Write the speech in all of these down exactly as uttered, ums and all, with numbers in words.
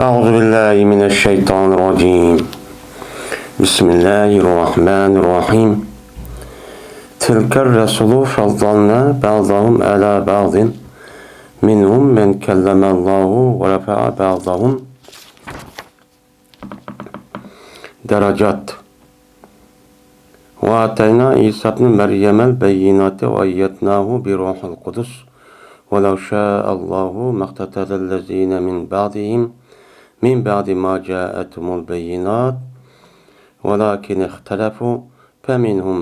أعوذ بالله من الشيطان الرجيم. بسم الله الرحمن الرحيم. تلك الرسل فضلنا بعضهم على بعض منهم من كلم الله ورفع بعضهم درجات. وآتينا عيسى ابن مريم البينات وأيدناه بروح القدس ولو شاء الله ما اقتتل الذين من بعدهم من بعد ما جاءتهم البينات ولكن اختلفوا فمنهم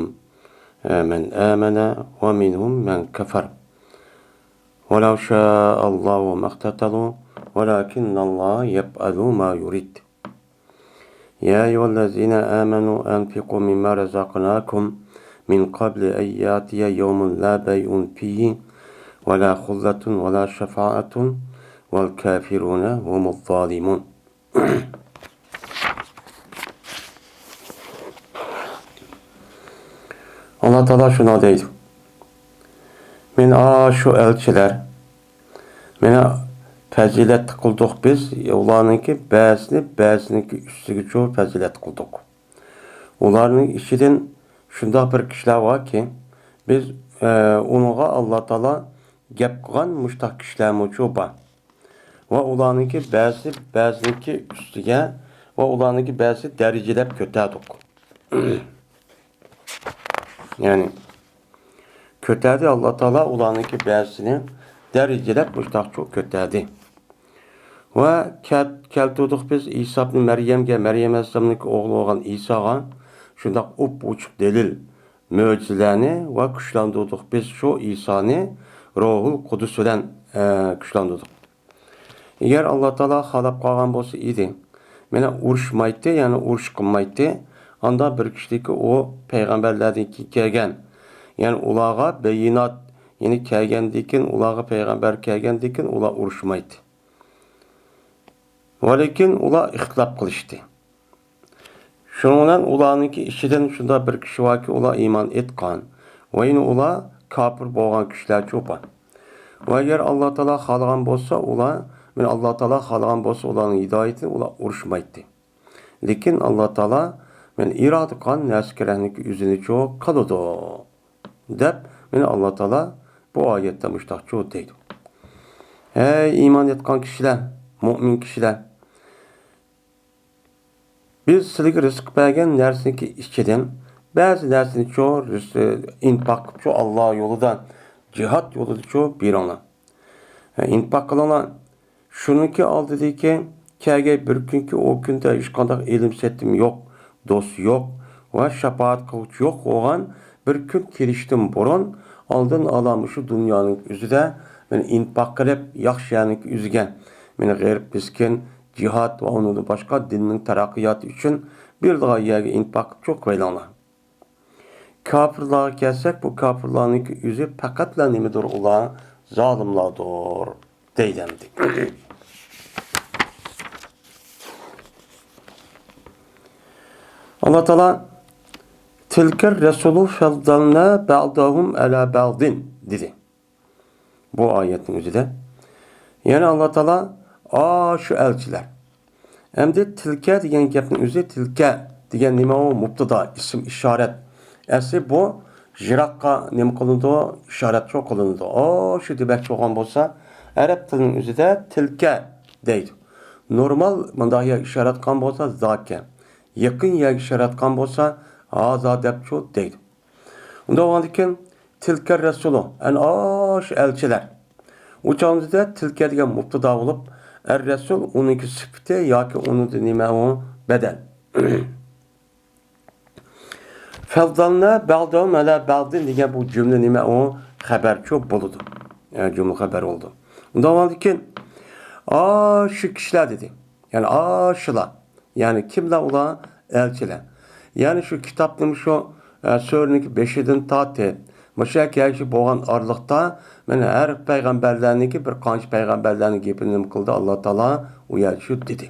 من آمن ومنهم من كفر ولو شاء الله ما اقتتلوا ولكن الله يفعل ما يريد. يا أيها الذين آمنوا أنفقوا مما رزقناكم من قبل أن يأتي يوم لا بيع فيه ولا خلة ولا شفاعة والكافرون هم الظالمون. ئاللا تائالا شۇنداق دەيدۇ: مانا شۇ ئەلچىلەر، مانا پەزىلەتلىك قىلدۇق بىز، ئۇلارنىڭكى بەزىسىنى بەزىسىنىڭكى ئۈستىگىچۇ پەزىلەت قىلدۇق. ئۇلارنىڭ ئىچىدىن شۇنداق بىر كىشىلەر باركى، بىز، ئە، ئۇنىڭغا ئاللا تائالا گەپ قىلغان مۇشتاق كىشىلەرمۇچۇ بار. ۋە ئۇلارنىڭكى بەزىسى بەزىنىڭكى ئۈستىگە ۋە ئۇلارنىڭكى بەزىسى دەرىجىلەپ كۆتەردۇق. يەنى كۆتەردى، ئاللا تائالا ئۇلارنىڭكى بەزىسىنى دەرىجىلەپ مۇشتاقچۇ كۆتەردى. ۋە كەل-، كەلتۈردۇق بىز ئىسا ئىبنى مەريەمگە، مەريەم ئەلەيھىسسالامنىڭكى ئوغلى بولغان ئىساغا شۇنداق ئوپئوچۇق دەلىل، مۆجىزىلەرنى ۋە كۈچلەندۈردۇق بىز شۇ ئىسانى روھۇل قۇدۇس بىلەن، ئە، كۈچلەندۈردۇق. ئەگەر ئاللا تائالا خالاپ قالغان بولسا ئىدى، مانا ئۇرۇشمايتتى، يەنى ئۇرۇش قىلمايتتى. ئاندا بىر كىشىدىكى ئۇ پەيغەمبەرلەردىن كېيىن كەلگەن، يەنى ئۇلارغا بەييىنات، يەنى كەلگەندىن كېيىن، ئۇلارغا پەيغەمبەر كەلگەندىن كېيىن ئۇلار ئۇرۇشمايتتى. ۋەلىكىن ئۇلار ئىختىلاپ قىلىشتى. شۇنىڭ بىلەن ئۇلارنىڭكى ئىچىدىن شۇنداق بىر كىشى باركى، ئۇلار ئىمان ئېيتقان ۋە يەنە ئۇلار كاپىر بولغان كىشىلەرچۇ بار. ۋە ئەگەر ئاللا تائالا خالىغان بولسا، ئۇلار، مانا ئاللا تائالا خالىغان بولسا، ئۇلارنىڭ ھىدايىتىنى ئۇلار ئۇرۇشمايتتى. لېكىن ئاللا تائالا، مانا ئىرادە قىلغان نەرسە كېرەكنىڭكى ئۆزىنىچۇ قىلىدۇ، دەپ، مانا ئاللا تائالا بۇ ئايەتتە مۇشتاقچۇ دەيدۇ: ھەي ئىمان ئېيتقان كىشىلەر، مۇئمىن كىشىلەر! بىز سىلەرگە رىزىق بەرگەن نەرسىنىڭكى ئىچىدىن بەزى نەرسىنىچۇ رىز-، ئىنپاق قىلىپچۇ، ئاللا يولىدا، جىھاد يولىدىچۇ بېرىڭلار. ھە، ئىنپاق قىلىڭلار. شۇنىڭكى ئالدىدىكى كەلگەي بىر كۈنكى، ئۇ كۈندە ھېچقانداق ئېلىم-سېتىم يوق، دوست يوق ۋە شاپائەت قىلغۇچى يوق بولغان بىر كۈن كېلىشتىن بۇرۇن، ئالدىن ئالا مۇشۇ دۇنيانىڭ ئۆزىدە مانا ئىنپاق قىلىپ، ياخشى يەرنىڭكى ئۆزىگە، مانا غېرىب مىسكىن، جىھاد ۋە ئۇنىڭدىن باشقا دىننىڭ تەرەققىياتى ئۈچۈن بېرىدىغان يەرگە ئىنپاق قىلىپ چوق قىلىڭلار. كاپىرلارغا كەلسەك، بۇ كاپىرلارنىڭكى ئۆزى پەقەتلا نېمىدۇر، ئۇلار زالىملاردۇر، دەيدۇ ئەمدى. ئاللا تائالا، تىلكە رەسۇلۇ فەززەلنا بەزەھۇم ئەلا بەزىن، دېدى. بۇ ئايەتنىڭ ئۆزىدە. يەنى ئاللا تائالا، ئاشۇ ئەلچىلەر. ئەمدى تىلكە دېگەن گەپنىڭ ئۆزى، تىلكە دېگەن نېمە ئۇ؟ مۇبتىدا، ئىسىم ئىشارەت. ئەسلى بۇ يىراققا نېمە قىلىنىدۇ؟ ئىشارەتچۇ قىلىنىدۇ. ئاشۇ دېمەكچى بولغان بولسا، ئەرەب تىلىنىڭ ئۆزىدە تىلكە دەيدۇ. نورمال مۇنداق يەرگە ئىشارەت قىلغان بولسا، زاكە. يېقىن يەرگە ئىشارەت قىلغان بولسا، ھازا دەپچۇ دەيدۇ. ئۇنداق بولغاندىكىن، تىلكە رەسۇلۇ، ئەنە ئاشۇ ئەلچىلەر. ئۇ چاغدا تىلكە دېگەن مۇبتىدا بولۇپ، ئەر رەسۇل ئۇنىڭكى سۈپىتى ياكى ئۇنىڭدا نېمە ئۇ؟ بەدەل. فەززەلنا بەزەھۇم ئەلا بەزىن دېگەن بۇ جۈملە نېمە ئۇ؟ خەبەرچۇ بولىدۇ. ئە، جۈملە خەبەر بولىدۇ. ئۇنداق بولغاندىكىن، ئاشۇ كىشىلەر دېدى. يەنى ئاشۇلار. يەنى كىملەر ئۇلار؟ ئەلچىلەر. يەنى شۇ كىتابنىڭ شۇ، ئە، سۈرىنىڭكى بېشىدىن تارتىپ، مۇشۇ يەرگە كەلگۈچە بولغان ئارىلىقتا، مانا ھەر پەيغەمبەرلەرنىڭكى، بىر قانچە پەيغەمبەرلەرنىڭ گېپىنى نېمە قىلدى؟ ئاللا تائالا ئۇ يەردە شۇ دېدى.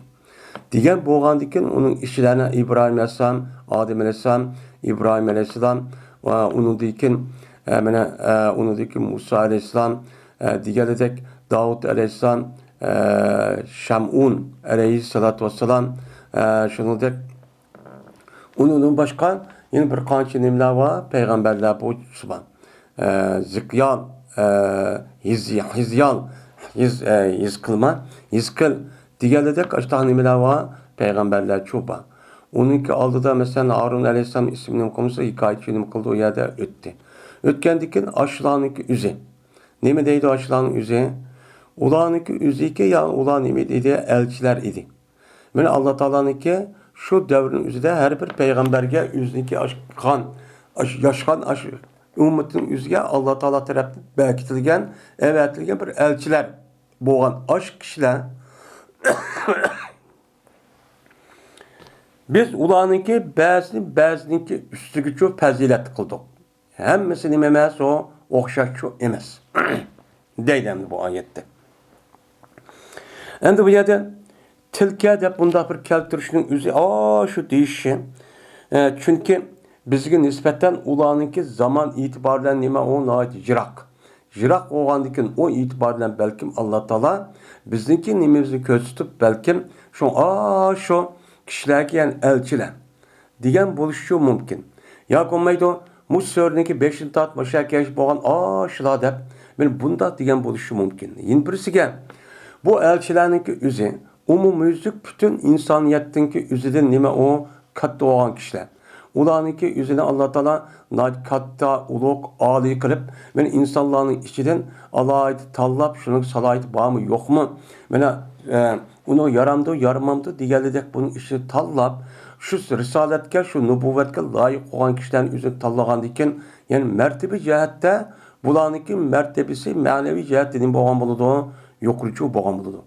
دېگەن بولغاندىكىن، ئۇنىڭ ئىچىلەرنى ئىبراھىم ئەلەيھىسسالام، ئادەم ئەلەيھىسسالام، ئىبراھىم ئەلەيھىسسالام ۋە ئۇنىڭدىن كېيىن، ئە، مانا، ئە، ئۇنىڭدىن كېيىن مۇسا ئەلەيھىسسالام، ئە، دېگەنلىدەك داۋۇت ئەلەيھىسسالام، ئە، شەمئۇن ئەلەيھىسسالاتۇ ۋەسسالام، ئە، شۇنىڭدەك ئۇنىڭدىن باشقا يەنە بىر قانچە نېمىلەر بار، پەيغەمبەرلەر بۇ بار. ئە، زىقيال، ئە، ھىز-، ھىزيال، ھىز-، ئە، ھىزقىلما، ھىزقىل دېگەنلىدەك ئاشۇنداق نېمىلەر بار، پەيغەمبەرلەرچۇ بار. ئۇنىڭكى ئالدىدا، مەسىلەن، ھارۇن ئەلەيھىسسالام ئىسمى نېمە قىلمىسا، ھېكايىچى نېمە قىلدى، ئۇ يەردە ئۆتتى. ئۆتكەندىن كېيىن ئاشۇلارنىڭكى ئۆزى. نېمە دەيدۇ ئاشۇلارنىڭ ئۆزى؟ ئۇلارنىڭكى ئۆزىكى يا ئۇلار نېمە ئىدى؟ ئەلچىلەر ئىدى. مانا ئاللا تائالانىڭكى شۇ دەۋرنىڭ ئۆزىدە ھەر بىر پەيغەمبەرگە ئۆزىنىڭكى ئاشقان، ئاش-، ياشىغان ئاش-، ئۈممىتىنىڭ ئۆزىگە ئاللا تائالا تەرەپتىن بەكىتىلگەن، ئەۋەتىلگەن بىر ئەلچىلەر بولغان ئاشۇ كىشىلەر. بىز ئۇلارنىڭكى بەزىنى بەزىنىڭكى ئۈستىگىچۇ پەزىلەت قىلدۇق. ھەممىسى نېمە ئەمەس، ئۇ ئوخشاشچۇ ئەمەس. دەيدۇ ئەمدى بۇ ئايەتتە. ئەمدى بۇ يەردە تىلكە دەپ بۇنداق بىر كەلتۈرۈشنىڭ ئۆزى ئاشۇ دېيىشى. ئە، چۈنكى بىزگە نىسبەتەن ئۇلارنىڭكى زامان ئېتىبارى بىلەن نېمە ئۇ ناھايىتى يىراق. يىراق بولغاندىكىن ئۇ ئېتىبار بىلەن بەلكىم ئاللا تائالا بىزنىڭكى نېمىمىزنى كۆرسىتىپ، بەلكىم شۇ ئاشۇ كىشىلەرگە، يەنى ئەلچىلەر دېگەن بولۇشى مۇمكىن. ياكى بولمايدۇ، مۇشۇ سۈرىنىڭكى بېشىنى تارتىپ مۇشۇ يەرگە كەلگەن بولغان ئاشۇلار دەپ، مەن بۇنداق دېگەن بولۇشى مۇمكىن. يەنە بىرسىگە، بۇ ئەلچىلەرنىڭكى ئۆزى ئومۇميۈزلۈك پۈتۈن ئىنسانىيەتنىڭكى ئۆزىدىن نېمە ئۇ كاتتا بولغان كىشىلەر. ئۇلارنىڭكى ئۆزىنى ئاللا تائالا ناھايىتى كاتتا، ئۇلۇغ، ئالىي قىلىپ، مەن ئىنسانلارنىڭ ئىچىدىن ئالاھىدە تاللاپ، شۇنىڭ سالاھىيىتى بارمۇ، يوقمۇ، مانا، ئە، ئۇنىڭ يارامدۇ، يارىمامدۇ دېگەنلىدەك بۇنىڭ ئىچىدىن تاللاپ، شۇ رىسالەتكە، شۇ نۇبۇۋۋەتكە لايىق بولغان كىشىلەرنى ئۆزىنى تاللىغاندىكىن، يەنى مەرتىۋە جەھەتتە بۇلارنىڭكى مەرتىۋىسى مەنىۋى جەھەتتە نېمە بولغان بولىدۇ؟ يۇقىرىچۇ بولغان بولىدۇ.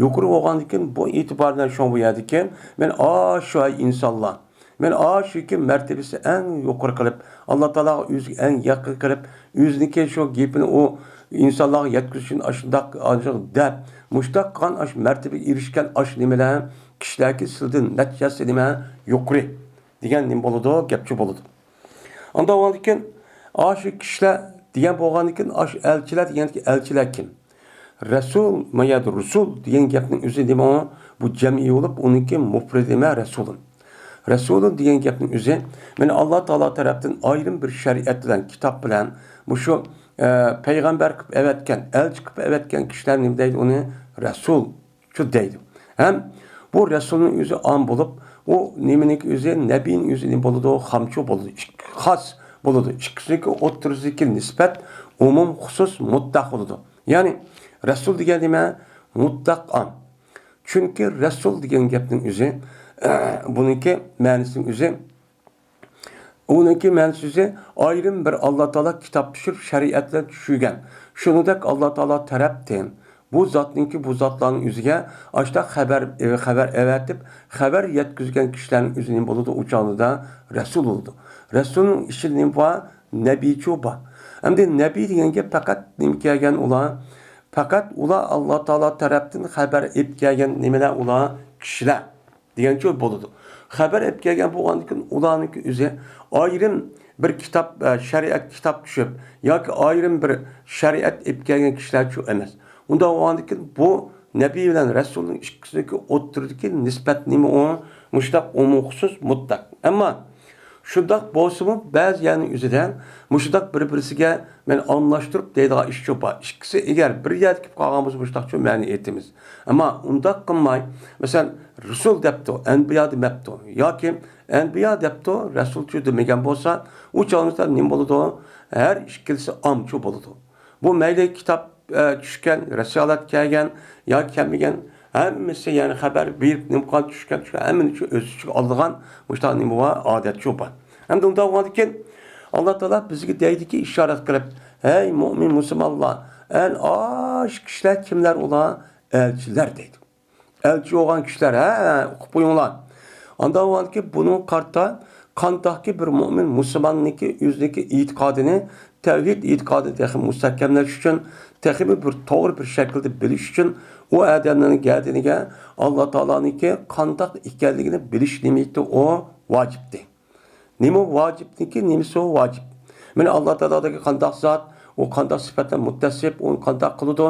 يۇقىرى بولغاندىكىن بۇ ئېتىبار بىلەن شۇڭا بۇ يەردىكى مەن ئاشۇ ئەي ئىنسانلار، مەن ئاشۇكى مەرتىۋىسى ئەڭ يۇقىرى قىلىپ، ئاللا تائالاغا ئۆزىگە ئەڭ يېقىن قىلىپ، ئۆزىنىڭكى شۇ گېپىنى ئۇ ئىنسانلارغا يەتكۈزۈشىنى ئاشۇنداق، ئاشۇنداق دەپ، مۇشۇنداق قىلغان ئاشۇ مەرتىۋىگە ئېرىشكەن ئاشۇ نېمىلەر كىشىلەرگە سىلىدىن نەتىجىسى نېمە يۇقىرى دېگەن نېمە بولىدۇ؟ گەپچۇ بولىدۇ. ئاندىن بولغاندىكىن ئاشۇ كىشىلەر دېگەن بولغاندىكىن ئاشۇ ئەلچىلەر دېگەندىكى ئەلچىلەر كىم؟ رەسۇل، ما يەردە رۇسۇل دېگەن گەپنىڭ ئۆزى نېمە ئۇ؟ بۇ جەمئىي بولۇپ، ئۇنىڭكى مۇپرىدى نېمە؟ رەسۇلۇن. رەسۇلۇن دېگەن گەپنىڭ ئۆزى، مانا ئاللا تائالا تەرەپتىن ئايرىم بىر شەرىئەت بىلەن، كىتاب بىلەن، مۇشۇ، ئە، پەيغەمبەر قىلىپ ئەۋەتكەن، ئەلچى قىلىپ ئەۋەتكەن كىشىلەر نېمە دەيدۇ ئۇنى؟ رەسۇل. شۇ دەيدۇ. ھەم بۇ رەسۇلنىڭ ئۆزى ئام بولۇپ، ئۇ نېمىنىڭكى ئۆزى، نەبىينىڭ ئۆزى نېمە بولىدۇ؟ خامچۇ بولىدۇ، ئىك-، خاس بولىدۇ. ئىككىسىنىڭكى ئوتتۇرىسىدىكى نىسبەت ئومۇم، خۇسۇس، مۇتلەق بولىدۇ. يەنى رەسۇل دېگەن نېمە؟ مۇتلەق ئام. چۈنكى رەسۇل دېگەن گەپنىڭ ئۆزى، بۇنىڭكى مەنىسىنىڭ ئۆزى، ئۇنىڭكى مەنىسى ئايرىم بىر ئاللا تائالا كىتاب چۈشۈرۈپ، شەرىئەت بىلەن چۈشۈرگەن. شۇنىڭدەك ئاللا تائالا تەرەپتىن بۇ زاتنىڭكى، بۇ زاتلارنىڭ ئۆزىگە ئاشۇنداق خەۋەر، خەۋەر ئەۋەتىپ، خەۋەر يەتكۈزگەن كىشىلەرنىڭ ئۆزى نېمە بولىدۇ؟ ئۇ چاغدا رەسۇل بولىدۇ. رەسۇلنىڭ ئىچىدە نېمە بار؟ نەبىيچۇ بار. ئەمدى نەبىي دېگەن گەپ پەقەت نېمە كەلگەن ئۇلار؟ پەقەت ئۇلار ئاللا تائالا تەرەپتىن خەۋەر ئېلىپ كەلگەن نېمىلەر ئۇلار؟ كىشىلەر. دېگەنچە بولىدۇ. خەۋەر ئېلىپ كەلگەن بولغاندىكىن، ئۇلارنىڭكى ئۆزى ئايرىم بىر كىتاب، ئە، شەرىئەت كىتاب چۈشۈپ ياكى ئايرىم بىر شەرىئەت ئېلىپ كەلگەن كىشىلەرچۇ ئەمەس. ئۇنداق بولغاندىكىن، بۇ نەبىي بىلەن رەسۇلنىڭ ئىككىسىنىڭكى ئوتتۇرىدىكى نىسبەت نېمە ئۇ؟ مۇشۇنداق ئومۇم، خۇسۇس، مۇتلەق. ئەمما شۇنداق بولسىمۇ، بەزى يەرنىڭ ئۆزىدە مۇشۇنداق بىر-بىرسىگە مەن ئالماشتۇرۇپ دەيدىغان ئىشچۇ بار. ئىككىسى ئەگەر بىر يەردە كېلىپ قالغان بولسا، مۇشۇنداقچۇ مەنە ئېيتىمىز. ئەمما ئۇنداق قىلماي، مەسىلەن، رۇسۇل دەپتۇ، ئەنبىيا دېمەپتۇ. ياكى ئەنبىيا دەپتۇ، رەسۇلچۇ دېمىگەن بولسا، ئۇ چاغدا نېمە بولىدۇ؟ ھەر ئىككىلىسى ئامچۇ بولىدۇ. بۇ مەيلى كىتاب، ئە، چۈشكەن، رىسالەت كەلگەن ياكى كەلمىگەن، ھەممىسى، يەنى خەۋەر بېرىپ، نېمە قىلغان، چۈشكەن، چۈشكەن، ھەممىنى شۇ ئۆز ئىچىگە ئالىدىغان مۇشۇنداق نېمە بار، ئادەتچۇ بار. ئەمدى ئۇنداق بولغاندىكىن، ئاللا تائالا بىزگە دەيدىكى، ئىشارەت قىلىپ، ھەي مۆمىن مۇسۇلمانلار، ئەنە ئاشۇ كىشىلەر كىملەر ئۇلار؟ ئەلچىلەر دەيدۇ. ئەلچى بولغان كىشىلەر، ھە، ئۇقۇپ قويۇڭلار. ئانداق بولغاندىكىن، بۇنىڭغا قارىتا قانداقكى بىر مۆمىن مۇسۇلماننىڭكى ئۆزىنىڭكى ئېتىقادىنى، تەۋھىد ئېتىقادىنى تېخىمۇ مۇستەھكەملەش ئۈچۈن، تېخىمۇ بىر توغرا بىر شەكىلدە بىلىش ئۈچۈن، ئۇ ئادەمنىڭ گەدىنىگە ئاللا تائالانىڭكى قانداق ئىكەنلىكىنى بىلىش نېمىتى ئۇ ۋاجىپتى. نېمە ۋاجىپنىكى، نېمىسى ئۇ ۋاجىپ؟ مانا ئاللا تائالادىكى قانداق زات، ئۇ قانداق سۈپەتلەر مۇتتەسىپ، ئۇنى قانداق قىلىدۇ؟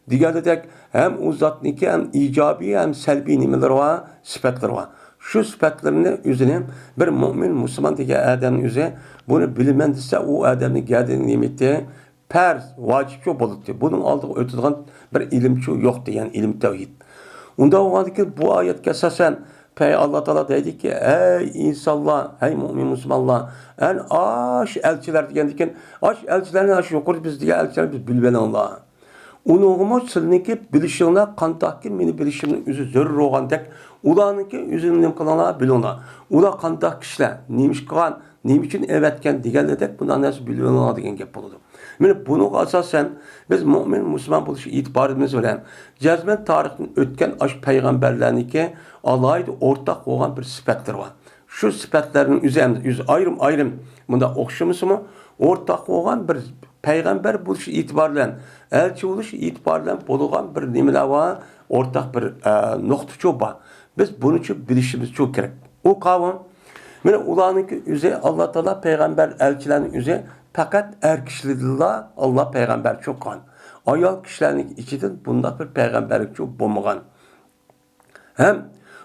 دېگەندەك، ھەم ئۇ زاتنىڭكى ھەم ئىجابىي، ھەم سەلبىي نېمىلىرى بار، سۈپەتلىرى بار. شۇ سۈپەتلىرىنى ئۆزىنى بىر مۆمىن مۇسۇلمان دېگەن ئادەمنىڭ ئۆزى بۇنى بىلىمەن دېسە، ئۇ ئادەمنىڭ گەدىنى نېمىتى پەرز، ۋاجىپچۇ بولاتتى. بۇنىڭ ئالدىغا ئۆتىدىغان بىر ئىلىمچۇ يوق دېگەن ئىلىم تەۋھىد. ئۇنداق بولغاندىكىن بۇ ئايەتكە ئاساسەن، پەي ئاللا تائالا دەيدىكى، ئەي ئىنسانلار، ئەي مۆمىن مۇسۇلمانلار، ئەن ئاش ئەلچىلەر دېگەندىكىن، ئاش ئەلچىلەرنى ئاش يۇقىرىدا بىز دېگەن ئەلچىلەرنى بىز بىلىۋېلىڭلار. ئۇنىڭغىمۇ سىلىنىڭكى بىلىشىڭلار قانداقكى مېنى بىلىشىمنىڭ ئۆزى زۆرۈر بولغاندەك، ئۇلارنىڭكى ئۆزىنى نېمە قىلىڭلار، بىلىڭلار. ئۇلار قانداق كىشىلەر، نېمە ئىش قىلغان، نېمە ئۈچۈن ئەۋەتكەن دېگەنلەردەك بۇنداق نەرسە بىلىۋېلىڭلار دېگەن گەپ بولىدۇ. مانا بۇنىڭغا ئاساسەن، بىز مۆمىن مۇسۇلمان بولۇش ئېتىبارىمىز بىلەن جەزمەن تارىختىن ئۆتكەن ئاشۇ پەيغەمبەرلەرنىڭكى ئالاھىدە ئورتاق بولغان بىر سۈپەتلىرى بار. شۇ سۈپەتلەرنىڭ ئۆزى ھەم ئۆزى ئايرىم-ئايرىم مۇنداق ئوخشىمىسىمۇ، ئورتاق بولغان بىر پەيغەمبەر بولۇش ئېتىبارى بىلەن، ئەلچى بولۇش ئېتىبارى بىلەن بولغان بىر نېمىلەر بار، ئورتاق بىر، ئە، نۇقتىچۇ بار. بىز بۇنىچۇ بىلىشىمىزچۇ كېرەك. ئۇ قاۋۇم، مانا ئۇلارنىڭكى ئۆزى ئاللا تائالا پەيغەمبەر، ئەلچىلەرنىڭ ئۆزى پەقەت ئەر كىشىلەردىنلا ئاللا پەيغەمبەرچۇ قىلغان. ئايال كىشىلەرنىڭ ئىچىدىن بۇنداق بىر پەيغەمبەرلىكچۇ بولمىغان. ھەم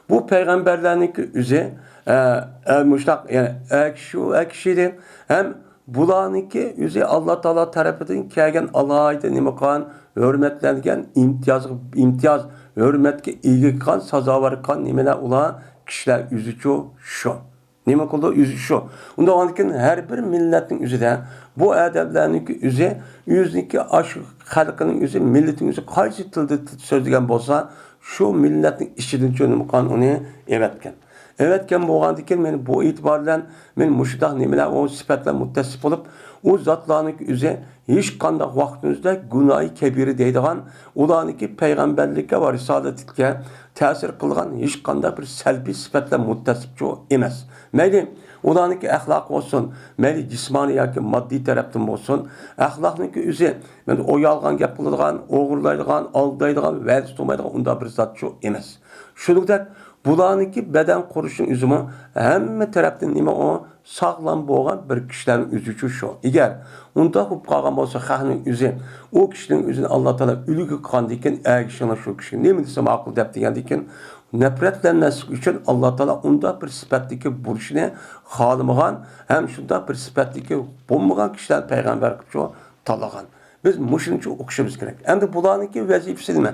بۇ پەيغەمبەرلەرنىڭكى ئۆزى، ئە، ئە، مۇشۇنداق، يەنى ئەر كىشى، ئەر كىشى ئىدى. ھەم بۇلارنىڭكى ئۆزى ئاللا تائالا تەرىپىدىن كەلگەن ئالاھىدە نېمە قىلغان، ھۆرمەتلەنگەن، ئىمتىياز، ئىمتىياز، ھۆرمەتكە ئىگە قىلغان، سازاۋەر قىلغان نېمىلەر ئۇلار كىشىلەر ئۆزىچۇ شۇ. نېمە قىلىدۇ؟ ئۆزى شۇ. ئۇنداق بولغاندىكىن ھەر بىر مىللەتنىڭ ئۆزىدە بۇ ئادەملەرنىڭكى ئۆزى، ئۆزىنىڭكى ئاشۇ خەلقىنىڭ ئۆزى، مىللىتىنىڭ ئۆزى قايسى تىلدا سۆزلىگەن بولسا، شۇ مىللەتنىڭ ئىچىدىن چۆنۈمقان ئۇنى ئەۋەتكەن. ئەۋەتكەن بولغاندىكىن، مانا بۇ ئېتىبار بىلەن مەن مۇشۇنداق نېمىلەر، ئۇ سۈپەتلەر مۇتتەسىپ بولۇپ، ئۇ زاتلارنىڭكى ئۆزى ھېچقانداق ۋاقتىمىزدا گۇناھى كەبىرە دەيدىغان، ئۇلارنىڭكى پەيغەمبەرلىككە ۋە رىسالەتلىككە تەسىر قىلغان ھېچقانداق بىر سەلبىي سۈپەتلەر مۇتتەسىپچۇ ئەمەس. مەيلى ئۇلارنىڭكى ئەخلاقى بولسۇن، مەيلى جىسمانىي ياكى ماددىي تەرەپتىن بولسۇن، ئەخلاقنىڭكى ئۆزى، مەن ئۇ يالغان گەپ قىلىدىغان، ئوغرىلايدىغان، ئالدايدىغان، ۋەدىسى تۇرمايدىغان ئۇنداق بىر زاتچۇ ئەمەس. شۇنىڭدەك بۇلارنىڭكى بەدەن قۇرۇلۇشىنىڭ ئۆزىمۇ ھەممە تەرەپتىن نېمە ئۇ ساغلام بولغان بىر كىشىلەرنىڭ ئۆزىچۇ شۇ. ئەگەر ئۇنداق بولۇپ قالغان بولسا، خەقنىڭ ئۆزى، ئۇ كىشىنىڭ ئۆزىنى ئاللا تائالا ئۈلگە قىلغاندىكىن، ئەگىشىڭلار شۇ كىشىگە نېمە دېسە ماقۇل دەپ دېگەندىكىن، نەپرەتلەنمەسلىك ئۈچۈن ئاللا تائالا ئۇنداق بىر سۈپەتتىكى بولۇشىنى خالىمىغان ھەم شۇنداق بىر سۈپەتتىكى بولمىغان كىشىلەرنى پەيغەمبەر قىلىپچۇ تاللىغان. بىز مۇشۇنچە ئوقۇشىمىز كېرەك. ئەمدى بۇلارنىڭكى ۋەزىپىسى نېمە؟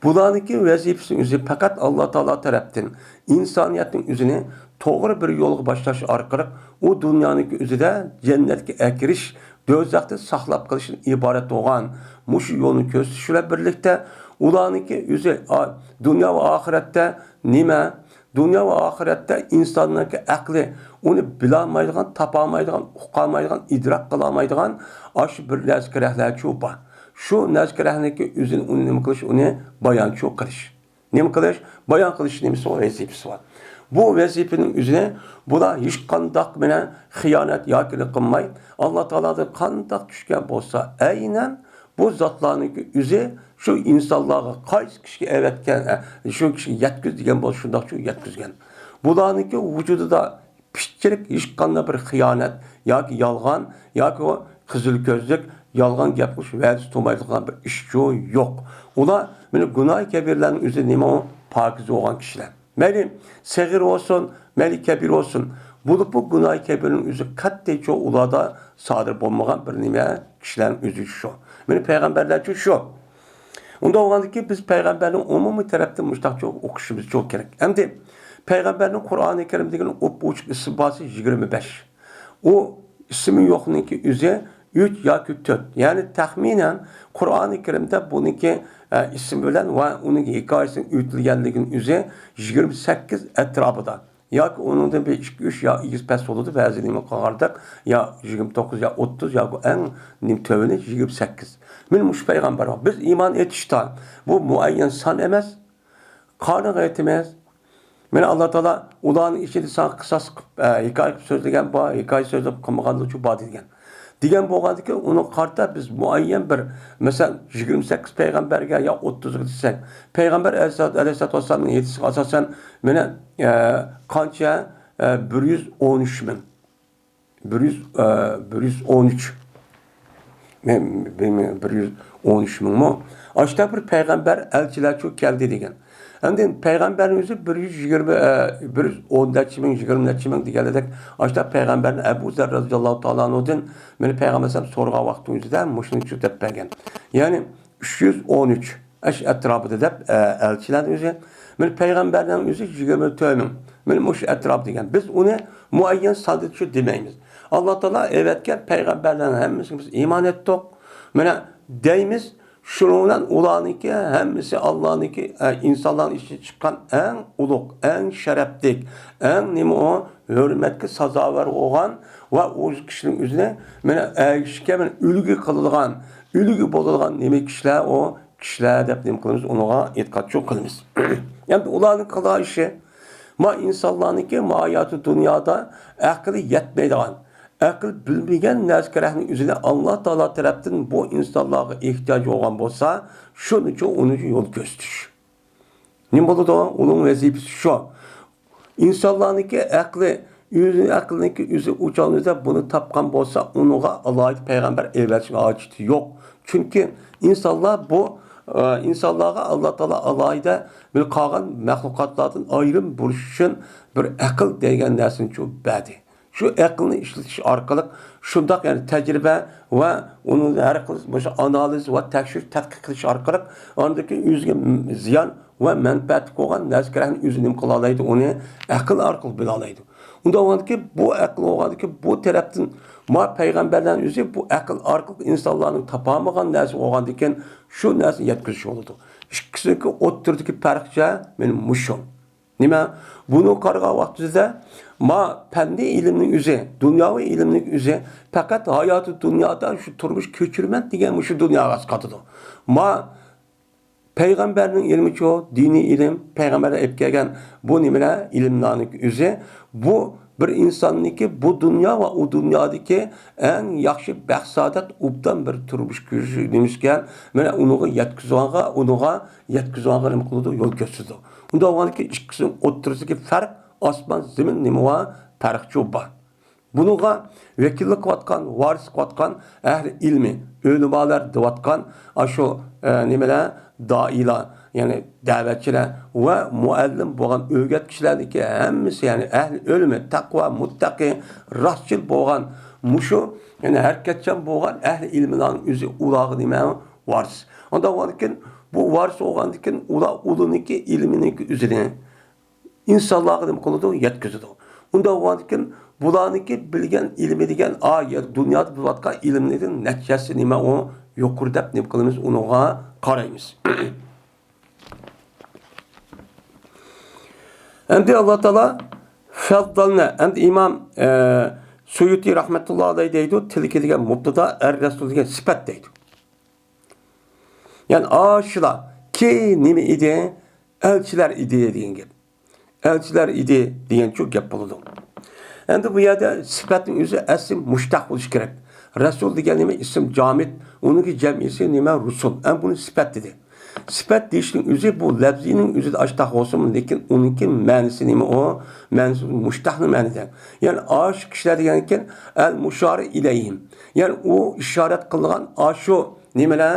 بۇلارنىڭكى ۋەزىپىسىنىڭ ئۆزى پەقەت ئاللا تائالا تەرەپتىن ئىنسانىيەتنىڭ ئۆزىنى توغرا بىر يولغا باشلاش ئارقىلىق ئۇ دۇنيانىڭكى ئۆزىدە جەننەتكە ئەكىرىش، دوزاختىن ساقلاپ قېلىشتىن ئىبارەت بولغان مۇشۇ يولنى كۆرسىتىش بىلەن بىرلىكتە، ئۇلارنىڭكى ئۆزى، ئا، دۇنيا ۋە ئاخىرەتتە نېمە؟ دۇنيا ۋە ئاخىرەتتە ئىنساننىڭكى ئەقلى ئۇنى بىلالمايدىغان، تاپالمايدىغان، ئۇقالمايدىغان، ئىدراك قىلالمايدىغان ئاشۇ بىر نەزكىرەكلەرچۇ بار. شۇ نەزكىرەكنىڭكى ئۆزىنى ئۇنى نېمە قىلىش، ئۇنى بايانچۇ قىلىش. نېمە قىلىش؟ بايان قىلىش نېمىسى بار؟ ۋەزىپىسى بار. بۇ ۋەزىپىنىڭ ئۆزىنى بۇلار ھېچقانداق بىلەن خىيانەت ياكى قىلماي، ئاللا تائالادىن قانداق چۈشكەن بولسا، ئەينەن بۇ زاتلارنىڭكى ئۆزى شۇ ئىنسانلارغا قايسى كىشىگە ئەۋەتكەن، ئە، شۇ كىشىگە يەتكۈز دېگەن بولسا، شۇنداقچۇ يەتكۈزگەن. بۇلارنىڭكى ۋۇجۇدىدا پىشچىلىك ھېچقانداق بىر خىيانەت ياكى يالغان ياكى قىزىل كۆزلۈك، يالغان گەپ قىلىش، ۋەدىسى تۇرمايدىغان بىر ئىشچۇ يوق. ئۇلار مانا گۇناھى كەبىرىلەرنىڭ ئۆزى نېمە ئۇ؟ پاكىز بولغان كىشىلەر. مەيلى سېغىر بولسۇن، مەيلى كەبىر بولسۇن. بولۇپمۇ گۇناھى كەبىرنىڭ ئۆزى قەتئىيچۇ ئۇلاردا سادىر بولمىغان بىر نېمە كىشىلەرنىڭ ئۆزى شۇ. مانا پەيغەمبەرلەرچۇ شۇ. ئۇنداق بولغاندىكىن بىز پەيغەمبەرنىڭ ئومۇمىي تەرەپتىن مۇشۇنداقچۇ ئوقۇشىمىزچۇ كېرەك. ئەمدى پەيغەمبەرنىڭ قۇرئانى كەرىمدىكى ئوپئوچۇق ئىسمى بارسى يىگىرمە بەش. ئۇ ئىسمى يوقنىڭكى ئۆزى ئۈچ ياكى تۆت. يەنى تەخمىنەن قۇرئانى كەرىمدە بۇنىڭكى، ئە، ئىسمى بىلەن ۋە ئۇنىڭ ھېكايىسىنىڭ ئۆتۈلگەنلىكىنىڭ ئۆزى يىگىرمە سەككىز ئەتراپىدا. ياكى ئۇنىڭدىن بىر ئىككى، ئۈچ يا ئېگىز پەس بولىدۇ، بەزى نېمە قىلغاندەك، يا يىگىرمە توققۇز، يا ئوتتۇز، ياكى ئەڭ نېمە تۆۋىنى يىگىرمە سەككىز. مانا مۇشۇ پەيغەمبەر بار. بىز ئىمان ئېيتىشتا بۇ مۇئەييەن سان ئەمەس، قانىغا ئېيتىمىز. مانا ئاللا تائالا ئۇلارنىڭ ئىچىدە ساڭا قىساس قىلىپ، ئە، ھېكايە قىلىپ سۆزلىگەن بار، ھېكايە سۆزلەپ قىلمىغانلىرىچۇ بار دېگەن. دېگەن بولغاندىكىن ئۇنىڭغا قارىتا بىز مۇئەييەن بىر، مەسىلەن، يىگىرمە سەككىز پەيغەمبەرگە يا ئوتتۇزغا دېسەك، پەيغەمبەر ئەلەيھىسسالاتۇ، ئەلەيھىسسالاتۇ ۋەسسالامنىڭ ھەدىسىگە ئاساسەن، مانا، ئە، قانچە؟ ئە، بىر يۈز ئون ئۈچ مىڭ. بىر يۈز، ئە، بىر يۈز ئون ئۈچ. مەن بىلمەيمەن، بىر يۈز ئون ئۈچ مىڭمۇ؟ ئاشتا بىر پەيغەمبەر، ئەلچىلەرچۇ كەلدى دېگەن. ئەمدى پەيغەمبەرنىڭ ئۆزى بىر يۈز يىگىرمە، ئە، بىر يۈز ئون نەچچە مىڭ، يىگىرمە نەچچە مىڭ دېگەندەك، ئاشتا پەيغەمبەرنى ئەبۇ زەر رەزىياللاھۇ تائالا ئەنھۇدىن، مېنى پەيغەمبەر ئەلەيھىسسالام سورىغان ۋاقتىنىڭ ئۆزىدە مۇشۇنى شۇ دەپ بەرگەن. يەنى، ئۈچ يۈز ئون ئۈچ ئەش ئەتراپىدا دەپ، ئە، ئەلچىلەرنىڭ ئۆزى. مېنى پەيغەمبەرنىڭ ئۆزى يىگىرمە تۆت مىڭ. مېنى مۇشۇ ئەتراپ دېگەن. بىز ئۇنى مۇئەييەن ساندا شۇ دېمەيمىز. ئاللا تائالا ئەۋەتكەن پەيغەمبەرلەرنىڭ ھەممىسىگە بىز ئىمان ئەتتۇق. مانا دەيمىز، شۇنىڭ بىلەن ئۇلارنىڭكى ھەممىسى ئاللانىڭكى، ئە، ئىنسانلارنىڭ ئىچىدىن چىققان ئەڭ ئۇلۇغ، ئەڭ شەرەپلىك، ئەڭ نېمە ئۇ، ھۆرمەتكە سازاۋەر بولغان ۋە ئۇ كىشىنىڭ ئۆزىنى مانا ئەگىشىشكە مانا ئۈلگە قىلىدىغان، ئۈلگە بولىدىغان نېمە كىشىلەر ئۇ؟ كىشىلەر دەپ نېمە قىلىمىز؟ ئۇنىڭغا ئېتىقادچۇ قىلىمىز. ئەمدى ئۇلارنىڭ قىلىدىغان ئىشى، ما ئىنسانلارنىڭكى ما ھاياتى دۇنيادا ئەقلى يەتمەيدىغان، ئەقىل بىلمىگەن نەرسە كېرەكنىڭ ئۆزىنى ئاللا تائالا تەرەپتىن بۇ ئىنسانلارغا ئېھتىياج بولغان بولسا، شۇنىڭ ئۈچۈن ئۇنىڭ يول كۆرسىتىش. نېمە بولىدۇ؟ ئۇنىڭ ۋەزىپىسى شۇ. ئىنسانلارنىڭكى ئەقلى، ئۆزى ئەقلىنىڭكى ئۆزى ئۇ چاغنىڭدا بۇنى تاپقان بولسا، ئۇنىڭغا ئالاھىدە پەيغەمبەر ئەۋەتىشنىڭ ھاجىتى يوق. چۈنكى ئىنسانلار بۇ، ئە، ئىنسانلارغا ئاللا تائالا ئالاھىدە بىر قالغان مەخلۇقاتلاردىن ئايرىم بولۇش ئۈچۈن بىر ئەقىل دېگەن نەرسىنى شۇ بەردى. شۇ ئەقىلنى ئىشلىتىش ئارقىلىق شۇنداق، يەنى تەجرىبە ۋە ئۇنىڭ ھەر خىل مۇشۇ ئانالىز ۋە تەكشۈرۈش، تەتقىق قىلىش ئارقىلىق ئاندىكى ئۆزىگە زىيان ۋە مەنپەئەتلىك بولغان نەرسە كېرەكنى ئۆزى نېمە قىلالايدۇ، ئۇنى ئەقىل ئارقىلىق بىلالايدۇ. ئۇنداق بولغاندىكىن بۇ ئەقىل بولغاندىكىن بۇ تەرەپتىن ما پەيغەمبەرلەرنىڭ ئۆزى بۇ ئەقىل ئارقىلىق ئىنسانلارنىڭ تاپالمىغان نەرسە بولغاندىكىن شۇ نەرسىنى يەتكۈزۈش بولىدۇ. ئىككىسىنىڭكى ئوتتۇرىدىكى پەرقچە مانا مۇشۇ. نېمە؟ بۇنى قارىغان ۋاقتىدا ما پەننىي ئىلىمنىڭ ئۆزى، دۇنياۋى ئىلىمنىڭ ئۆزى پەقەت ھاياتى دۇنيادا شۇ تۇرمۇش كۆچۈرىمەن دېگەن مۇشۇ دۇنياغا ئەسقاتىدۇ. ما پەيغەمبەرنىڭ ئىلمىچۇ، دىنىي ئىلىم، پەيغەمبەرلەر ئېلىپ كەلگەن بۇ نېمىلەر، ئىلىملارنىڭ ئۆزى، بۇ بىر ئىنساننىڭكى بۇ دۇنيا ۋە ئۇ دۇنيادىكى ئەڭ ياخشى بەخت-سائادەت، ئوبدان بىر تۇرمۇش كۆرۈش نېمىسىكەن، مانا ئۇنىڭغا يەتكۈزۈۋالغا، ئۇنىڭغا يەتكۈزۈۋالغا نېمە قىلىدۇ؟ يول كۆرسىتىدۇ. ئۇنداق بولغاندىكىن ئىككىسىنىڭ ئوتتۇرىسىدىكى پەرق ئاسمان زېمىن نېمە بار؟ پەرقچۇ بار. بۇنىڭغا ۋەكىللىك قىلىۋاتقان، ۋارىس قىلىۋاتقان ئەھلى ئىلمى، ئۆلىمالار دەۋاتقان ئاشۇ، ئە، نېمىلەر، دائىيلار، يەنى دەۋەتچىلەر ۋە مۇئەللىم بولغان ئۆگەتكۈچىلەرنىڭكى ھەممىسى، يەنى ئەھلى ئۆلىمى، تەقۋا، مۇتتەقى، راستچىل بولغان، مۇشۇ، يەنى ھەرىكەتچان بولغان ئەھلى ئىلمىلارنىڭ ئۆزى ئۇلارغا نېمە؟ ۋارىس. ئۇنداق بولغاندىكىن، بۇ ۋارىس بولغاندىكىن، ئۇلار ئۇلىنىڭكى ئىلمىنىڭكى ئۆزىنى ئىنسانلارغا نېمە قىلىدۇ؟ يەتكۈزىدۇ. ئۇنداق بولغاندىكىن، بۇلارنىڭكى بىلگەن ئىلمى دېگەن، ئا، يەر دۇنيادا بىلىۋاتقان ئىلىمنىڭ نەچچىسى نېمە ئۇ؟ يۇقىرى دەپ نېمە قىلىمىز؟ ئۇنىڭغا قارايمىز. ئەمدى ئاللا تائالا فەززەلنە، ئەمدى ئىمام، ئە، سۇيۇتى رەھمەتۇللا ئەلەيھ دەيدۇ، تىلكە دېگەن مۇبتىدا، ئەر رەسۇل دېگەن سۈپەت دەيدۇ. يەنى ئاشۇلار كى نېمە ئىدى؟ ئەلچىلەر ئىدى دېگەن گەپ. ئەلچىلەر ئىدى دېگەنچۇ گەپ بولىدۇ. ئەمدى بۇ يەردە سۈپەتنىڭ ئۆزى ئەسلى مۇشتەق بولۇشى كېرەك. رەسۇل دېگەن نېمە؟ ئىسىم جامىد، ئۇنىڭكى جەمئىيسى نېمە؟ رۇسۇل. ئەمدى بۇنى سۈپەت دېدى. سۈپەت دېيىشنىڭ ئۆزى بۇ لەپزىنىڭ ئۆزىدە ئاشتاق بولسىمۇ، لېكىن ئۇنىڭكى مەنىسى نېمە ئۇ؟ مەنىسى مۇشتەقنىڭ مەنىدە. يەنى ئاشۇ كىشىلەر دېگەنكىن ئەل مۇشارى ئىلەيھىم. يەنى ئۇ ئىشارەت قىلغان ئاشۇ نېمىلەر؟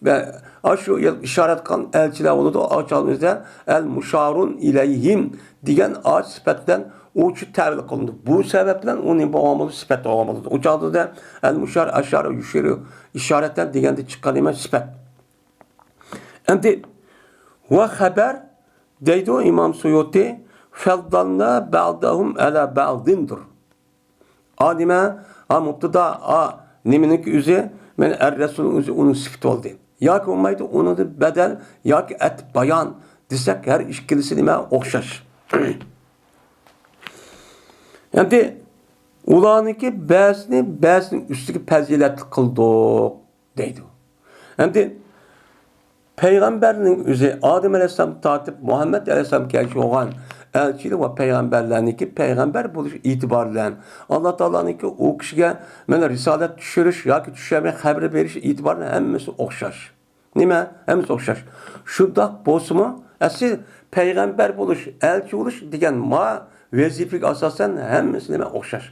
ۋە ئاشۇ ئىشارەت قىلغان ئەلچىلەر بولىدۇ. ئاشۇ چاغدا ئەل مۇشارۇن ئىلەيھىم دېگەن ئاش سۈپەت بىلەن ئۇچۇ تەۋىل قىلىنىدۇ. بۇ سەۋەب بىلەن ئۇ نېمە بولغان بولىدۇ؟ سۈپەت بولغان بولىدۇ. ئۇ چاغدا ئەل مۇشار ئەشارە يۇشىرۇ ئىشارەتەن دېگەندە چىققان نېمە؟ سۈپەت. ئەمدى ۋە خەبەر دەيدۇ ئىمام سۇيۇتى، فەززەلنا بەزەھۇم ئەلا بەزىندۇر. ئا نېمە؟ ئا مۇبتىدا، ئا نېمىنىڭكى ئۆزى؟ مەن ئەر رەسۇلنىڭ ئۆزى ئۇنىڭ سۈپىتى بولدى. ياكى بولمايدۇ، ئۇنىڭدىن بەدەل ياكى ئەتىپ بايان دېسەك، ھەر ئىككىلىسى نېمە؟ ئوخشاش. ئەمدى ئۇلارنىڭكى بەزىنى بەزىنىڭ ئۈستىگە پەزىلەتلىك قىلدۇق دەيدۇ. ئەمدى پەيغەمبەرنىڭ ئۆزى ئادەم ئەلەيھىسسالامدىن تارتىپ مۇھەممەد ئەلەيھىسسالامغىچە بولغان ئەلچىلەر ۋە پەيغەمبەرلەرنىڭكى پەيغەمبەر بولۇش ئېتىبارى بىلەن ئاللا تائالانىڭكى ئۇ كىشىگە مانا رىسالەت چۈشۈرۈش ياكى چۈشۈرمەي خەۋىرى بېرىش ئېتىبارى بىلەن ھەممىسى ئوخشاش. نېمە؟ ھەممىسى ئوخشاش. شۇنداق بولسىمۇ، ئەسلى پەيغەمبەر بولۇش، ئەلچى بولۇش دېگەن ما ۋەزىپىگە ئاساسەن ھەممىسى نېمە؟ ئوخشاش.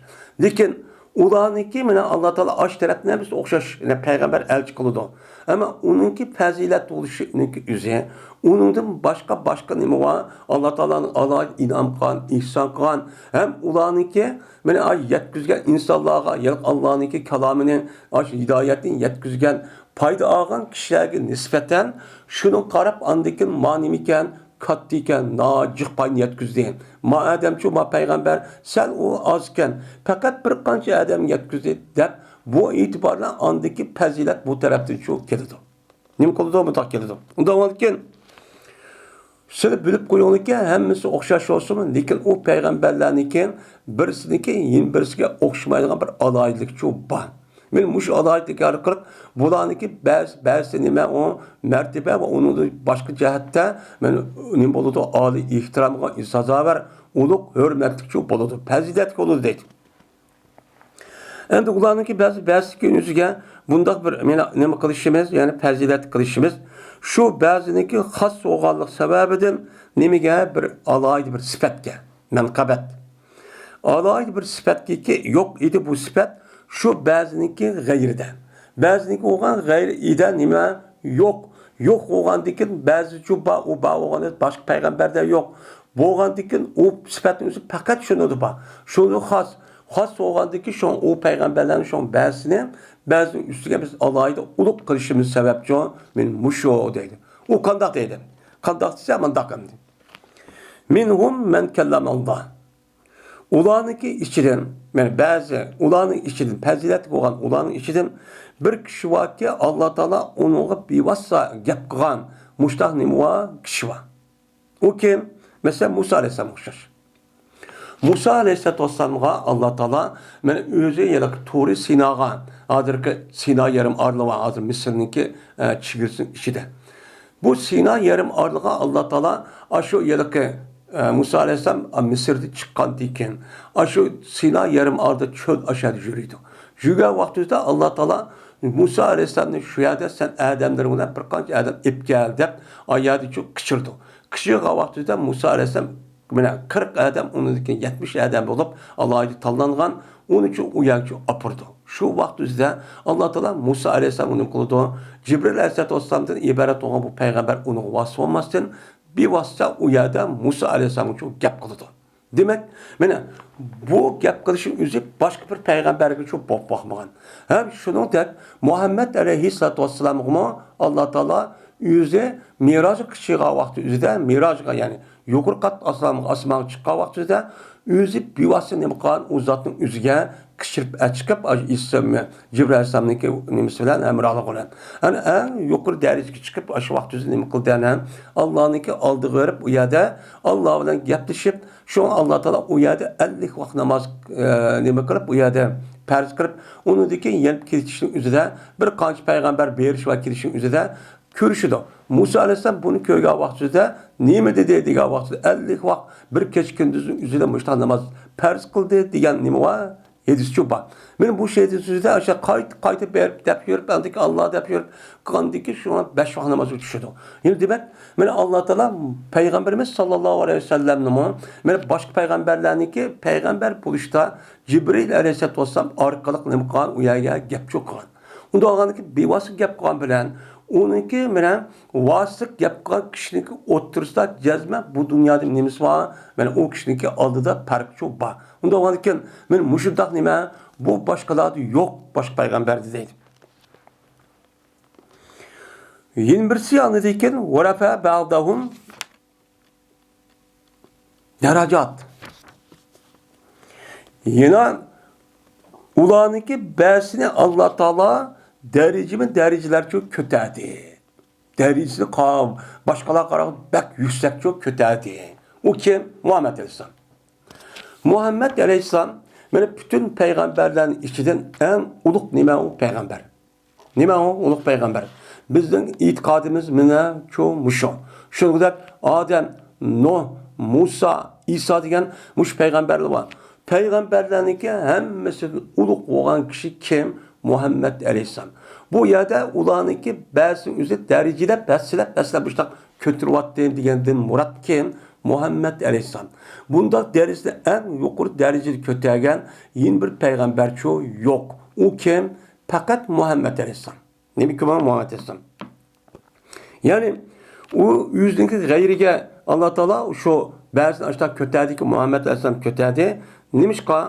لېكىن ئۇلارنىڭكى مانا ئاللا تائالا ئاش تەرەپتىن ھەممىسى ئوخشاش، يەنى پەيغەمبەر ئەلچى قىلىدۇ. ئەمما ئۇنىڭكى پەزىلەت بولۇشى ئۇنىڭكى ئۆزى. ئۇنىڭدىن باشقا، باشقا نېمە بار؟ ئاللا تائالانىڭ ئالاھىدە ئىنئام قىلغان، ئېھسان قىلغان ھەم ئۇلارنىڭكى مانا ئاي يەتكۈزگەن ئىنسانلارغا، يەنى ئاللانىڭكى كالامىنى، ئاش ھىدايەتنى يەتكۈزگەن، پايدا ئالغان كىشىلەرگە نىسبەتەن شۇنىڭغا قاراپ، ئاندىن كېيىن ما نېمىكەن، كاتتا ئىكەن، ناجىق پاينى يەتكۈزدى. ما ئادەمچۇ، ما پەيغەمبەر، سەل ئۇ ئاز ئىكەن، پەقەت بىر قانچە ئادەم يەتكۈزدى، دەپ، بۇ ئېتىبار بىلەن ئاندىكى پەزىلەت بۇ تەرەپتىن شۇ كېلىدۇ. نېمە قىلىدۇ؟ مۇنداق كېلىدۇ. ئۇنداق بولغاندىكىن، سىلەر بىلىپ قويۇڭلاركى، ھەممىسى ئوخشاش بولسىمۇ، لېكىن ئۇ پەيغەمبەرلەرنىڭكى بىرسىنىڭكى يەنە بىرسىگە ئوخشىمايدىغان بىر ئالاھىدىلىكى بار. مانا مۇشۇ ئالاھىدىلىك ئارقىلىق بۇلارنىڭكى بەزى، بەزىسى نېمە ئۇ مەرتىبە ۋە ئۇنىڭدىن باشقا جەھەتتە مانا نېمە بولىدۇ، ئالىي ئېھتىرامغا سازاۋەر، ئۇلۇغ ھۆرمەتلىك شۇ بولىدۇ، پەزىلەتلىك بولىدۇ دەيدۇ. ئەمدى ئۇلارنىڭكى بەزى، بەزىسىنىڭكى ئۆزىگە بۇنداق بىر مانا نېمە قىلىشىمىز، يەنى پەزىلەت قىلىشىمىز، شۇ بەزىنىڭكى خاس بولغانلىق سەۋەبىدىن نېمىگە بىر ئالاھىدە بىر سۈپەتكە، مەنقەبەت. ئالاھىدە بىر سۈپەتكىكى يوق ئىدى بۇ سۈپەت، شۇ بەزىنىڭكى غەيرىدە. بەزىنىڭكى بولغان غەيرىدە نېمە يوق. يوق بولغاندىكىن بەزىچۇ بار، ئۇ بار بولغاندا باشقا پەيغەمبەردە يوق. بولغاندىكىن ئۇ سۈپەتنىڭ ئۆزى پەقەت شۇنىڭدا بار. شۇنىڭدا خاس. خاس بولغاندىكىن شۇڭا ئۇ پەيغەمبەرلەرنىڭ شۇڭا بەزىسىنى بەزىنىڭ ئۈستىگە بىز ئالاھىدە ئۇلۇغ قىلىشىمىز سەۋەبچۇ، مانا مۇشۇ دەيدۇ. ئۇ قانداق دەيدۇ؟ قانداق دېسە مۇنداق ئەمدى. مىنھۇم مەن كەللەمەللا. ئۇلارنىڭكى ئىچىدىن، يەنى بەزى، ئۇلارنىڭ ئىچىدىن، پەزىلەتلىك بولغان ئۇلارنىڭ ئىچىدىن بىر كىشى باركى، ئاللا تائالا ئۇنىڭغا بىۋاسىتە گەپ قىلغان مۇشتاق نېمە بار؟ كىشى بار. ئۇ كىم؟ مەسىلەن، مۇسا ئەلەيھىسسالامغا ئوخشاش. مۇسا ئەلەيھىسسالاتۇ ۋەسسالامغا ئاللا تائالا مانا ئۆزى ھېلىقى تۇرى سىناغا، ھازىرقى سىنا يېرىم ئارىلىغا، ھازىر مىسىرنىڭكى، ئە، چېگرىسىنىڭ ئىچىدە. بۇ سىنا يېرىم ئارىلىغا ئاللا تائالا ئاشۇ ھېلىقى، ئە، مۇسا ئەلەيھىسسالام مىسىردىن چىققاندىن كېيىن، ئاشۇ سىنا يېرىم ئارىلىدا چۆل ئاشۇ يەردە يۈرىدۇ. يۈرگەن ۋاقتىدا ئاللا تائالا مۇسا ئەلەيھىسسالامنى شۇ يەردە سەن ئادەملىرىڭ بىلەن بىر قانچە ئادەم ئېلىپ كەل دەپ، ئا يەردە چۈ-، قىچىرىدۇ. قىچىرغان ۋاقتىدا مۇسا ئەلەيھىسسالام مانا قىرىق ئادەم، ئۇنىڭدىن كېيىن يەتمىش ئادەم بولۇپ، ئالاھىدە تاللانغان، ئۇنى شۇ ئۇ يەرگە شۇ ئاپىرىدۇ. شۇ ۋاقىت ئۆزىدە ئاللا تائالا مۇسا ئەلەيھىسسالامغا نېمە قىلىدۇ؟ جىبرىئىل ئەلەيھىسسالاتۇ ۋەسسالامدىن ئىبارەت بولغان بۇ پەيغەمبەر ئۇنىڭغا ۋاسىتە بولماستىن، بىۋاسىتە ئۇ يەردە مۇسا ئەلەيھىسسالامغا شۇ گەپ قىلىدۇ. دېمەك، مانا بۇ گەپ قىلىشنىڭ ئۆزى باشقا بىر پەيغەمبەرگە شۇ بولۇپ باقمىغان. ھەم شۇنىڭدەك مۇھەممەد ئەلەيھىسسالاتۇ ۋەسسالامغىمۇ ئاللا تائالا ئۆزى مىراجغا چىققان ۋاقتى ئۆزىدە، مىراجغا، يەنى يۇقىرى قات ئاسمانغا، ئاسمانغا چىققان ۋاقتى ئۆزىدە ئۆزى بىۋاسىتە نېمە قىلغان، ئۇ زاتنىڭ ئۆزىگە كىچىرىپ ئەچىقىپ، ئىسمى جىبرىئىل ئەلەيھىسسالامنىڭكى نېمىسى بىلەن، ھەمراھلىقى بىلەن. ئەنە ئەڭ يۇقىرى دەرىجىگە چىقىپ، ئاشۇ ۋاقتى ئۆزىدە نېمە قىلدى؟ ئەنە ئاللانىڭكى ئالدىغا بېرىپ، ئۇ يەردە ئاللا بىلەن گەپلىشىپ، شۇڭا ئاللا تائالا ئۇ يەردە ئەللىك ۋاق ناماز، ئە، نېمە قىلىپ، ئۇ يەردە پەرز قىلىپ، ئۇنىڭدىن كېيىن يەنە كېلىشنىڭ ئۆزىدە، بىر قانچە پەيغەمبەر بېرىش ۋە كېلىشنىڭ ئۆزىدە كۆرۈشىدۇ. مۇسا ئەلەيھىسسالام بۇنى كۆرگەن ۋاقتىدا نېمە دېدى دېگەن ۋاقتىدا، ئەللىك ۋاق بىر كېچە كۈندۈزنىڭ ئۆزىدە مۇشۇنداق ناماز پەرز قىلدى دېگەن نېمە بار؟ ھەدىسچۇ بار. مانا بۇ ھەدىس ئۆزىدە ئاشۇ قايتا، قايتا بېرىپ دەپ يۈرۈپ، ئاندىكى ئاللا دەپ يۈرۈپ، ئاندىكى شۇڭا بەش ۋاق ناماز ئۆتۈشىدۇ. يەنى دېمەك، مانا ئاللا تائالا پەيغەمبىرىمىز ساللاللاھۇ ئەلەيھى ۋەسەللەمنىمۇ، مانا باشقا پەيغەمبەرلەرنىڭكى پەيغەمبەر بولۇشتا جىبرىئىل ئەلەيھىسسالاتۇ ۋەسسالام ئارقىلىق نېمە قىلغان، ئۇ يەرگە گەپچۇ قىلغان. ئۇنداق بولغاندىكىن بىۋاسىتە گەپ قىلغان بىلەن ئۇنىڭكى مانا ۋاسىتە گەپ قىلغان كىشىنىڭكى ئوتتۇرىسىدا جەزمەن بۇ دۇنيادا نېمىسى بار؟ مانا ئۇ كىشىنىڭكى ئالدىدا پەرقچۇ بار. ئۇنداق بولغاندىكىن مانا مۇشۇنداق نېمە، بۇ باشقىلاردا يوق، باشقا پەيغەمبەردە دەيدۇ. يەنە بىرسى ئاندىن كېيىن ورەفە بەزەھۇم دەرەجات. يەنە ئۇلارنىڭكى بەزىسىنى ئاللا تائالا دەرىجىمۇ دەرىجىلەرچە كۆتەردى. دەرىجىسىنى قا-، باشقىلارغا قارىغاندا بەك يۈكسەكچە كۆتەردى. ئۇ كىم؟ مۇھەممەد ئەلەيھىسسالام. مۇھەممەد ئەلەيھىسسالام مانا پۈتۈن پەيغەمبەرلەرنىڭ ئىچىدىن ئەڭ ئۇلۇغ نېمە ئۇ پەيغەمبەر. نېمە ئۇ ئۇلۇغ پەيغەمبەر؟ بىزنىڭ ئېتىقادىمىز مانا شۇ مۇشۇ. شۇنىڭغا دەپ ئادەم، نۇھ، مۇسا، ئىسا دېگەن مۇشۇ پەيغەمبەرلەر بار. پەيغەمبەرلەرنىڭكى ھەممىسىدىن ئۇلۇغ بولغان كىشى كىم؟ مۇھەممەد ئەلەيھىسسالام. بۇ يەردە ئۇلارنىڭكى بەزىسىنى ئۆزى دەرىجىلەپ، ھەسسىلەپ، ھەسسىلەپ مۇشۇنداق كۆتۈرۈۋاتتىم دېگەندىن مۇراد كىم؟ مۇھەممەد ئەلەيھىسسالام. بۇنداق دەرىجىدە ئەڭ يۇقىرى دەرىجىدە كۆتەرگەن يەنە بىر پەيغەمبەرچۇ يوق. ئۇ كىم؟ پەقەت مۇھەممەد ئەلەيھىسسالام. نېمە كىم مۇھەممەد ئەلەيھىسسالام؟ يەنى ئۇ ئۆزىنىڭكى غەيرىگە ئاللا تائالا شۇ بەزىنى ئاشۇنداق كۆتەردىكى، مۇھەممەد ئەلەيھىسسالام كۆتەردى. نېمىشقا؟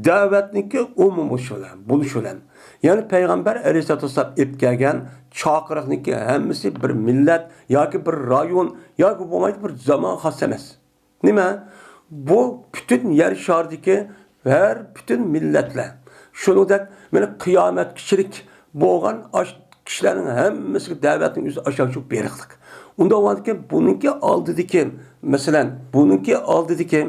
دەۋەتنىڭكى ئومۇملىشىشى بىلەن، بولۇشى بىلەن. يەنى پەيغەمبەر ئەلەيھىسسالاتۇ ۋەسسالام ئېلىپ كەلگەن چاقىرىقنىڭكى ھەممىسى بىر مىللەت ياكى بىر رايون ياكى بولمايدۇ بىر زامانغا خاس ئەمەس. نېمە؟ بۇ پۈتۈن يەر شارىدىكى ھەر پۈتۈن مىللەتلەر. شۇنىڭدەك مانا قىيامەتكىچىلىك بولغان ئاش كىشىلەرنىڭ ھەممىسىگە دەۋەتنىڭ ئۆزى ئاشۇ بېرىقلىق. ئۇنداق بولغاندىكىن بۇنىڭكى ئالدىدىكى، مەسىلەن، بۇنىڭكى ئالدىدىكى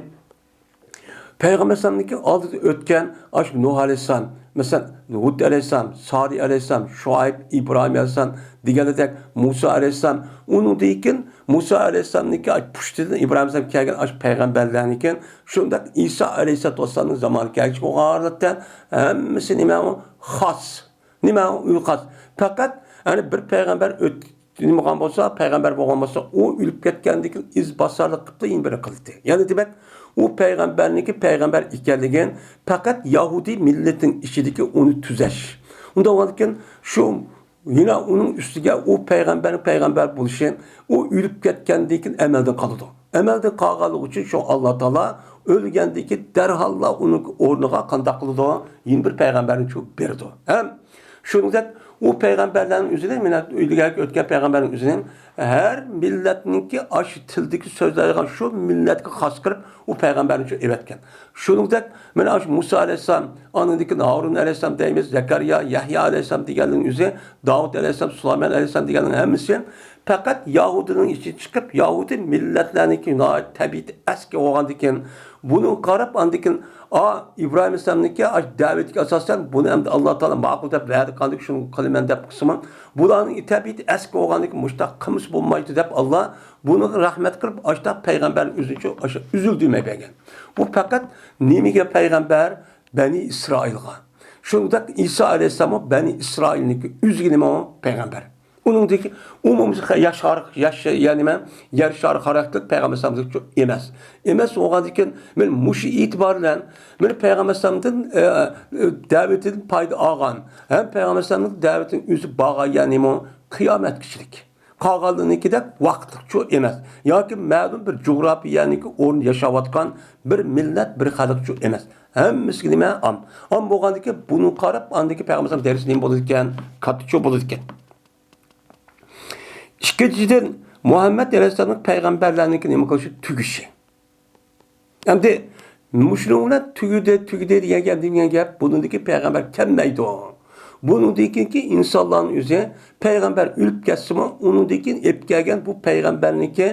پەيغەمبەر ئەلەيھىسسالامنىڭكى ئالدىدا ئۆتكەن ئاشۇ نۇھ ئەلەيھىسسالام، مەسىلەن، ھۇد ئەلەيھىسسالام، سالىھ ئەلەيھىسسالام، شۇئەيب، ئىبراھىم ئەلەيھىسسالام دېگەندەك، مۇسا ئەلەيھىسسالام، ئۇنىڭدىن كېيىن مۇسا ئەلەيھىسسالامنىڭكى پۇشتىدىن ئىبراھىم ئەلەيھىسسالام كەلگەن ئاشۇ پەيغەمبەرلەرنىڭكى، شۇنداق ئىسا ئەلەيھىسسالاتۇ ۋەسسالامنىڭ زامانى كەلگۈچە بولغان ھالەتتە ھەممىسى نېمە ئۇ؟ خاس. نېمە ئۇ خاس؟ پەقەت، يەنى بىر پەيغەمبەر ئۆت-، نېمە بولغان بولسا، پەيغەمبەر بولغان بولسا، ئۇ ئۆلۈپ كەتكەندىن كېيىن ئىز باسارلىق قىلىپ يەنە بىرى قىلدى. يەنى دېمەك، ئۇ پەيغەمبەرنىڭكى پەيغەمبەر ئىكەنلىكىنى پەقەت يەھۇدىي مىللىتىنىڭ ئىچىدىكى ئۇنى تۈزەش. ئۇنداق بولغاندىكىن شۇ يەنە ئۇنىڭ ئۈستىگە ئۇ پەيغەمبەرنىڭ پەيغەمبەر بولۇشى، ئۇ ئۆلۈپ كەتكەندىن كېيىن ئەمەلدىن قالىدۇ. ئەمەلدىن قالغانلىقى ئۈچۈن شۇ ئاللا تائالا ئۆلگەندىن كېيىن دەرھاللا ئۇنىڭ ئورنىغا قانداق قىلىدۇ؟ يەنە بىر پەيغەمبەرنى چۈ-، بېرىدۇ. ھەم شۇنىڭدەك ئۇ پەيغەمبەرلەرنىڭ ئۆزىنى، مانا ئۆلگەن ئۆتكەن پەيغەمبەرنىڭ ئۆزىنى ھەر مىللەتنىڭكى ئاشۇ تىلدىكى سۆزلەيدىغان شۇ مىللەتكە خاس قىلىپ ئۇ پەيغەمبەرنى چۈ-، ئەۋەتكەن. شۇنىڭدەك مانا ئاشۇ مۇسا ئەلەيھىسسالام، ئاندىن كېيىن ھارۇن ئەلەيھىسسالام دەيمىز، زەكەرىيا، يەھيا ئەلەيھىسسالام دېگەنلەرنىڭ ئۆزى، داۋۇت ئەلەيھىسسالام، سۇلايمان ئەلەيھىسسالام دېگەنلەرنىڭ ھەممىسى پەقەت يەھۇدىينىڭ ئىچىدىن چىقىپ، يەھۇدىي مىللەتلەرنىڭكى ناھايىتى تەبىئىتى ئەسكى بولغاندىكىن، بۇنىڭغا قاراپ، ئاندىن كېيىن، ئا، ئىبراھىم ئەلەيھىسسالامنىڭكى ئاش-، دەۋىتىگە ئاساسەن، بۇنى ئەمدى ئاللا تائالا ماقۇل دەپ ۋەدە قىلغاندىكىن، شۇنى قىلىمەن دەپ قىلسىمۇ، بۇلارنىڭ تەبىئىتى ئەسكى بولغاندىكىن، مۇشۇنداق قىلمىسا بولمايدۇ دەپ، ئاللا بۇنىغا رەھمەت قىلىپ، ئاشۇنداق پەيغەمبەرنى ئۆزىنىڭچە ئاشۇ ئۈزۈلدۈرمەي بەرگەن. بۇ پەقەت نېمىگە پەيغەمبەر؟ بەنى ئىسرائىلغا. شۇنداق ئىسا ئەلەيھىسسالاممۇ بەنى ئىسرائىلنىڭكى ئۆزىگە نېمە ئۇ پەيغەمبەر. ئۇنىڭدىكى ئومۇمىي ياش، ياش، يەنى نېمە، يەر شارى خاراكتېرلىك پەيغەمبەر ئەلەيھىسسالامدىكى ئەمەس. ئەمەس بولغاندىكىن، مانا مۇشۇ ئېتىبار بىلەن، مانا پەيغەمبەر ئەلەيھىسسالامدىن، ئە، ئە، دەۋىتىدىن پايدا ئالغان، ھەم پەيغەمبەر ئەلەيھىسسالامنىڭ دەۋىتىنىڭ ئۆزى بارغان يەر نېمە ئۇ؟ قىيامەتكىچىلىك. قالغانلىرىنىڭكىدەك ۋاقىتلىقچۇ ئەمەس. ياكى مەلۇم بىر جۇغراپىيەنىڭكى ئورنىدا ياشاۋاتقان بىر مىللەت، بىر خەلقچۇ ئەمەس. ھەممىسىگە نېمە ئام. ئام بولغاندىكىن بۇنى قاراپ، ئاندىكى پەيغەمبەر دەرسى نېمە بولىدىكەن؟ كاتتىچۇ بولىدىكەن. ئىككىنچىدىن، مۇھەممەد ئەلەيھىسسالامنىڭ پەيغەمبەرلەرنىڭكى نېمە قىلىشى؟ تۈگىشى. ئەمدى مۇشۇنىڭ بىلەن تۈگىدى، تۈگىدى دېگەن گەپ، دېگەن گەپ، بۇنىڭدىكى پەيغەمبەر كەلمەيدۇ. بۇنىڭدىن كېيىنكى ئىنسانلارنىڭ ئۆزى پەيغەمبەر ئۆلۈپ كەتسىمۇ، ئۇنىڭدىن كېيىن ئېلىپ كەلگەن بۇ پەيغەمبەرنىڭكى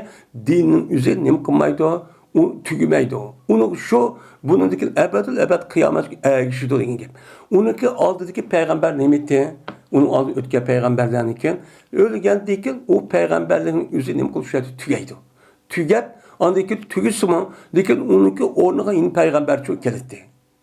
دىنىنىڭ ئۆزى نېمە قىلمايدۇ؟ ئۇ تۈگىمەيدۇ. ئۇنىڭ شۇ، بۇنىڭدىن كېيىن ئەبەدۇل ئەبەد قىيامەتكە ئەگىشىدۇ دېگەن گەپ. ئۇنىڭكى ئالدىدىكى پەيغەمبەر نېمە ئىدى؟ ئۇنىڭ ئالدىدا ئۆتكەن پەيغەمبەرلەرنىڭكى ئۆلگەندىن كېيىن ئۇ پەيغەمبەرلەرنىڭ ئۆزى نېمە قىلىپ شۇ يەردە تۈگەيدۇ. تۈگەپ، ئاندىن كېيىن تۈگىسىمۇ، لېكىن ئۇنىڭكى ئورنىغا يەنە پەيغەمبەرچۇ كېلەتتى.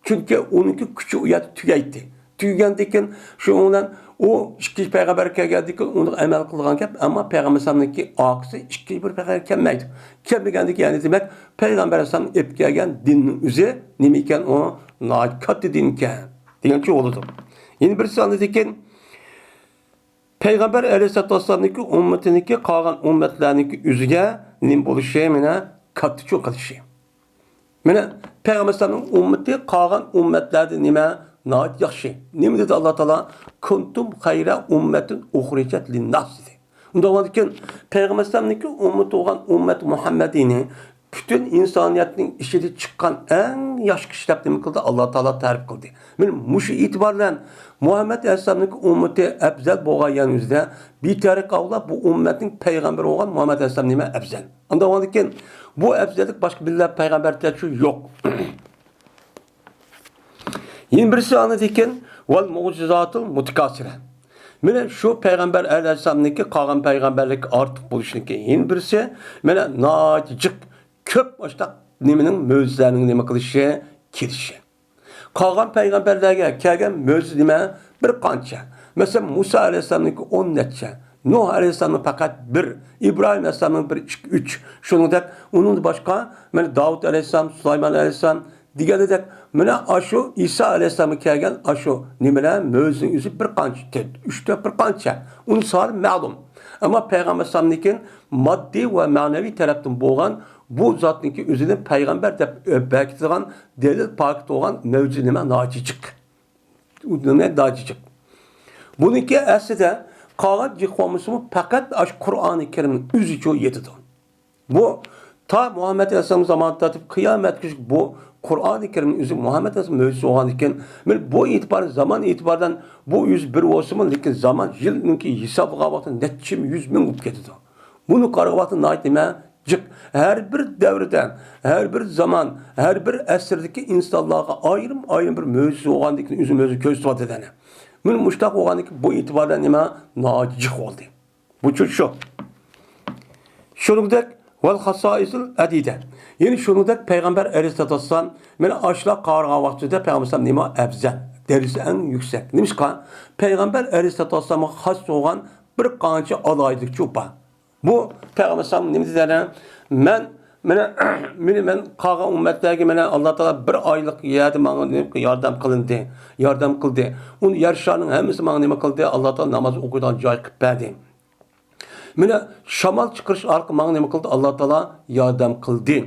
چۈنكى ئۇنىڭكى كۈچى ئۇ يەردە تۈگەيتتى. تۈگىگەندىن كېيىن، شۇنىڭ بىلەن ئۇ ئىككىنچى پەيغەمبەر كەلگەندىن كېيىن ئۇنىڭغا ئەمەل قىلغان گەپ، ئەمما پەيغەمبەر ئەلەيھىسسالامنىڭكى ئارقىسى ئىككىنچى بىر پەيغەمبەر كەلمەيدۇ. كەلمىگەندىن كېيىن، يەنى دېمەك، پەيغەمبەر ئەلەيھىسسالام ئېلىپ كەلگەن دىننىڭ ئۆزى نېمە ئىكەن، ئۇ ناھايىتى كاتتا دىن ئىكەن دېگەنچە بولىدۇ. يەنە بىرسى ئاندىن كېيىن، پەيغەمبەر ئەلەيھىسسالاتۇ ۋەسسالامنىڭكى ئۈممىتىنىڭكى قالغان ئۈممەتلەرنىڭكى ئۆزىگە نېمە بولۇشى مانا كاتتىچۇ قىلىشى. مانا پەيغەمبەر ئەلەيھىسسالامنىڭ ئۈممىتى قالغان ئۈممەتلەردىن نېمە ناھايىتى ياخشى. نېمە دېدى ئاللا تائالا؟ كۇنتۇم خەيرە ئۈممەتىن ئۇخرىجەت لىنناس دېدى. ئۇنداق بولغاندىكىن پەيغەمبەر ئەلەيھىسسالامنىڭكى ئۈممىتى بولغان ئۈممەت مۇھەممەدىينى پۈتۈن ئىنسانىيەتنىڭ ئىچىدە چىققان ئەڭ ياخشى كىشى دەپ نېمە قىلدى؟ ئاللا تائالا تەرىپ قىلدى. مانا مۇشۇ ئېتىبار بىلەن مۇھەممەد ئەلەيھىسسالامنىڭكى ئۈممىتى ئەپزەل بولغان يەنى ئۆزىدە بىتەرەققە ئاۋلا بۇ ئۈممەتنىڭ پەيغەمبىرى بولغان مۇھەممەد ئەلەيھىسسالام نېمە ئەپزەل. ئاندىن بولغاندىكىن بۇ ئەپزەللىك باشقا بىللە پەيغەمبەردە شۇ يوق. يەنە بىرسى ئاندىن كېيىن ۋەل مۇئجىزاتىل مۇتىكاسىرە. مانا شۇ پەيغەمبەر ئەلەيھىسسالامنىڭكى قالغان پەيغەمبەرلىككە ئارتۇق بولۇشىنىڭكى يەنە بىرسى، مانا ناھايىتى جىق كۆپ ئاشتاق نېمىنىڭ مۆجىزىلەرنىڭ نېمە قىلىشى، كېلىشى. قالغان پەيغەمبەرلەرگە كەلگەن مۆجىزە نېمە؟ بىر قانچە. مەسىلەن، مۇسا ئەلەيھىسسالامنىڭكى ئون نەچچە. نۇھ ئەلەيھىسسالامنىڭ پەقەت بىر، ئىبراھىم ئەلەيھىسسالامنىڭ بىر، ئىككى، ئۈچ. شۇنىڭدەك ئۇنىڭدىن باشقا مانا داۋۇت ئەلەيھىسسالام، سۇلايمان ئەلەيھىسسالام دېگەندەك، مانا ئاشۇ ئىسا ئەلەيھىسسالامغا كەلگەن ئاشۇ نېمىلەر، مۆجىزىنىڭ ئۆزى بىر قانچە، ئۈچ تۆت، بىر قانچە. ئۇنىڭ سانى مەلۇم. ئەمما پەيغەمبەر ئەلەيھىسسالامنىڭكى ماددىي ۋە مەنىۋى تەرەپتىن بولغان بۇ زاتنىڭكى ئۆزىنى پەيغەمبەر دەپ بەكىتىدىغان دەلىل پاكىت بولغان مۆجىزە نېمە ناچىچىق. ئۇ نېمە ناچىچىق. بۇنىڭكى ئەسلىدە قالغان جىق بولمىسىمۇ پەقەت ئاشۇ قۇرئانى كەرىمنىڭ ئۆزىچۇ يېتىدۇ. بۇ تا مۇھەممەد ئەلەيھىسسالام زامانىدىن تارتىپ قىيامەتكىچە بۇ قۇرئانى كەرىمنىڭ ئۆزى مۇھەممەد ئەلەيھىسسالام مۆجىزىسى بولغاندىكىن، مانا بۇ ئېتىبار، زامان ئېتىبارىدىن بۇ يۈز بىر بولسىمۇ، لېكىن زامان يىلنىڭكى ھېسابلىغان ۋاقتىدا نەچچە يۈز مىڭ بولۇپ كېتىدۇ. بۇنى قارىغان ۋاقتىدا ناھايىتى نېمە جىق. ھەر بىر دەۋردە، ھەر بىر زامان، ھەر بىر ئەسىردىكى ئىنسانلارغا ئايرىم-ئايرىم بىر مۆجىزە بولغاندىكىن، ئۆزى مۆجىزە كۆرسىتىۋاتىدۇ ئەنە. مانا مۇشۇنداق بولغاندىكىن بۇ ئېتىباردا نېمە ناھايىتى جىق بولدى. بۇ چۈشۈش شۇ. شۇنىڭدەك ۋەل خاسائىسىل ئەدىدە. يەنى شۇنىڭدەك پەيغەمبەر ئەلەيھىسسالاتۇ ۋەسسالام، مانا ئاشۇلار قارىغان ۋاقتىدا پەيغەمبەر ئەلەيھىسسالام نېمە ئەۋزەل، دەرىجىسى ئەڭ يۈكسەك. نېمىشقا؟ پەيغەمبەر ئەلەيھىسسالاتۇ ۋەسسالامغا خاس بولغان بىر قانچە ئالاھىدىلىكچۇ بار. بۇ پەيغەمبەر ئەلەيھىسسالام نېمە دېدى؟ مەن، مانا، مېنى، مەن قالغان ئۈممەتلەرگە مانا ئاللا تائالا بىر ئايلىق يەردە ماڭا ياردەم قىلىندى، ياردەم قىلدى. ئۇنى يەر شارىنىڭ ھەممىسى ماڭا نېمە قىلدى؟ ئاللا تائالا ناماز ئوقۇيدىغان جاي قىلىپ بەردى. مانا شامال چىقىرىش ئارقىلىق ماڭا نېمە قىلدى؟ ئاللا تائالا ياردەم قىلدى،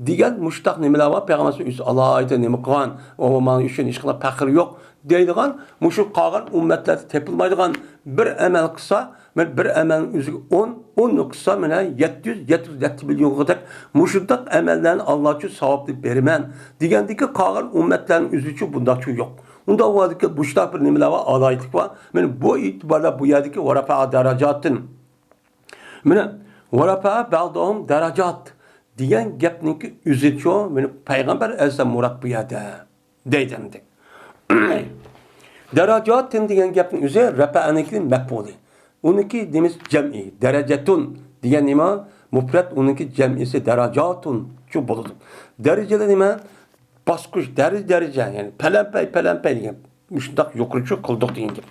دېگەن مۇشتاق نېمىلەر بار. پەيغەمبەر ئۆزى ئالاھىدە نېمە قىلغان، ئۇ ماڭا ئۈچۈن ھېچقانداق پەخرى يوق دەيدىغان، مۇشۇ قالغان ئۈممەتلەردە تېپىلمايدىغان بىر ئەمەل قىلسا، مانا بىر ئەمەلنىڭ ئۆزىگە ئون، ئوننى قىلسا، مانا يەتتە يۈز، يەتتە يۈز، يەتتە مىليونغىدەك مۇشۇنداق ئەمەللەرنى ئاللا ئۈچۈن ساۋابنى بېرىمەن دېگەندىكى قالغان ئۈممەتلەرنىڭ ئۆزىچۇ بۇنداقچۇ يوق. ئۇنداق بولغاندىكىن مۇشۇنداق بىر نېمىلەر بار، ئالاھىدىلىك بار. مانا بۇ ئېتىباردا بۇ يەردىكى ۋەرەپەئە دەرەجاتىن. مانا ۋەرەپەئە بەئدۇھۇم دەرەجات دېگەن گەپنىڭكى ئۆزىچۇ، مانا پەيغەمبەر ئەلەيھىسسالام مۇراد بۇ يەردە دەيدۇ ئەمدى. دەرەجاتىن دېگەن گەپنىڭ ئۆزى رەپەئەنىڭكى مەپئۇلى. ئۇنىڭكى نېمىسى جەمئىي. دەرەجەتۇن دېگەن نېمە؟ مۇپرەت، ئۇنىڭكى جەمئىسى دەرەجاتۇنچۇ بولىدۇ. دەرىجىلەر نېمە؟ باسقۇچ، دەرىجە، دەرىجە، يەنى پەلەمپەي، پەلەمپەي دېگەن. مۇشۇنداق يۇقىرىچۇ قىلدۇق دېگەن گەپ.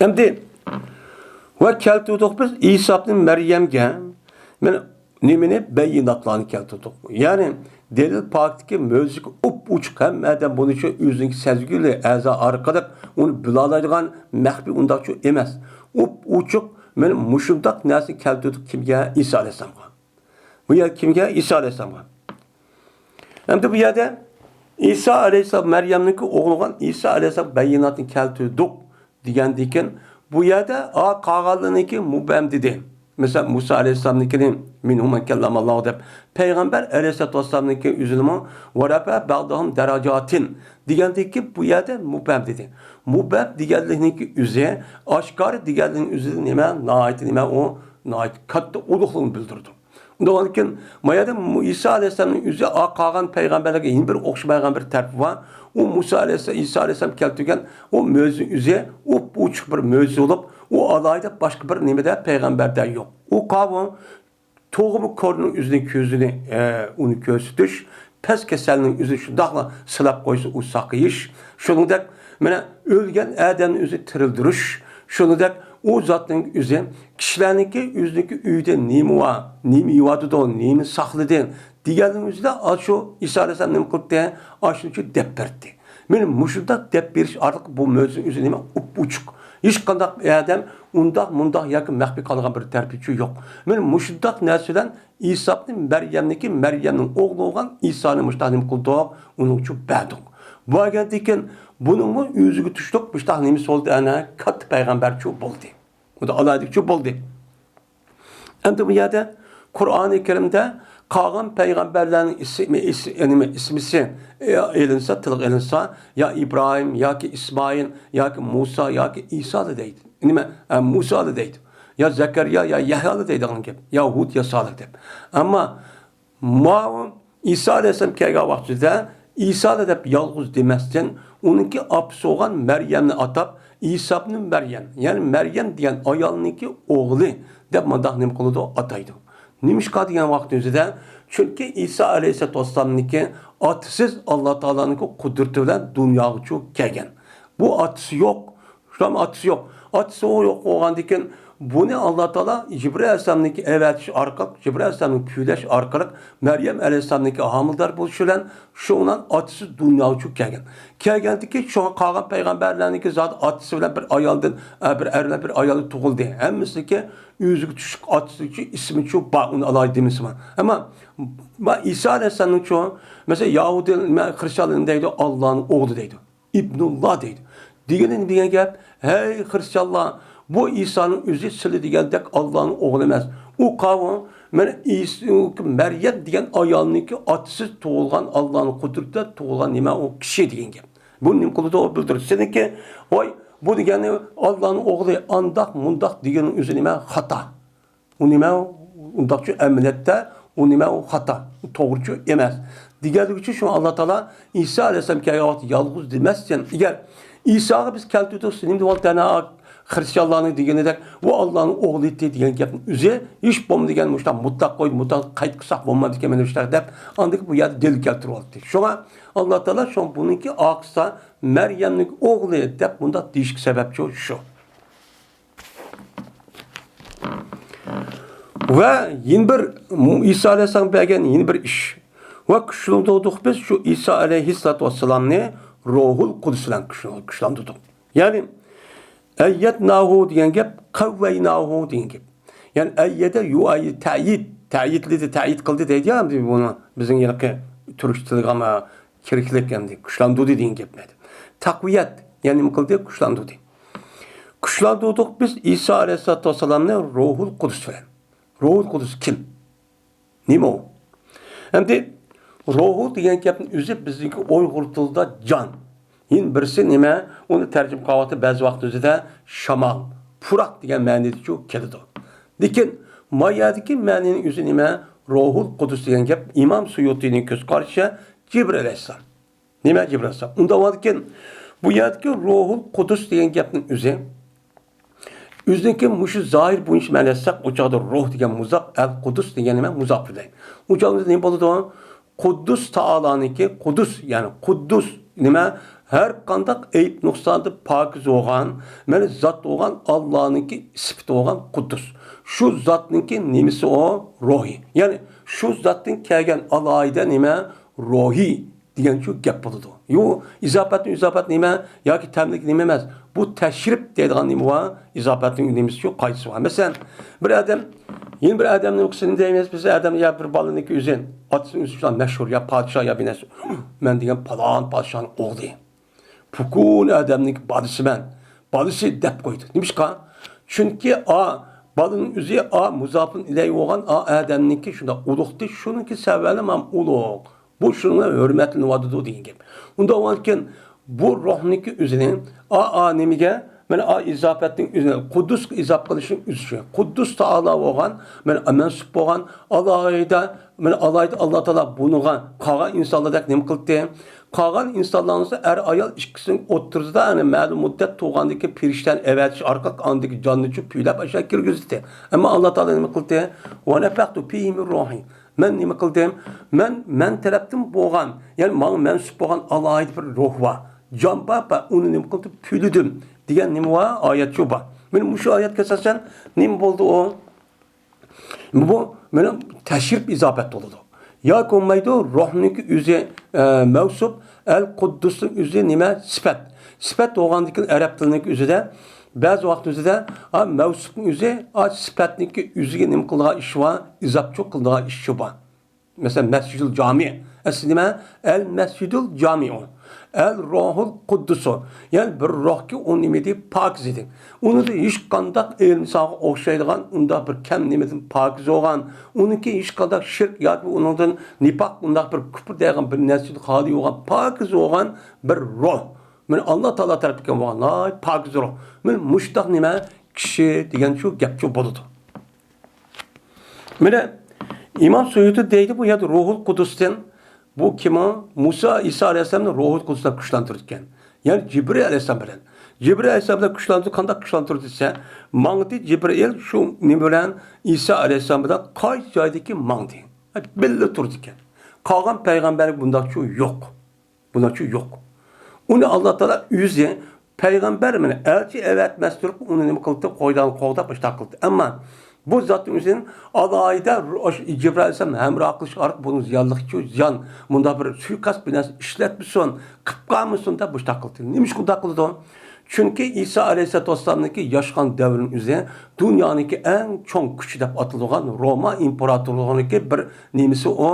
ئەمدى ۋە كەلتۈردۇق بىز ئىسا ئىبنى مەريەمگە، مانا نېمىنى؟ بەييىناتلارنى كەلتۈردۇق. يەنى دەلىل پاكىتتىكى مۆجىزىگە ئوپئوچۇق، ھەممە ئادەم بۇنى شۇ ئۆزىنىڭ سەزگۈلى ئەزا ئارقىلىق ئۇنى بىلالايدىغان مەخپىي ئۇنداقچۇ ئەمەس. ئوپئوچۇق مانا مۇشۇنداق نەرسىنى كەلتۈردۇق. كىمگە؟ ئىسا ئەلەيھىسسالامغا. بۇ يەر كىمگە؟ ئىسا ئەلەيھىسسالامغا. ئەمدى بۇ يەردە ئىسا ئەلەيھىسسالام، مەريەمنىڭكى ئوغلى بولغان ئىسا ئەلەيھىسسالام بەييىناتنى كەلتۈردۇق دېگەندىكىن، بۇ يەردە، ئا، قالغانلىرىنىڭكى مۇبھەم دېدى. مەسىلەن، مۇسا ئەلەيھىسسالامنىڭكىنى مىنھۇم مەن كەللەمەللاھۇ دەپ، پەيغەمبەر ئەلەيھىسسالاتۇ ۋەسسالامنىڭكى ئۆزىنىمۇ ۋەرەپەئە بەئدۇھۇم دەرەجاتىن دېگەندىكى، بۇ يەردە مۇبھەم دېدى. مۇبھەم دېگەنلىكنىڭكى ئۆزى، ئاشكارا دېگەنلىكنىڭ ئۆزى نېمە؟ ناھايىتى نېمە ئۇ؟ ناھايىتى كاتتا ئۇلۇغلۇقنى بىلدۈرىدۇ. ئۇنداق بولغاندىكىن، ما يەردە مۇ-، ئىسا ئەلەيھىسسالامنىڭ ئۆزى ئا-، قالغان پەيغەمبەرلەرگە يەنە بىر ئوخشىمايدىغان بىر تەرىپى بار. ئۇ مۇسا ئەلەيھىسسالام، ئىسا ئەلەيھىسسالام كەلتۈرگەن ئۇ مۆجىزە ئۆزى ئوپئوچۇق بىر مۆجىزە بولۇپ، ئۇ ئالاھىدە باشقا بىر نېمىدە پەيغەمبەردە يوق. ئۇ قاۋۇ توغۇمۇ كورنىڭ ئۆزىنى كۆزىنى، ئە، ئۇنى كۆرسىتىش، پەس كېسەلنىڭ ئۆزىنى شۇنداقلا سىلاپ قويسا، ئۇ ساقىيىش. شۇنىڭدەك، مانا، ئۆلگەن ئادەمنى ئۆزى تىرىلدۈرۈش. شۇنىڭدەك، ئۇ زاتنىڭ ئۆزى، كىشىلەرنىڭكى ئۆزىنىڭكى ئۆيىدە نېمە بار، نېمە يېۋاتىدۇ، نېمە ساقلىدى دېگەننىڭ ئۆزىدە، ئاشۇ ئىسا ئەلەيھىسسالام نېمە قىلدى؟ ئاشۇنىڭ ئۈچۈن دەپ بەردى. مانا مۇشۇنداق دەپ بېرىش ئارقىلىق بۇ مۆجىزىنىڭ ئۆزى نېمە؟ ئوپئوچۇق. ھېچقانداق ئادەم ئۇنداق، مۇنداق ياكى مەخپىي قالغان بىر تەرىپىچۇ يوق. مانا مۇشۇنداق نەرسە بىلەن ئىسا ئىبنى مەريەمنىڭكى، مەريەمنىڭ ئوغلى بولغان ئىسانى مۇشۇنداق نېمە قىلدۇق؟ ئۇنىڭچۇ بەردۇق. بۇ ئەگەردىكىن بۇنىڭمۇ ئۆزىگە تۇشلۇق مۇشۇنداق نېمىسى بولدى، ئەنە كاتتا پەيغەمبەرچۇ بولدى. بۇ دا ئالاھىدىلىكچۇ بولدى. ئەمدى بۇ يەردە قۇرئانى كەرىمدە قالغان پەيغەمبەرلەرنىڭ ئىسمى، ئىس-، نېمە، ئىسمىسى، ئېلىنسا، تىلغا ئېلىنسا، يا ئىبراھىم، ياكى ئىسمائىل، ياكى مۇسا، ياكى ئىسالا دەيدۇ. نېمە، ئە، مۇسالا دەيدۇ. يا زەكەرىيا، يا يەھيالا دەيدىغان گەپ. يا ھۇد، يا سالىھ دەپ. ئەمما ماۋۇ ئىسا ئەلەيھىسسالام كەلگەن ۋاقتىدا ئىسالا دەپ يالغۇز دېمەستىن، ئۇنىڭكى ئاپىسى بولغان مەريەمنى ئاتاپ، ئىسا ئىبنى مەريەم، يەنى مەريەم دېگەن ئايالنىڭكى ئوغلى دەپ مۇنداق نېمە قىلىدۇ؟ ئاتايدۇ. نېمىشقا دېگەن ۋاقىت ئۆزىدە؟ چۈنكى ئىسا ئەلەيھىسسالاتۇ ۋەسسالامنىڭكى ئاتىسىز ئاللا تائالانىڭكى قۇدرىتى بىلەن دۇنياغىچۇ كەلگەن. بۇ ئاتىسى يوق، ئۇلارنىڭ ئاتىسى يوق. ئاتىسى يوق بولغاندىكىن، بۇنى ئاللا تائالا جىبرىئىل ئەلەيھىسسالامنىڭكى ئەۋەتىش ئارقىلىق، جىبرىئىلەيھىسسالامنى كۈيلەش ئارقىلىق، مەريەم ئەلەيھىسسالامنىڭكى ھامىلىدار بولۇشى بىلەن شۇنىڭ ئاتىسى دۇنياغا چۈشۈپ كەلگەن. كەلگەندىكى شۇڭا قالغان پەيغەمبەرلەرنىڭكى زادى ئاتىسى بىلەن بىر ئايالدىن، ئە، بىر ئەر بىلەن بىر ئايالدىن تۇغۇلدى. ھەممىسىنىڭكى ئۆزىگە تۇشلۇق ئاتىسىچۇ، ئىسمىچۇ بار، ئۇنى ئالاھىدە دېمىسىمۇ. ئەمما، ما ئىسا ئەلەيھىسسالامنىڭچۇ، مەسىلەن، يەھۇدىي، نېمە، خرىستىيانلار نېمە دەيدۇ؟ ئاللانىڭ ئوغلى دەيدۇ. ئىبنۇللا دەيدۇ. دېگىنى نېمە دېگەن گەپ؟ ھەي خرىستىيانلار، بۇ ئىسانىڭ ئۆزى سىلى دېگەندەك ئاللانىڭ ئوغلى ئەمەس. ئۇ قاۋۇ، مانا ئىس-، ئۇ مەريەم دېگەن ئايالنىڭكى ئاتىسىز تۇغۇلغان ئاللانىڭ قۇدرىتىدە تۇغۇلغان نېمە ئۇ كىشى دېگەن گەپ. بۇ نېمە قىلىدۇ؟ ئۇ بىلدۈرىدۇ. سېنىڭكى، ۋاي، بۇ دېگەننى ئاللانىڭ ئوغلى، ئانداق، مۇنداق دېگىنىڭ ئۆزى نېمە؟ خاتا. ئۇ نېمە؟ ئۇنداقچۇ ئەمەلىيەتتە ئۇ نېمە؟ ئۇ خاتا. ئۇ توغرىچۇ ئەمەس. دېگەنلىكىچۇ شۇ ئاللا تائالا ئىسا ئەلەيھىسسالام كەلگەن ۋاقىتتا يالغۇز دېمەستىن، ئەگەر ئىساغا بىز كەلتۈردۇق، سېنىڭ دېۋالدى ئەنە خرىستىيانلارنىڭ دېگىنىدەك، ئۇ ئاللانىڭ ئوغلى ئىدى دېگەن گەپنىڭ ئۆزى ھېچ بولمىدىكەن، مۇشۇنداق مۇتلەق قويدى، مۇتلەق قايتا قىلساق بولمامدىكەن، مانا مۇشۇنداق دەپ، ئاندىن كېيىن بۇ يەردە دەلىل كەلتۈرۈۋالدى. شۇڭا ئاللا تائالا شۇ بۇنىڭكى ئارقىسىدا مەريەمنىڭ ئوغلى دەپ مۇنداق دېيىشكە سەۋەبچۇ شۇ. ۋە يەنە بىر ئىسا ئەلەيھىسسالام بەرگەن يەنە بىر ئىش. ۋە كۈچلەندۈردۇق بىز شۇ ئىسا ئەلەيھىسسالاتۇ ۋەسسالامنى روھۇل قۇدس بىلەن كۈچ-، كۈچلەندۈردۇق. يەنى، ئەييەدناھۇ دېگەن گەپ، قەۋۋەيناھۇ دېگەن گەپ. يەنى، ئەييەدە، يۇئەييىد، تەئيىد، تەئيىدلىدى، تەئيىد قىلدى دەيدۇ يا، بۇنى بىزنىڭ ھېلىقى تۈرك تىلىغا كىرىكلىك ئەمدى، كۈچلەندۈردى دېگەن گەپ. تەقۋىيەت، يەنى نېمە قىلدى؟ كۈچلەندۈردى. كۈچلەندۈردۇق بىز ئىسا ئەلەيھىسسالاتۇ ۋەسسالامنى روھۇل قۇدس بىلەن. روھۇل قۇدس كىم؟ نېمە ئۇ؟ ئەمدى روھۇ دېگەن گەپنىڭ ئۆزى بىزنىڭكى ئۇيغۇر تىلىدا جان. يەنە بىرسى نېمە؟ ئۇنى تەرجىمە قىلغان ۋاقتىدا بەزى ۋاقىت ئۆزىدە شامال، پۇراق دېگەن مەنىدىچۇ كېلىدۇ. لېكىن ما يەردىكى مەنىنىڭ ئۆزى نېمە؟ روھۇل قۇدس دېگەن گەپ ئىمام سۇيۇتىنىڭ كۆز قارىشىچە جىبرىئىل ئەلەيھىسسالام. نېمە جىبرىئىل ئەلەيھىسسالام؟ ئۇنداق بولغاندىكىن، بۇ يەردىكى روھۇل قۇدس دېگەن گەپنىڭ ئۆزى، ئۆزىنىڭكى مۇشۇ زاھىر بويىچە مەنىسى، ئۇ چاغدا روھ دېگەن مۇزاپ، ئەل قۇدس دېگەن نېمە؟ مۇزاپ ئىلەي. ئۇ چاغدا نېمە بولىدۇ؟ قۇددۇس تائالانىڭكى، قۇدۇس، يەنى قۇددۇس نېمە؟ ھەر قانداق ئەيىب نۇقساندىن پاكىز بولغان، مانا زات بولغان، ئاللانىڭكى سۈپىتى بولغان قۇددۇس. شۇ زاتنىڭكى نېمىسى ئۇ؟ روھى. يەنى شۇ زاتتىن كەلگەن ئالاھىدە نېمە؟ روھى دېگەنچۇ گەپ بولىدۇ. يو، ئىزاپەتنىڭ ئىزاپەت نېمە ياكى تەملىك نېمە ئەمەس. بۇ تەشرىپ دەيدىغان نېمە بار؟ ئىزاپەتنىڭ نېمىسىچۇ، قايسى بار؟ مەسىلەن، بىر ئادەم، يەنە بىر ئادەمنىڭ قىسمىنى دەيمىز، بىز ئادەم يا بىر بالىنىڭكى ئۆزى، ئاتىسىنىڭ ئۆزى شۇنداق مەشھۇر، يا پادىشاھ، يا بىر نەرسە، مەن دېگەن پالان پادىشاھنىڭ ئوغلى. پۈكۈن ئادەمنىڭ بالىسىمەن. بالىسى دەپ قويدى. نېمىشقا؟ چۈنكى ئا، بالىنىڭ ئۆزى ئا، مۇزاپىن ئىلەي بولغان ئا ئادەمنىڭكى شۇنداق ئۇلۇغتى، شۇنىڭكى سەۋەبى مەن ئۇلۇغ. بۇ شۇنىڭ بىلەن ھۆرمەتلىنىۋاتىدۇ دېگەن گەپ. ئۇنداق بولغاندىكىن، بۇ روھنىڭكى ئۆزىنى، ئا، ئا نېمىگە؟ مانا ئا ئىزاپەتنىڭ ئۆزىنى، قۇددۇسقا ئىزاپ قىلىشنىڭ ئۆزى شۇ. قۇددۇس تائالا بولغان، مانا مەنسۇپ بولغان، ئالاھىدە، مانا ئالاھىدە ئاللا تائالا بۇنىڭغا قالغان ئىنسانلاردەك نېمە قىلدى؟ قالغان ئىنسانلارنىڭ ئەر ئايال ئىككىسىنىڭ ئوتتۇرىسىدا، يەنى مەلۇم مۇددەت تۇرغاندىكى پېرىشتىنى ئەۋەتىش ئارقىلىق ئاندىكى جاننى چۈ پۈيلەپ ئاشۇ كىرگۈزدى. ئەمما ئاللا تائالا نېمە قىلدى؟ ۋە نەفەختۇ فىھى مىن روھى. مەن نېمە قىلدىم؟ مەن، مەن تەرەپتىن بولغان، يەنى ماڭا مەنسۇپ بولغان ئالاھىدە بىر روھ بار، جان بار، بار، ئۇنى نېمە قىلدىم؟ پۈيلىدىم دېگەن نېمە بار؟ ئايەتچۇ بار. مانا مۇشۇ ئايەتكە ئاساسەن نېمە بولدى ئۇ؟ بۇ مانا تەشرىپ ئىزاپەت بولىدۇ. ياكى بولمايدۇ، روھنىڭكى ئۆزى، ئە، مەۋسۇپ، ئەل قۇددۇسنىڭ ئۆزى نېمە؟ سۈپەت. سۈپەت بولغاندىكىن ئەرەب تىلىنىڭكى ئۆزىدە بەزى ۋاقىت ئۆزىدە، ئا، مەۋسۇپنىڭ ئۆزى، ئا، سۈپەتنىڭكى ئۆزىگە نېمە قىلىدىغان ئىشى بار؟ ئىزاپچۇ قىلىدىغان ئىشى بار. مەسىلەن، مەسجىدۇل جامى. ئەسلى نېمە؟ ئەل مەسجىدۇل جامىئۇ. ئەل روھۇل قۇددۇسۇ. يەنى بىر روھكى ئۇ نېمە دەيدۇ؟ پاكىز ئىدى. ئۇنىڭدا ھېچقانداق ئىنسانغا ئوخشايدىغان ئۇنداق بىر كەم نېمىدىن پاكىز بولغان، ئۇنىڭكى ھېچقانداق شىرك ياكى ئۇنىڭدىن نىپاق، ئۇنداق بىر كۇپۇر دەيدىغان بىر نەرسىدىن خالىي بولغان، پاكىز بولغان بىر روھ. مانا ئاللا تائالا تەرىپىدىن بولغان ناھايىتى پاكىز روھ. مانا مۇشۇنداق نېمە؟ كىشى دېگەن شۇ گەپچۇ بولىدۇ. مانا ئىمام سۇيۇتى دەيدۇ، بۇ يەردە روھۇل قۇدۇستىن، بۇ كىم ئۇ؟ مۇسا، ئىسا ئەلەيھىسسالامنى روھۇل قۇدۇس بىلەن كۈچلەندۈرىدىكەن. يەنى جىبرىئىل ئەلەيھىسسالام بىلەن. جىبرىئىل ئەلەيھىسسالام بىلەن كۈچلەندۈردى، قانداق كۈچلەندۈردى دېسە، ماڭدى جىبرىئىل شۇ نېمە بىلەن؟ ئىسا ئەلەيھىسسالام بىلەن قايسى جايدىكى ماڭدى؟ بىللە تۇرىدىكەن. قالغان پەيغەمبەرگە بۇنداقچۇ يوق. بۇنىڭچۇ يوق. ئۇنى ئاللا تائالا ئۆزى پەيغەمبەر مانا ئەلچى ئەۋەتمەس تۇرۇپ، ئۇنى نېمە قىلدى؟ قويدان قوغداپ ئىشتاق قىلدى. ئەمما بۇ زاتنىڭ ئۆزىنى ئالاھىدە ئاشۇ جىبرىئىل ئەلەيھىسسالام ھەمراھ قىلىش ئارقىلىق بۇنىڭ زىيانلىقى زىيان، مۇنداق بىر سۇيىقەست بىر نەرسە ئىشلەتمىسۇن، قىلىپ قالمىسۇن دەپ مۇشۇنداق قىلدى. نېمىشقا ئۇنداق قىلىدۇ؟ چۈنكى ئىسا ئەلەيھىسسالاتۇ ۋەسسالامنىڭكى ياشىغان دەۋرىنىڭ ئۆزى دۇنيانىڭكى ئەڭ چوڭ كۈچى دەپ ئاتىلىدىغان روما ئىمپېراتورلۇقىنىڭكى بىر نېمىسى ئۇ،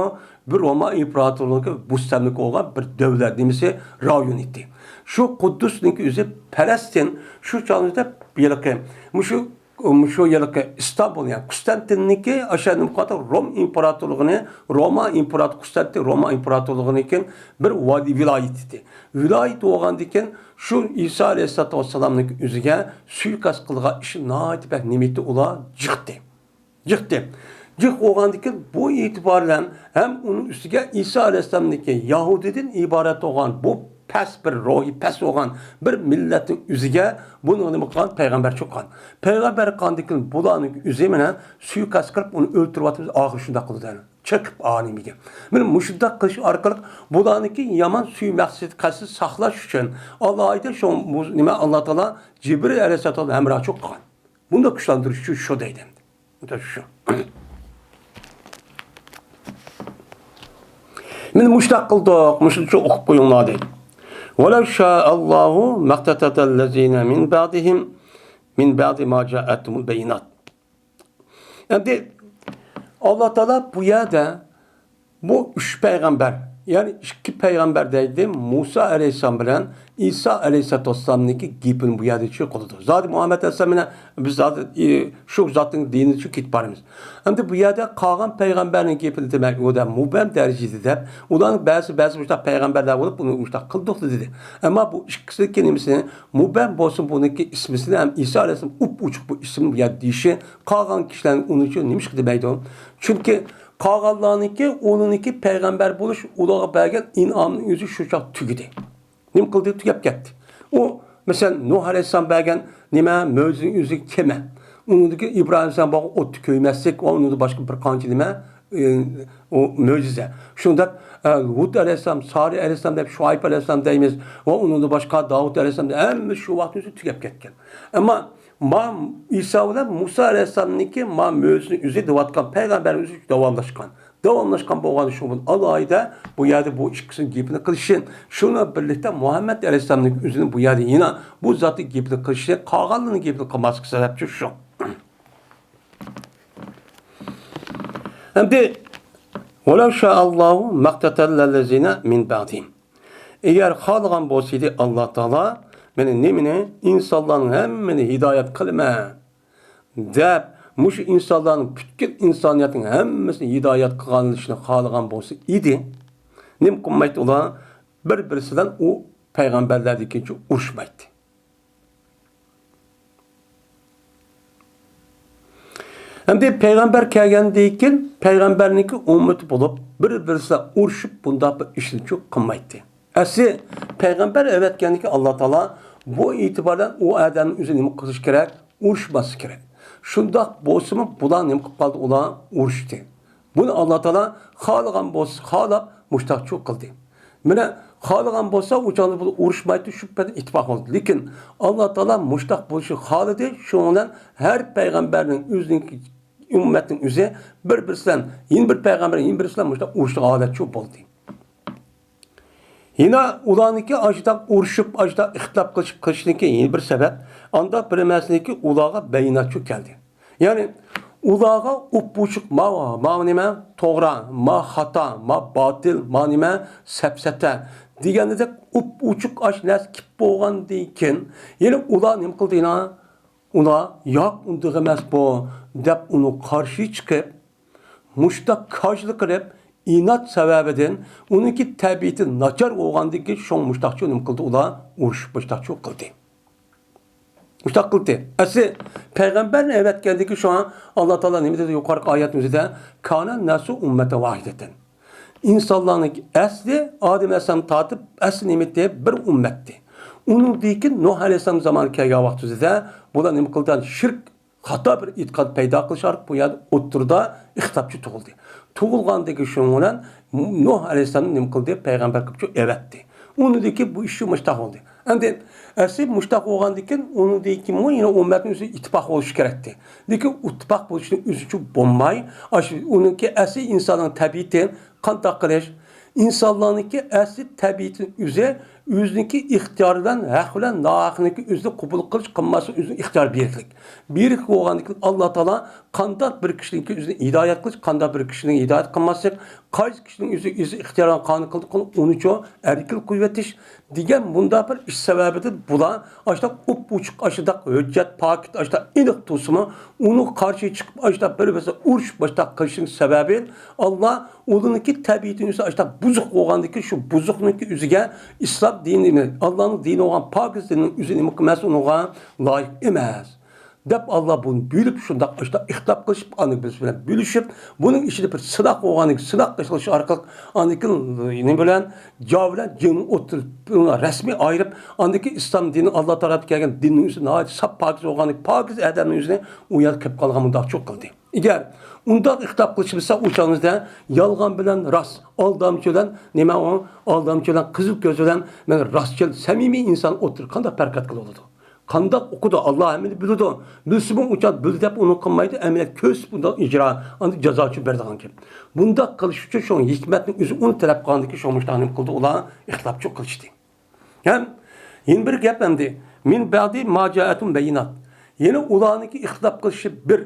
بىر روما ئىمپېراتورلۇقىنىڭكى مۇستەملىكە بولغان بىر دۆلەت نېمىسى رايون ئىدى. شۇ قۇددۇسنىڭكى ئۆزى پەلەستىن، شۇ چاغدا ھېلىقى مۇشۇ مۇشۇ ھېلىقى ئىستانبۇل، يەنى قۇستانتىننىكى ئاشۇ نېمە قىلىۋاتىدۇ؟ روم ئىمپېراتورلۇقىنى، روما ئىمپېراتور، قۇستانتىن روما ئىمپېراتورلۇقىنىڭكى بىر ۋادى ۋىلايىتى ئىدى. ۋىلايىت بولغاندىكىن شۇ ئىسا ئەلەيھىسسالاتۇ ۋەسسالامنىڭكى ئۆزىگە سۇيىقەست قىلىدىغان ئىش ناھايىتى بەك نېمە ئىدى؟ ئۇلار جىقتى. جىقتى. جىق بولغاندىكىن بۇ ئېتىبار بىلەن ھەم ئۇنىڭ ئۈستىگە ئىسا ئەلەيھىسسالامنىڭكى يەھۇدىيدىن ئىبارەت بولغان بۇ پەس بىر روھى پەس بولغان بىر مىللەتنىڭ ئۆزىگە بۇنى نېمە قىلغان؟ پەيغەمبەرچى قىلغان. پەيغەمبەر قىلغاندىكىن بۇلارنىڭ ئۆزى مانا سۇيىقەست قىلىپ ئۇنى ئۆلتۈرۈۋاتىمىز، ئاخىرى شۇنداق قىلدى. چېقىپ ئالىمىگە. مانا مۇشۇنداق قىلىش ئارقىلىق بۇلارنىڭكى يامان سۈيى مەقسىتى قەستى ساقلاش ئۈچۈن ئالاھىدە شۇ نېمە ئاللا تائالا جىبرىل ئەلەيھىسسالام ھەمراھچىلىق قىلغان. بۇنداق كۈچلەندۈرۈش ئۈچۈن شۇ دەيدۇ. شۇ. مانا مۇشۇنداق قىلدۇق، مۇشۇنچە ئوقۇپ قويۇڭلار دەيدۇ. ولو شاء الله ما اقتتل الذين من بعدهم من بعد ما جاءتهم البينات. ئەمدى ئاللا تائالا بۇ يەردە بۇ ئۈچ پەيغەمبەر، يەنى ئىككى پەيغەمبەر دەيدۇ، مۇسا ئەلەيھىسسالام بىلەن ئىسا ئەلەيھىسسالاتۇ ۋەسسالامنىڭكى گېپىنى بۇ يەردە چۈشۈرۈپ قىلىدۇ. زادى مۇھەممەد ئەلەيھىسسالام بىلەن بىز زادى، ئى، شۇ زاتنىڭ دىنىدا چۈشۈپ كېتىپ بارىمىز. ئەمدى بۇ يەردە قالغان پەيغەمبەرنىڭ گېپىنى دېمەك، ئۇ دە مۇبھەم دەرىجىدە دەپ، ئۇلارنىڭ بەزى، بەزى مۇشۇنداق پەيغەمبەرلەر بولۇپ، ئۇنى مۇشۇنداق قىلدۇق دېدى. ئەمما بۇ ئىككىسىنىڭكى نېمىسىنى مۇبھەم بولسۇن، بۇنىڭكى ئىسمىسىنى ھەم ئىسا ئەلەيھىسسالام ئۇپئوچۇق بۇ ئىسىم بۇ يەردە دېيىشى، قالغان كىشىلەرنىڭ ئۇنىڭ ئۈچۈن نېمىشقا دېمەيدۇ؟ چۈنكى قالغانلارنىڭكى ئۇنىڭكى پەيغەمبەر بولۇش ئۇلارغا بەرگەن ئىنئامنىڭ ئۆزى شۇ چاغ تۈگىدى. نېمە قىلدى؟ تۈگەپ كەتتى. ئۇ، مەسىلەن، نۇھ ئەلەيھىسسالام بەرگەن نېمە؟ مۆجىزىنىڭ ئۆزى كېمە. ئۇنىڭدىكى ئىبراھىم ئەلەيھىسسالام بارغان ئوتتا كۆيمەسلىك ۋە ئۇنىڭدىن باشقا بىر قانچە نېمە؟ ئى، ئۇ مۆجىزە. شۇنداق، ئە، ھۇد ئەلەيھىسسالام، سالىھ ئەلەيھىسسالام دەپ، شۇئەيب ئەلەيھىسسالام دەيمىز ۋە ئۇنىڭدىن باشقا داۋۇت ئەلەيھىسسالام دەپ، ھەممە شۇ ۋاقىتنىڭ ئۆزىدە تۈگەپ كەتكەن. ئەمما ما ئىسا بىلەن مۇسا ئەلەيھىسسالامنىڭكى ما مۆجىزىنىڭ ئۆزى دەۋاتقان پەيغەمبەرنىڭ ئۆزى داۋاملاشقان. داۋاملاشقان بولغان شۇ بىلەن ئالاھىدە بۇ يەردە بۇ ئىككىسىنىڭ گېپىنى قىلىشى، شۇنىڭ بىلەن بىرلىكتە مۇھەممەد ئەلەيھىسسالامنىڭ ئۆزىنى بۇ يەردە يەنە بۇ زاتنىڭ گېپىنى قىلىشى، قالغانلارنىڭ گېپىنى قىلماسلىقى سەۋەبچى شۇ. ئەمدى، ولو شاء الله ما اقتتل الذين من بعدهم. ئەگەر خالىغان بولسىدى ئاللا تائالا، مېنى نېمىنى؟ ئىنسانلارنىڭ ھەممىنى ھىدايەت قىلىمەن دەپ، مۇشۇ ئىنسانلارنىڭ، پۈتكۈل ئىنسانىيەتنىڭ ھەممىسىنى ھىدايەت قىلغانلىشىنى خالىغان بولسا ئىدى، نېمە قىلمايتتى ئۇلار؟ بىر-بىرسى بىلەن ئۇ پەيغەمبەرلەردىكىچە ئۇرۇشمايتتى. ئەمدى پەيغەمبەر كەلگەندىن كېيىن پەيغەمبەرنىڭكى ئۈممىتى بولۇپ، بىر-بىرسى بىلەن ئۇرۇشۇپ، بۇنداق بىر ئىشنى قىلمايتتى. ئەسلى پەيغەمبەر ئەۋەتكەندىكى ئاللا تائالا بۇ ئېتىبار بىلەن ئۇ ئادەمنىڭ ئۆزى نېمە قىلىشى كېرەك؟ ئۇرۇشماسلىقى كېرەك. شۇنداق بولسىمۇ بۇلار نېمە قىلىپ قالدى؟ ئۇلار ئۇرۇشتى. بۇنى ئاللا تائالا خالىغان بولسا خالاپ مۇشتاقچۇ قىلدى. مانا خالىغان بولسا ئۇ چاغدا بۇلار ئۇرۇشمايتتى، شۈبھىدىن ئىتتىپاق بولدى. لېكىن ئاللا تائالا مۇشتاق بولۇشنى خالىدى. شۇنىڭ بىلەن ھەر پەيغەمبەرنىڭ ئۆزىنىڭ ئۈممەتنىڭ ئۆزى بىر-بىرسى بىلەن، يەنە بىر پەيغەمبەر، يەنە بىرسى بىلەن مۇشۇنداق ئۇرۇشىدىغان ھالەت شۇ بولدى. يەنە ئۇلارنىڭكى ئاشۇنداق ئۇرۇشۇپ، ئاشۇنداق ئىختىلاپ قىلىشىپ قېلىشىدىكى يەنە بىر سەۋەب، ئانداق بىر مەسىلىدىكى ئۇلارغا بەيناتچۇ كەلدى. يەنى ئۇلارغا ئۇپئوچۇق ماۋۇ، ماۋۇ نېمە؟ توغرا، ما خاتا، ما باتىل، ما نېمە؟ سەپسەتە دېگەندەك ئۇپئوچۇق ئاش نەرسە كېلىپ بولغاندىن كېيىن، يەنە ئۇلار نېمە قىلدى يەنە؟ ئۇلار، ياق، ئۇنداق ئەمەس بۇ، دەپ ئۇنىڭغا قارشى چىقىپ، مۇشتاق كاجلىق قىلىپ، ئىناد سەۋەبىدىن ئۇنىڭكى تەبىئىتى ناچار بولغاندىن كېيىن شۇڭا مۇشتاقچۇ نېمە قىلدى ئۇلار؟ ئۇرۇشۇپ مۇشتاقچۇ قىلدى. مۇشتاق قىلدى. ئەسلى پەيغەمبەرنى ئەۋەتكەندىن كېيىن شۇڭا ئاللا تائالا نېمە دېدى يۇقىرىقى ئايەتنىڭ ئۆزىدە؟ كان الناس أمة واحدة. ئىنسانلارنىڭ ئەسلى ئادەم ئەلەيھىسسالام تارتىپ ئەسلى نېمە ئىدى؟ بىر ئۈممەتتى. ئۇنىڭدىن كېيىن نۇھ ئەلەيھىسسالام زامانى كەلگەن ۋاقتىمىزدا بۇلار نېمە قىلدى؟ شىرك، خاتا بىر ئېتىقاد پەيدا قىلىش ئارقىلىق بۇ يەردە ئوتتۇرىدا ئىختىلاپچۇ تۇغۇلدى. تۇغۇلغاندىكى شۇنىڭ بىلەن نۇھ ئەلەيھىسسالامنى نېمە قىلدى؟ پەيغەمبەر قىلىپچۇ ئەۋەتتى. ئۇنىڭدىكى بۇ ئىشچۇ مۇشتاق بولدى. ئەمدى ئەسلى مۇشتاق بولغاندىكىن، ئۇنىڭدىن كېيىنمۇ يەنە ئۇممەتنىڭ ئۆزى ئىتتىپاق بولۇشى كېرەكتى. لېكىن ئىتتىپاق بولۇشنىڭ ئۆزىچۇ بولماي، ئاشۇ ئۇنىڭكى ئەسلى ئىنساننىڭ تەبىئىتى قانداق قىلىش؟ ئىنسانلارنىڭكى ئەسلى تەبىئىتىنىڭ ئۆزى، ئۆزىنىڭكى ئىختىيارى بىلەن، ھەق بىلەن ناھەقنىڭكى ئۆزىنى قوبۇل قىلىش، قىلماسلىق ئۆزىنىڭ ئىختىيارى بېرىكلىك. بېرىك بولغاندىكىن، ئاللا تائالا قانداق بىر كىشىنىڭكى ئۆزىنى ھىدايەت قىلىش، قانداق بىر كىشىنى ھىدايەت قىلماسلىق، قايسى كىشىنىڭ ئۆزى، ئۆزى ئىختىيارىنى قانۇن قىلدى، ئۇنىچۇ ئەركىن قويۇۋېتىش دېگەن مۇنداق بىر ئىش سەۋەبىدىن بۇلار ئاشۇنداق ئوپئوچۇق، ئاشۇنداق ھۆججەت، پاكىت، ئاشۇنداق ئېنىق تۇرسىمۇ، ئۇنىڭغا قارشى چىقىپ، ئاشۇنداق بىر-بىرسى ئۇرۇشۇپ، ئاشۇنداق قىلىشنىڭ سەۋەبى، ئاللا ئۇلارنىڭكى تەبىئىتىنى ئۆزى ئاشۇنداق بۇزۇق بولغاندىكىن، شۇ بۇزۇقنىڭكى ئۆزىگە ئىسلام دىنىنى، ئاللانىڭ دىنى بولغان پاكىز دىننىڭ ئۆزى نېمە قىلماس، ئۇنىڭغا لايىق ئەمەس. دەپ ئاللا بۇنى بۆلۈپ، شۇنداق ئاشۇنداق ئىختىلاپ قىلىشىپ، ئاندىن بىز بىلەن بۆلۈشۈپ، بۇنىڭ ئىچىدە بىر سىناق بولغاندىن كېيىن، سىناق قىلىش ئارقىلىق ئاندىن كېيىن نېمە بىلەن، جاۋ بىلەن جىڭنى ئوتتۇرىدا رەسمىي ئايرىپ، ئاندىن كېيىن ئىسلام دىنى، ئاللا تەرەپتىن كەلگەن دىننىڭ ئۆزى ناھايىتى ساپ پاكىز بولغاندىن، پاكىز ئادەمنىڭ ئۆزىنى ئۇ يەردە كېلىپ قالغان مۇنداق چوق قىلدى. ئەگەر ئۇنداق ئىختىلاپ قىلىشمىسا، ئۇ چاغىمىزدا يالغان بىلەن راست، ئالدامچى بىلەن نېمە ئۇ، ئالدامچى بىلەن قىزىل كۆز بىلەن مانا راستچىل، سەمىمىي ئىنسان ئوتتۇرىدا قانداق پەرقەت قىلىۋالىدۇ؟ قانداق ئوقۇدى؟ ئاللا ھەممىنى بىلىدۇ. بىلسىمۇ ئۇ چاغ بىلدى دەپ ئۇنى قىلمايدۇ. ئەمەلىيەت كۆرسىتىپ ئۇنداق ئىجرا، ئاندىن جازا ئۈچۈن بېرىدىغان گەپ. بۇنداق قىلىش ئۈچۈن شۇ ھېكمەتنىڭ ئۆزى ئۇنى تەلەپ قىلغاندىكىن شۇ مۇشۇنداق نېمە قىلدى؟ ئۇلار ئىختىلاپچۇ قىلىشتى. ھەم يەنە بىر گەپ ئەمدى. مىن بەئدى ما جائەتۇم بەييىنات. يەنە ئۇلارنىڭكى ئىختىلاپ قىلىشى بىر.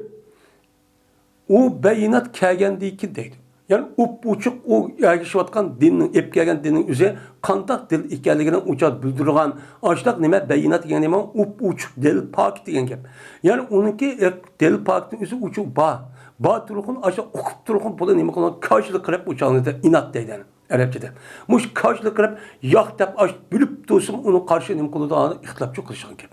ئۇ بەييىنات كەلگەندىن كېيىن دەيدۇ. يەنى ئوپئوچۇق ئۇ ئەگىشىۋاتقان دىننىڭ، ئېلىپ كەلگەن دىننىڭ ئۆزى قانداق دىن ئىكەنلىكىنى ئۇ چاغدا بىلدۈرىدىغان، ئاشۇنداق نېمە، بەييىنات دېگەن نېمە؟ ئوپئوچۇق دەلىل پاكىت دېگەن گەپ. يەنى ئۇنىڭكى دەلىل پاكىتىنىڭ ئۆزى ئۇچۇ بار. بار تۇرغۇن، ئاشۇ ئوقۇپ تۇرغۇن، بۇنى نېمە قىلغان؟ كاجلىق قىلىپ ئۇ چاغنى ئىنات دەيدۇ ئەرەبچىدە. مۇشۇ كاجلىق قىلىپ، ياق دەپ ئاشۇ بۆلۈپ تۇرسىمۇ، ئۇنىڭ قارشى نېمە قىلىدۇ؟ ئىختىلاپچۇ قىلىشىدىغان گەپ.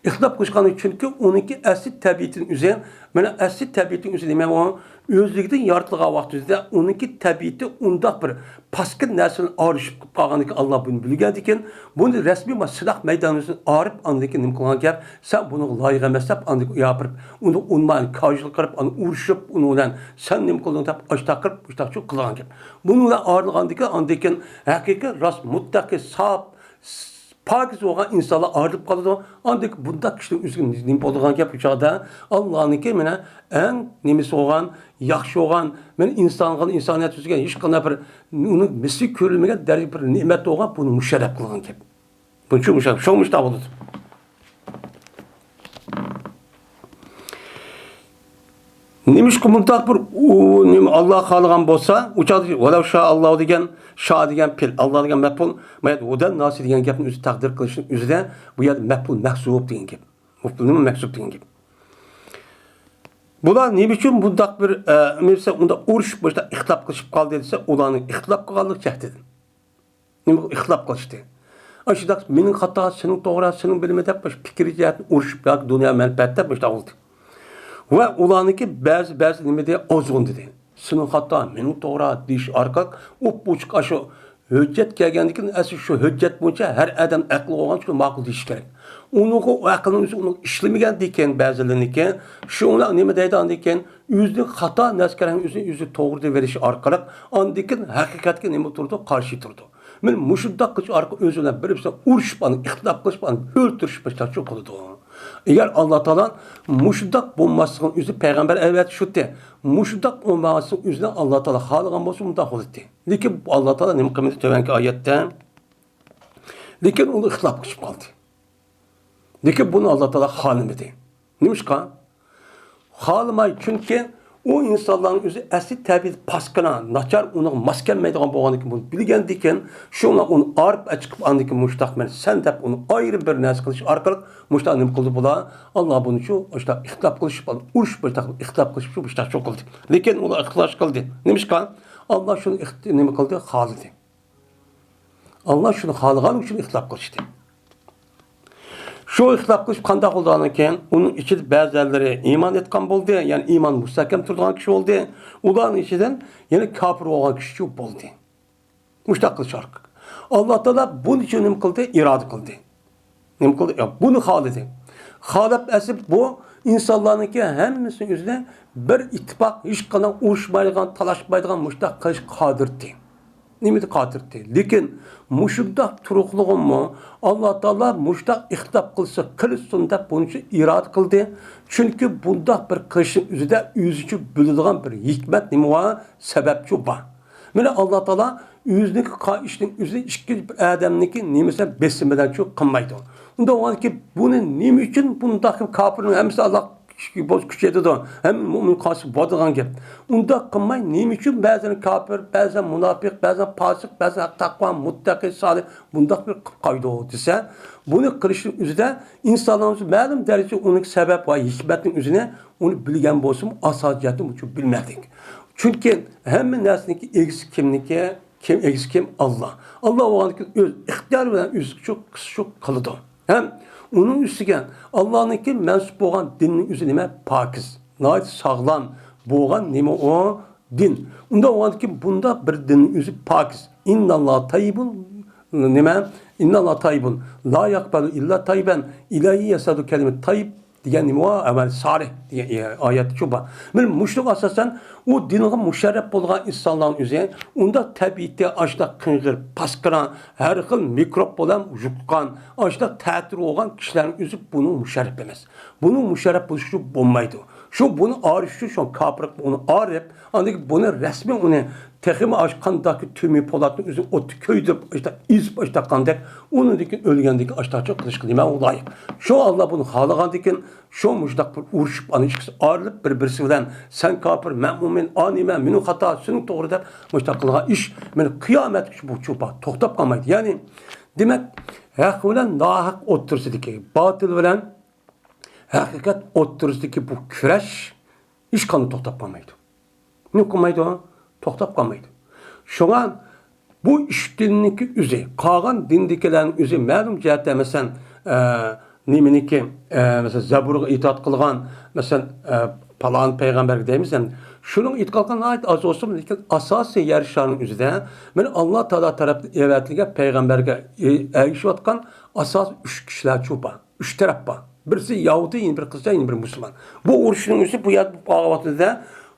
ئىختىلاپ قىلىشقان، چۈنكى ئۇنىڭكى ئەسلى تەبىئىتىنىڭ ئۆزى، مانا ئەسلى تەبىئىتىنىڭ ئۆزى نېمە ئۇ؟ ئۆزلۈكىدىن يارىتىلغان ۋاقتىدا ئۇنىڭكى تەبىئىتى ئۇنداق بىر پاسكىنا نەرسىدىن ئايرىشىپ قالغاندىكىن، ئاللا بۇنى بىلگەندىكىن، بۇنى رەسمىي ما سىناق مەيدانىدىن ئايرىپ، ئاندىن كېيىن نېمە قىلغان گەپ؟ سەن بۇنىڭغا لايىق ئەمەس دەپ، ئاندىن كېيىن ياپىرىپ، ئۇنى ئۇنىماي كاجىل قىلىپ، ئۇنى ئۇرۇشۇپ، ئۇنىڭ بىلەن سەن نېمە قىلدىڭ دەپ، ئاشتاق قىلىپ، ئاشتاقچۇ قىلغان گەپ. بۇنىڭ بىلەن ئايرىلغاندىكىن، ئاندىن كېيىن ھەقىقىي راست، مۇتتەقىي، ساپ، پاكىز بولغان ئىنسانلار ئايرىلىپ قالىدۇ. ئاندىن بۇنداق كىشىنىڭ ئۆزىگە نېمە بولىدىغان گەپ؟ ئۇ چاغدا ئاللانىڭكى مانا ئەڭ نېمىسى بولغان، ياخشى بولغان، مانا ئىنسانغا، ئىنسانىيەت ئۆزىگە ھېچقانداق بىر ئۇنىڭ مىسلى كۆرۈلمىگەن دەرىجە بىر نېمەت بولغان، بۇنى مۇشەررەپ قىلغان گەپ. بۇنچە مۇشەررەپ، شۇ مۇشتا بولىدۇ. نېمىشقا مۇنداق بىر، ئۇ، نېمە، ئاللا خالىغان بولسا، ئۇ چاغدا ۋەلەۋ شا ئاللا دېگەن، شا دېگەن پېئىل، ئاللا دېگەن مەپئۇل، مايەت ھۇدەن ناسى دېگەن گەپنى ئۆزى تەقدىر قىلىشنىڭ ئۆزىدە بۇ يەردە مەپئۇل مەھزۇپ دېگەن گەپ. مەپئۇل نېمە؟ مەھزۇپ دېگەن گەپ. بۇلار نېمە ئۈچۈن بۇنداق بىر، ئە، نېمە دېسە، ئۇنداق ئۇرۇشۇپ، مۇشۇنداق ئىختىلاپ قىلىشىپ قالدى دېسە، ئۇلارنىڭ ئىختىلاپ قىلغانلىق جەھىتىدىن. نېمە ئىختىلاپ قىلىشتى؟ ئاشۇنداق مېنىڭ خاتا، سېنىڭ توغرا، سېنىڭ بىلىمى دەپ مۇشۇ پىكىر جەھەتتىن ئۇرۇشۇپ ياكى دۇنيا مەنپەئەت دەپ مۇشۇنداق بولدى. ۋە ئۇلارنىڭكى بەزى، بەزى نېمە دېدى، ئازغۇن دېدى. سېنىڭ خاتا، مېنىڭ توغرا دېيىش ئارقىلىق ئوپئوچۇق ئاشۇ ھۆججەت كەلگەندىكىن، ئەسلى شۇ ھۆججەت بويىچە ھەر ئادەم ئەقلى بولغان شۇ ماقۇل دېيىشى كېرەك. ئۇنىڭغا ئۇ ئەقلىنىڭ ئۆزى ئۇنىڭ ئىشلىمىگەندىكىن بەزىلىرىنىڭكى، شۇڭلار نېمە دەيدۇ ئاندىن كېيىن؟ ئۆزىنىڭ خاتا نەرسىكەنلىكىنى ئۆزى، ئۆزى توغرا دەۋېلىش ئارقىلىق، ئاندىن كېيىن ھەقىقەتكە نېمە تۇرىدۇ؟ قارشى تۇرىدۇ. مانا مۇشۇنداق قىلىش ئارقىلىق ئۆزى بىلەن بىر-بىرسى ئۇرۇشۇپ، ئاندىن ئىختىلاپ قىلىشىپ، ئاندىن ئۆلتۈرۈشۈپ باشلاقچى قىلىدۇ. ئەگەر ئاللا تائالا مۇشۇنداق بولماسلىقىنى ئۆزى پەيغەمبەر ئەۋەتىشتى. مۇشۇنداق بولماسلىقىنى ئۆزىنى ئاللا تائالا خالىغان بولسا، مۇنداق بولاتتى. لېكىن ئاللا تائالا نېمە قىلمىدى؟ تۆۋەنكى ئايەتتە. لېكىن ئۇنى ئىختىلاپ قىلىشىپ قالدى. لېكىن بۇنى ئاللا تائالا خالىمىدى. نېمىشقا؟ خالىماي، چۈنكى ئۇ ئىنسانلارنىڭ ئۆزى ئەسلى تەبىئىتى پاسكىنا، ناچار، ئۇنىڭغا ماس كەلمەيدىغان بولغاندىكىن، بۇنى بىلگەندىكىن، شۇڭا ئۇنى ئايرىپ ئەچىقىپ، ئاندىن كېيىن مۇشتاق مەن سەن دەپ ئۇنى ئايرىم بىر نەرسە قىلىش ئارقىلىق مۇشتاق نېمە قىلدى بۇلار؟ ئاللا بۇنى شۇ، مۇشتاق ئىختىلاپ قىلىشىپ، ئۇرۇشۇپ، مۇشتاق ئىختىلاپ قىلىشىپ، شۇ مۇشتاق شۇ قىلدى. لېكىن ئۇلار ئىختىلاپ قىلدى. نېمىشقا؟ ئاللا شۇنى ئىخت-، نېمە قىلدى؟ خالىدى. ئاللا شۇنى خالىغانلىقى ئۈچۈن ئىختىلاپ قىلىشتى. شۇ ئىختىلاپ قىلىش قانداق بولىدىغاندىن كېيىن، ئۇنىڭ ئىچىدە بەزىلەرلىرى ئىمان ئېيتقان بولدى، يەنى ئىمان مۇستەھكەم تۇرىدىغان كىشى بولدى. ئۇلارنىڭ ئىچىدىن يەنە كاپىر بولغان كىشىچۇ بولدى. مۇشۇنداق قىلىش ئارقىلىق ئاللا تائالا بۇنى ئۈچۈن نېمە قىلدى؟ ئىرادە قىلدى. نېمە قىلدى؟ يا، بۇنى خالىدى. خالاپ ئەسلى بۇ ئىنسانلارنىڭكى ھەممىسىنىڭ ئۆزىدە بىر ئىتتىپاق، ھېچقانداق ئۇرۇشمايدىغان، تالاشمايدىغان مۇشۇنداق قىلىشقا قادىرتى. نېمىدە قاتۇردى. لېكىن مۇشۇنداق تۇرۇقلۇغۇممۇ ئاللا تائالا مۇشۇنداق ئىختىلاپ قىلسا قىلسۇن دەپ بۇنچە ئىرادە قىلدى. چۈنكى بۇنداق بىر قىلىشنىڭ ئۆزىدە ئۆزىچە بىلىدىغان بىر ھېكمەت نېمە بار، سەۋەبچۇ بار. مانا ئاللا تائالا ئۆزىنىڭكى قا-، ئىشنىڭ ئۆزىنى ئىككى بىر ئادەمنىڭكى نېمىسى بىلەن بېسىم بىلەنچۇ قىلمايدۇ. ئۇنداق بولغاندىكىن بۇنى نېمە ئۈچۈن بۇنداق كاپىرنىڭ ھەممىسى ئاللا كۈچ يېتىدۇ، ھەممە مۆمىن قالسا بولىدىغان گەپ. ئۇنداق قىلماي، نېمە ئۈچۈن بەزەن كاپىر، بەزەن مۇناپىق، بەزەن پاسىق، بەزەن ھەق تەقۋا، مۇتتەقى، سالىھ، بۇنداق بىر قىلىپ قويىدۇ دېسە، بۇنى قىلىشنىڭ ئۆزىدە ئىنسانلارنىڭ مەلۇم دەرىجىدە ئۇنىڭ سەۋەب ۋە ھېكمەتنىڭ ئۆزىنى ئۇنى بىلگەن بولسىمۇ، ئاساسىي جەھەتتىن بۇنى بىلمەكلىك. چۈنكى ھەممە نەرسىنىڭكى ئىگىسى كىمنىكى؟ كىم ئىگىسى كىم؟ ئاللا. ئاللا بولغاندىكىن ئۆز ئىختىيارى بىلەن ئۆزىگە شۇ قىلىدۇ. ھەم ئۇنىڭ ئۈستىگە ئاللانىڭكى مەنسۇپ بولغان دىننىڭ ئۆزى نېمە؟ پاكىز. ناھايىتى ساغلام بولغان نېمە ئۇ؟ دىن. ئۇنداق بولغاندىكىن بۇنداق بىر دىننىڭ ئۆزى پاكىز. ئىنناللا تايىبۇن، نېمە؟ ئىنناللا تايىبۇن. لا يەقبەلۇ ئىللا تايىبەن. ئىلەيھى يەسئەدۇ كەلىمە تايىب دېگەن نېمە ئۇ؟ ئەمەل سالىھ دېگەن ئايەتتىچۇ بار. مانا مۇشۇنىڭغا ئاساسەن ئۇ دىنغا مۇشەررەپ بولغان ئىنسانلارنىڭ ئۆزى ئۇنداق تەبىئىتى ئاشۇنداق قىڭغىر، پاسقىرا، ھەر خىل مىكروب بىلەن يۇققان، ئاشۇنداق تەتۈر بولغان كىشىلەرنىڭ ئۆزى بۇنىڭ مۇشەررەپ ئەمەس. بۇنىڭ مۇشەررەپ بولۇشى بولمايدۇ. شۇ بۇنى ئارىش ئۈچۈن شۇ كاپىر ئۇنى ئارىپ، ئاندىن كېيىن بۇنى رەسمىي ئۇنى تېخىمۇ ئاشۇ قانداقكى تۆمۈر پولاتنى ئۆزى ئوتتا كۆيدۈرۈپ، ئاشۇنداق ئېزىپ، ئاشۇنداق قاندەك، ئۇنىڭدىن كېيىن ئۆلگەندىن كېيىن ئاشۇنداقچە قىلىشقا نېمە ئۇ لايىق. شۇ ئاللا بۇنى خالىغاندىن كېيىن شۇ مۇشۇنداق بىر ئۇرۇشۇپ، ئانا ئىككىسى ئايرىلىپ، بىر-بىرسى بىلەن سەن كاپىر، مەن مۇئمىن، ئا نېمە، مېنىڭ خاتا، سېنىڭ توغرا دەپ مۇشۇنداق قىلغان ئىش، مانا قىيامەتكىچە بۇ چۇپا توختاپ قالمايدۇ. يەنى، دېمەك، ھەق بىلەن ناھەق ئوتتۇرىسىدىكى، باتىل بىلەن ھەقىقەت ئوتتۇرىسىدىكى بۇ كۈرەش ھېچقانداق توختاپ قالمايدۇ. نېمە قىلمايدۇ؟ توختاپ قالمايدۇ. شۇڭا بۇ ئۈچ دىننىڭكى ئۆزى، قالغان دىندىكىلەرنىڭ ئۆزى مەلۇم جەھەتتە، مەسىلەن، ئە، نېمىنىڭكى، ئە، مەسىلەن، زەبۇرغا ئېتىقاد قىلغان، مەسىلەن، ئە، پالان پەيغەمبەرگە دەيمىز ئەمدى. شۇنىڭغا ئېتىقاد قىلغان ناھايىتى ئاز بولسىمۇ، لېكىن ئاساسىي يەر شارىنىڭ ئۆزىدە مانا ئاللا تائالا تەرەپتىن ئەۋەتىلگەن پەيغەمبەرگە ئەگىشىۋاتقان ئاساسىي ئۈچ كىشىلەر شۇ بار. ئۈچ تەرەپ بار. بىرسى يەھۇدىي، يەنە بىر قىلسا، يەنە بىر مۇسۇلمان. بۇ ئۇرۇشنىڭ ئۆزى بۇ يەردە بولۇپ قالغان ۋاقتىدا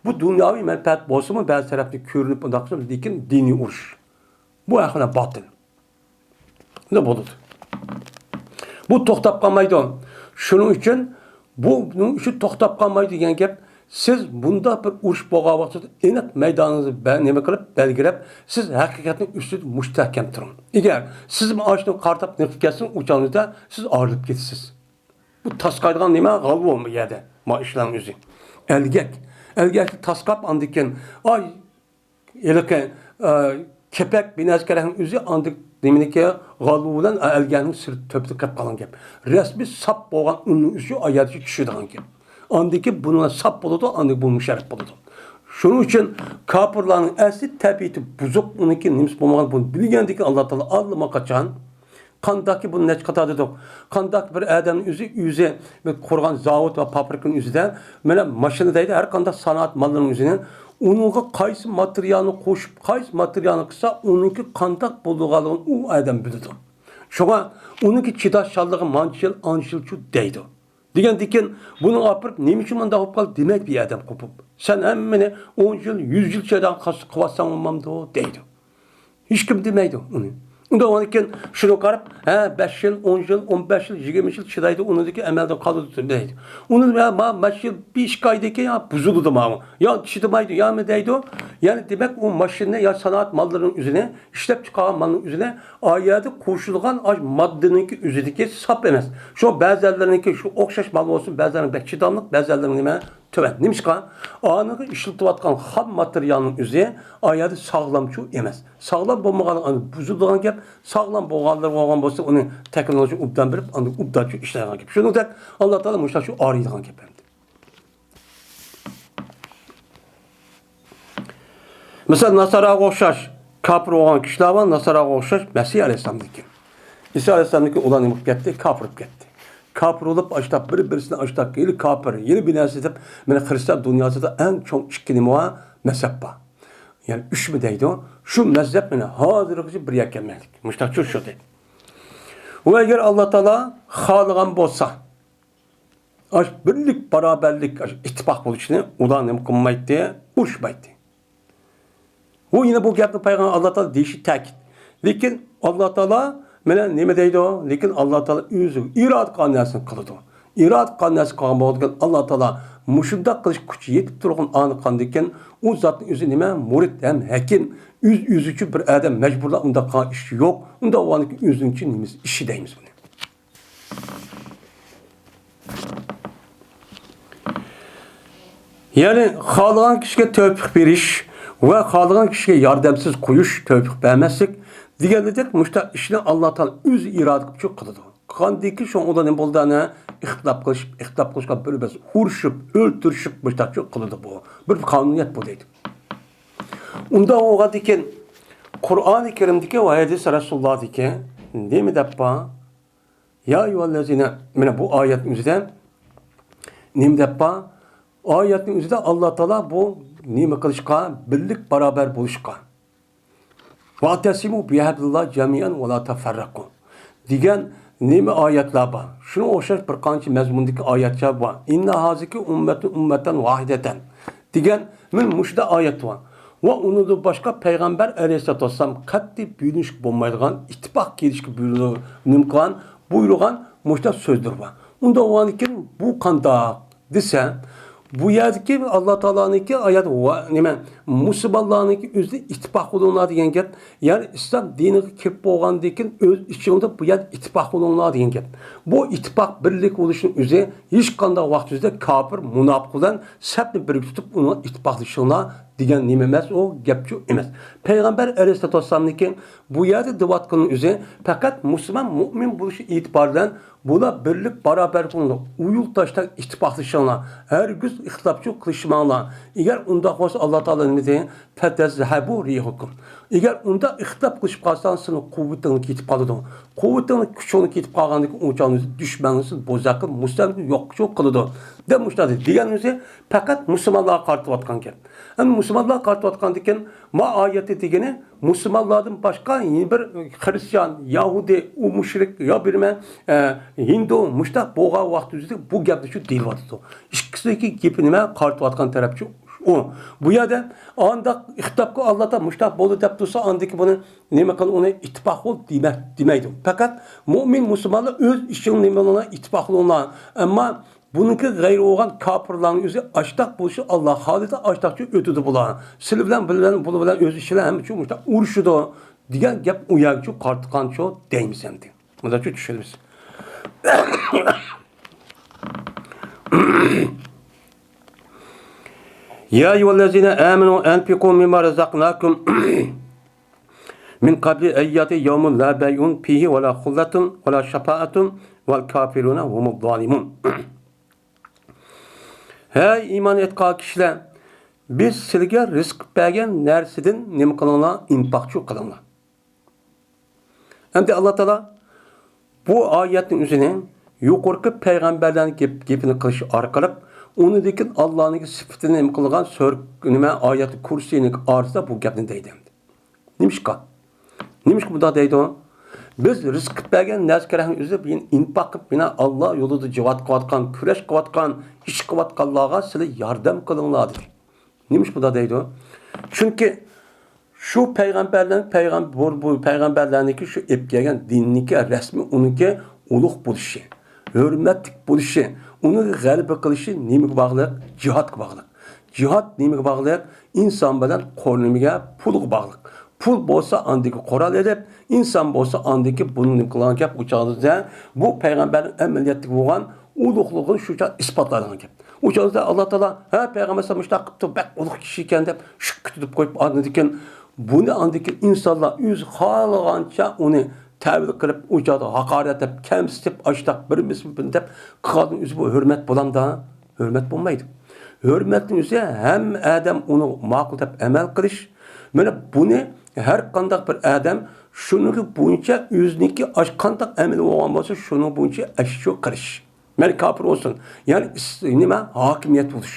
بۇ دۇنياۋى مەنپەئەت بولسىمۇ، بەزى تەرەپتە كۆرۈنۈپ ئۇنداق قىلسا، لېكىن دىنىي ئۇرۇش. بۇ ھەقىقەتەن باتىل. بۇنداق بولىدۇ. بۇ توختاپ قالمايدۇ. شۇنىڭ ئۈچۈن بۇنىڭ ئۈچۈن توختاپ قالمايدۇ دېگەن گەپ، سىز بۇنداق بىر ئۇرۇش بولغان ۋاقتىدا ئېنىق مەيدانىڭىزنى بە-، نېمە قىلىپ بەلگىلەپ، سىز ھەقىقەتنىڭ ئۈستىدە مۇستەھكەم تۇرۇڭ. ئەگەر سىز ئاشۇنى قارىتاپ نېقىپ كەتسىڭىز، ئۇ چاغدا سىز ئايرىلىپ كېتىسىز. بۇ تاسقايدىغان نېمە؟ غالۋا بۇ يەردە. ما ئىشلارنىڭ ئۆزى. ئەلگەك. ئەلگەكنى تاسقاپ، ئاندىن كېيىن، ئاي، ھېلىقى، ئە، كېپەك بىنەزكەرەكنىڭ ئۆزى ئاندىن نېمىنىڭكى غالۋا بىلەن ئەلگەكنىڭ سىرت تۆپىدە قېلىپ قالغان گەپ. رەسمىي ساپ بولغان ئۇننىڭ ئۆزى ئايەتكە چۈشىدىغان گەپ. ئاندىن كېيىن بۇنىڭ ساپ بولىدۇ، ئاندىن بۇ مۇشەررەپ بولىدۇ. شۇنىڭ ئۈچۈن كاپىرلارنىڭ ئەسلى تەبىئىتى بۇزۇق، ئۇنىڭكى نېمىسى بولمىغان، بۇنى بىلگەندىن كېيىن ئاللا تائالا ئاللىماقاچان قانداقكى بۇنى نەچچە قاتار دېدۇق. قانداق بىر ئادەمنىڭ ئۆزى، ئۆزى بىر قۇرغان زاۋۇت ۋە پابرىكىنىڭ ئۆزىدە، مانا ماشىنا دەيدۇ، ھەر قانداق سانائەت ماللىرىنىڭ ئۆزىنىڭ ئۇنىڭغا قايسى ماتېرىيالنى قوشۇپ، قايسى ماتېرىيالنى قىلسا، ئۇنىڭكى قانداق بولىدىغانلىقىنى ئۇ ئادەم بىلىدۇ. شۇڭا ئۇنىڭكى چىداشچانلىقى مانچە يىل، ئانچە يىلچۇ دەيدۇ. دېگەندىكىن، بۇنىڭ ئاپىرىپ، نېمە ئۈچۈن مۇنداق بولۇپ قالدى دېمەيدۇ بىر ئادەم قوپۇپ. سەن ھەممىنى ئون يىل، يۈز يىل چىدايدىغان قىلسا، قىلىۋاتساڭ بولمامدۇ دەيدۇ. ھېچكىم دېمەيدۇ ئۇنى. ئۇنداق بولغاندىكىن شۇنى قاراپ، ھە، بەش يىل، ئون يىل، ئون بەش يىل، يىگىرمە يىل چىدايدۇ، ئۇنىڭدىكى ئەمەلدىن قالىدۇ دەيدۇ. ئۇنى يا ما بەش يىل، بىر ئىككى ئايدىن كېيىن يا بۇزۇلىدۇ ماۋۇ. يا چىدىمايدۇ، يا نېمە دەيدۇ. يەنى دېمەك، ئۇ ماشىنىنى يا سانائەت ماللىرىنىڭ ئۆزىنى، ئىشلەپ چىقارغان مالنىڭ ئۆزىنى ئا يەردە قوشۇلغان ئاش ماددىنىڭكى ئۆزىدىكى ساپ ئەمەس. شۇ بەزەنلىرىنىڭكى شۇ ئوخشاش مال بولسۇن، بەزەنلىرى بەك چىداملىق، بەزەنلىرى نېمە تۆۋەن. نېمىشقا؟ ئانىغا ئىشلىتىۋاتقان خام ماتېرىيالنىڭ ئۆزى ئا يەردە ساغلامچۇ ئەمەس. ساغلام بولمىغانلىقى ئاندىن بۇزۇلىدىغان گەپ. ساغلام بولغانلىرى بولغان بولسا، ئۇنى تېخنولوگىيە ئوبدان بېرىپ، ئاندىن ئوبدانچۇ ئىشلەيدىغان گەپ. شۇنىڭدەك ئاللا تائالا مۇشۇنداق شۇ ئارىيدىغان گەپ ئەمدى. مىسال، ناساراغا ئوخشاش كاپىر بولغان كىشىلەر بار، ناساراغا ئوخشاش مەسىھ ئەلەيھىسسالامدىكى. ئىسا ئەلەيھىسسالامدىكى ئۇلار نېمە قىلىپ كەتتى؟ كاپىر بولۇپ كەتتى. كاپىر بولۇپ، ئاشتاق بىر-بىرسىنى ئاشتاق ھېلى كاپىر، ھېلى بىر نەرسە دەپ، مانا خىرىستىيان دۇنياسىدا ئەڭ چوڭ ئىككى نېمە بار؟ مەزھەپ بار. يەنى ئۈچمۇ دەيدۇ؟ شۇ مەزھەپ مانا ھازىرغىچە بىر يەرگە كەلمەيدۇ. مۇشتاق چۈشۈردى. ۋە ئەگەر ئاللا تائالا خالىغان بولسا، ئاش بىرلىك، باراۋەرلىك، ئاش ئىتتىپاق بولۇشنى ئۇلار نېمە قىلمايتتى؟ ئۇرۇشمايتتى. بۇ يەنە بۇ گەپنى پەيغەمبەر ئاللا تائالا دېيىشى تەكىت. لېكىن ئاللا تائالا مانا نېمە دەيدۇ؟ لېكىن ئاللا تائالا ئۆزى ئىرادە قىلغان نەرسىنى قىلىدۇ. ئىرادە قىلغان نەرسە قىلغان بولىدىكەن، ئاللا تائالا مۇشۇنداق قىلىش كۈچى يېتىپ تۇرغان ئانى قاندىكىن، ئۇ زاتنىڭ ئۆزى نېمە؟ مۇرىت ھەم ھەكىم. ئۆز ئۆزى ئۈچۈن بىر ئادەم مەجبۇرلاپ ئۇنداق قىلغان ئىشى يوق. ئۇنداق بولغاندىكىن ئۆزىنىڭچە نېمىسى ئىشى دەيمىز بۇنى. يەنى خالىغان كىشىگە تەۋپىق بېرىش ۋە خالىغان كىشىگە ياردەمسىز قويۇش، تەۋپىق بەرمەسلىك دېگەندەك مۇشۇنداق ئىشنى ئاللا تائالا ئۆزى ئىرادە قىلىپ قىلىدۇ. قاندىكى شۇ ئۇلار نېمە بولدى ئەنە؟ ئىختىلاپ قىلىشىپ، ئىختىلاپ قىلىشقا بىر بىرسى ئۇرۇشۇپ، ئۆلتۈرۈشۈپ مۇشۇنداق قىلىدۇ بۇ. بىر قانۇنىيەت بۇ دەيدۇ. ئۇنداق بولغاندىكىن قۇرئانى كەرىمدىكى ۋە ھەدىس رەسۇلۇللاھدىكى نېمە دەپ بار؟ يا ئەييۇھەللەزىنە، مانا بۇ ئايەتنىڭ ئۆزىدە نېمە دەپ بار؟ ئايەتنىڭ ئۆزىدە ئاللا تائالا بۇ نېمە قىلىشقا، بىرلىك باراۋەر بولۇشقا. ۋەئتەسىمۇ بىھەبلىللاھى جەمىئەن ۋە لا تەفەررەقۇ دېگەن نېمە ئايەتلەر بار؟ شۇنىڭغا ئوخشاش بىر قانچە مەزمۇندىكى ئايەتلەر بار. ئىننا ھازىكى ئۇممەتۇن ئۇممەتەن ۋاھىدەتەن دېگەن مىن مۇشۇنداق ئايەت بار. ۋە ئۇنىڭدىن باشقا پەيغەمبەر ئەلەيھىسسالاتۇ ۋەسسالام قەتئىي بۆلۈنۈشكە بولمايدىغان، ئىتتىپاق كېلىشكە بۇيرۇلۇپ نېمە قىلغان، بۇيرۇغان مۇشۇنداق سۆزلىرى بار. ئۇنداق بولغاندىكىن بۇ قانداق دېسە، بۇ يەردىكى ئاللا تائالانىڭكى ئايەت ۋە نېمە، مۇسۇلمانلارنىڭكى ئۆزىدە ئىتتىپاق بولۇڭلار دېگەن گەپ. يەنى ئىسلام دىنىغا كىرىپ بولغاندىن كېيىن ئۆز ئىچىڭدا بۇ يەردە ئىتتىپاق بولۇڭلار دېگەن گەپ. بۇ ئىتتىپاق، بىرلىك بولۇشنىڭ ئۆزى ھېچقانداق ۋاقىت ئۆزىدە كاپىر، مۇناپىق بىلەن سەپنى بىرگە تۇتۇپ ئۇنىڭغا ئىتتىپاقلىشىڭلار دېگەن نېمە ئەمەس، ئۇ گەپچۇ ئەمەس. پەيغەمبەر ئەلەيھىسسالاتۇ ۋەسسالامنىڭكى بۇ يەردە دەۋاتقىنى ئۆزى پەقەت مۇسۇلمان مۇئمىن بولۇشى ئېتىبارى بىلەن بۇلار بىرلىك باراۋەر بولۇڭلار، ئۇيۇل تاشتاق ئىتتىپاقلىشىڭلار، ھەرگىز ئىختىلاپچىلىق قىلىشماڭلار. ئەگەر ئۇنداق بولسا ئاللا تائالا نېمە دېدى؟ فەتەزھەبۇ رىيھۇكۇم. ئەگەر ئۇنداق ئىختىلاپ قىلىشىپ قالساڭ سېنىڭ قۇۋۋىتىڭ كېتىپ قالىدۇ. قۇۋۋىتىڭ، كۈچۈڭ كېتىپ قالغاندىن كېيىن ئۇ چاغدا دۈشمەنلىرىڭ سېنى بوزەك قىلىپ مۇستەملىكە يوقچۇ قىلىدۇ دەپ مۇشۇنداق دېدى. دېگەن ئۆزى پەقەت مۇسۇلمانلارغا قارىتىۋاتقان گەپ. ئەمدى مۇسۇلمانلارغا قارىتىۋاتقاندىكىن ما ئايەتتە دېگىنى مۇسۇلمانلاردىن باشقا يەنە بىر خرىستىيان، يەھۇدىي، ئۇ مۇشرىك يا بىرمە، ئە، ھىندۇ مۇشتاق بولغان ۋاقتىمىزدا بۇ گەپنى شۇ دېيىلىۋاتىدۇ. ئىككىسىدىكى گېپى نېمە؟ قارىتىۋاتقان تەرەپچۇ ئۇ. بۇ يەردە ئانداق خىتابقا ئاللا تائالا مۇشتاق بولدى دەپ تۇرسا، ئاندىكى بۇنى نېمە قىل، ئۇنى ئىتتىپاق بول دېمە-، دېمەيدۇ. پەقەت مۇئمىن مۇسۇلمانلار ئۆز ئىچىڭ نېمە بولۇڭلار، ئىتتىپاق بولۇڭلار. ئەمما بۇنىڭكى غەيرى بولغان كاپىرلارنىڭ ئۆزى ئاشتاق بولۇشى ئاللا خالىسا ئاشتاقچە ئۆتىدۇ بۇلار. سىلى بىلەن، بۇلار بىلەن، بۇلار بىلەن ئۆز ئىچىدە ھەممىچۇ مۇشتاق ئۇرۇشىدۇ دېگەن گەپ ئۇ يەرگىچۇ قارىتقانچۇ دەيمىز ئەمدى. مۇنداقچە چۈشىنىمىز. يا أيها الذين آمنوا أنفقوا مما رزقناكم من قبل أن يأتي يوم لا بيع فيه ولا خلة ولا شفاعة والكافرون هم الظالمون. ھەي ئىمان ئېيتقان كىشىلەر، بىز سىلىگە رىزىق بەرگەن نەرسىدىن نېمە قىلىڭلار؟ ئىنپاقچۇ قىلىڭلار. ئەمدى ئاللا تائالا بۇ ئايەتنىڭ ئۆزىنى يۇقىرىقى پەيغەمبەرلەرنىڭ گېپ-، گېپىنى قىلىش ئارقىلىق، ئۇنىڭدىن كېيىن ئاللانىڭ سۈپىتىنى نېمە قىلغان سۈر-، نېمە، ئايەتى كۇرسىينىڭ ئارىسىدا بۇ گەپنى دەيدۇ ئەمدى. نېمىشقا؟ نېمىشقا بۇنداق دەيدۇ؟ بىز رىزىق قىلىپ بەرگەن نەرسە كەرەكنى ئۆزى بىر ئىنپاق قىلىپ، مانا ئاللا يولىدا جىھاد قىلىۋاتقان، كۈرەش قىلىۋاتقان، ئىش قىلىۋاتقانلارغا سىلى ياردەم قىلىڭلار دېدى. نېمىشقا بۇنداق دەيدۇ؟ چۈنكى شۇ پەيغەمبەرلەر، پەيغەم-، بۇ، بۇ پەيغەمبەرلەرنىڭكى شۇ ئېلىپ كەلگەن دىننىڭكى رەسمى ئۇنىڭكى ئۇلۇغ بولۇشى، ھۆرمەتلىك بولۇشى، ئۇنىڭ غەلىبە قىلىشى نېمىگە باغلىق؟ جىھادقا باغلىق. جىھاد نېمىگە باغلىق؟ ئىنسان بىلەن قول نېمىگە؟ پۇلغا باغلىق. پۇل بولسا ئاندىكى قورال ئېلىپ، ئىنسان بولسا ئاندىكى بۇنى نېمە قىلغان گەپ ئۇ چاغدا بۇ پەيغەمبەرنىڭ ئەمەلىيەتتىكى بولغان ئۇلۇغلۇقىنى شۇ چاغ ئىسپاتلايدىغان گەپ. ئۇ چاغدا ئاللا تائالا، ھە، پەيغەمبەر سەن مۇشۇنداق قىپتۇ، بەك ئۇلۇغ كىشى ئىكەن دەپ شۈككە تۇتۇپ قويۇپ، ئاندىن كېيىن بۇنى ئاندىن كېيىن ئىنسانلار ئۆزى خالىغانچە ئۇنى تەۋىل قىلىپ، ئۇ چاغدا ھاقارەت دەپ، كەمسىتىپ، ئاشتاق بىر مىسىل دەپ قىلغاندىن ئۆزى بۇ ھۆرمەت بولامدا؟ ھۆرمەت بولمايدۇ. ھۆرمەتنىڭ ئۆزى ھەممە ئادەم ئۇنى ماقۇل دەپ ئەمەل قىلىش. مانا بۇنى ھەر قانداق بىر ئادەم شۇنىڭ بويىچە ئۆزىنىڭكى ئاش-، قانداق ئەمىلى بولغان بولسا، شۇنىڭ بويىچە ئەششۇ قىلىش. مەيلى كاپىر بولسۇن، يەنى ئىس-، نېمە، ھاكىمىيەت بولۇش.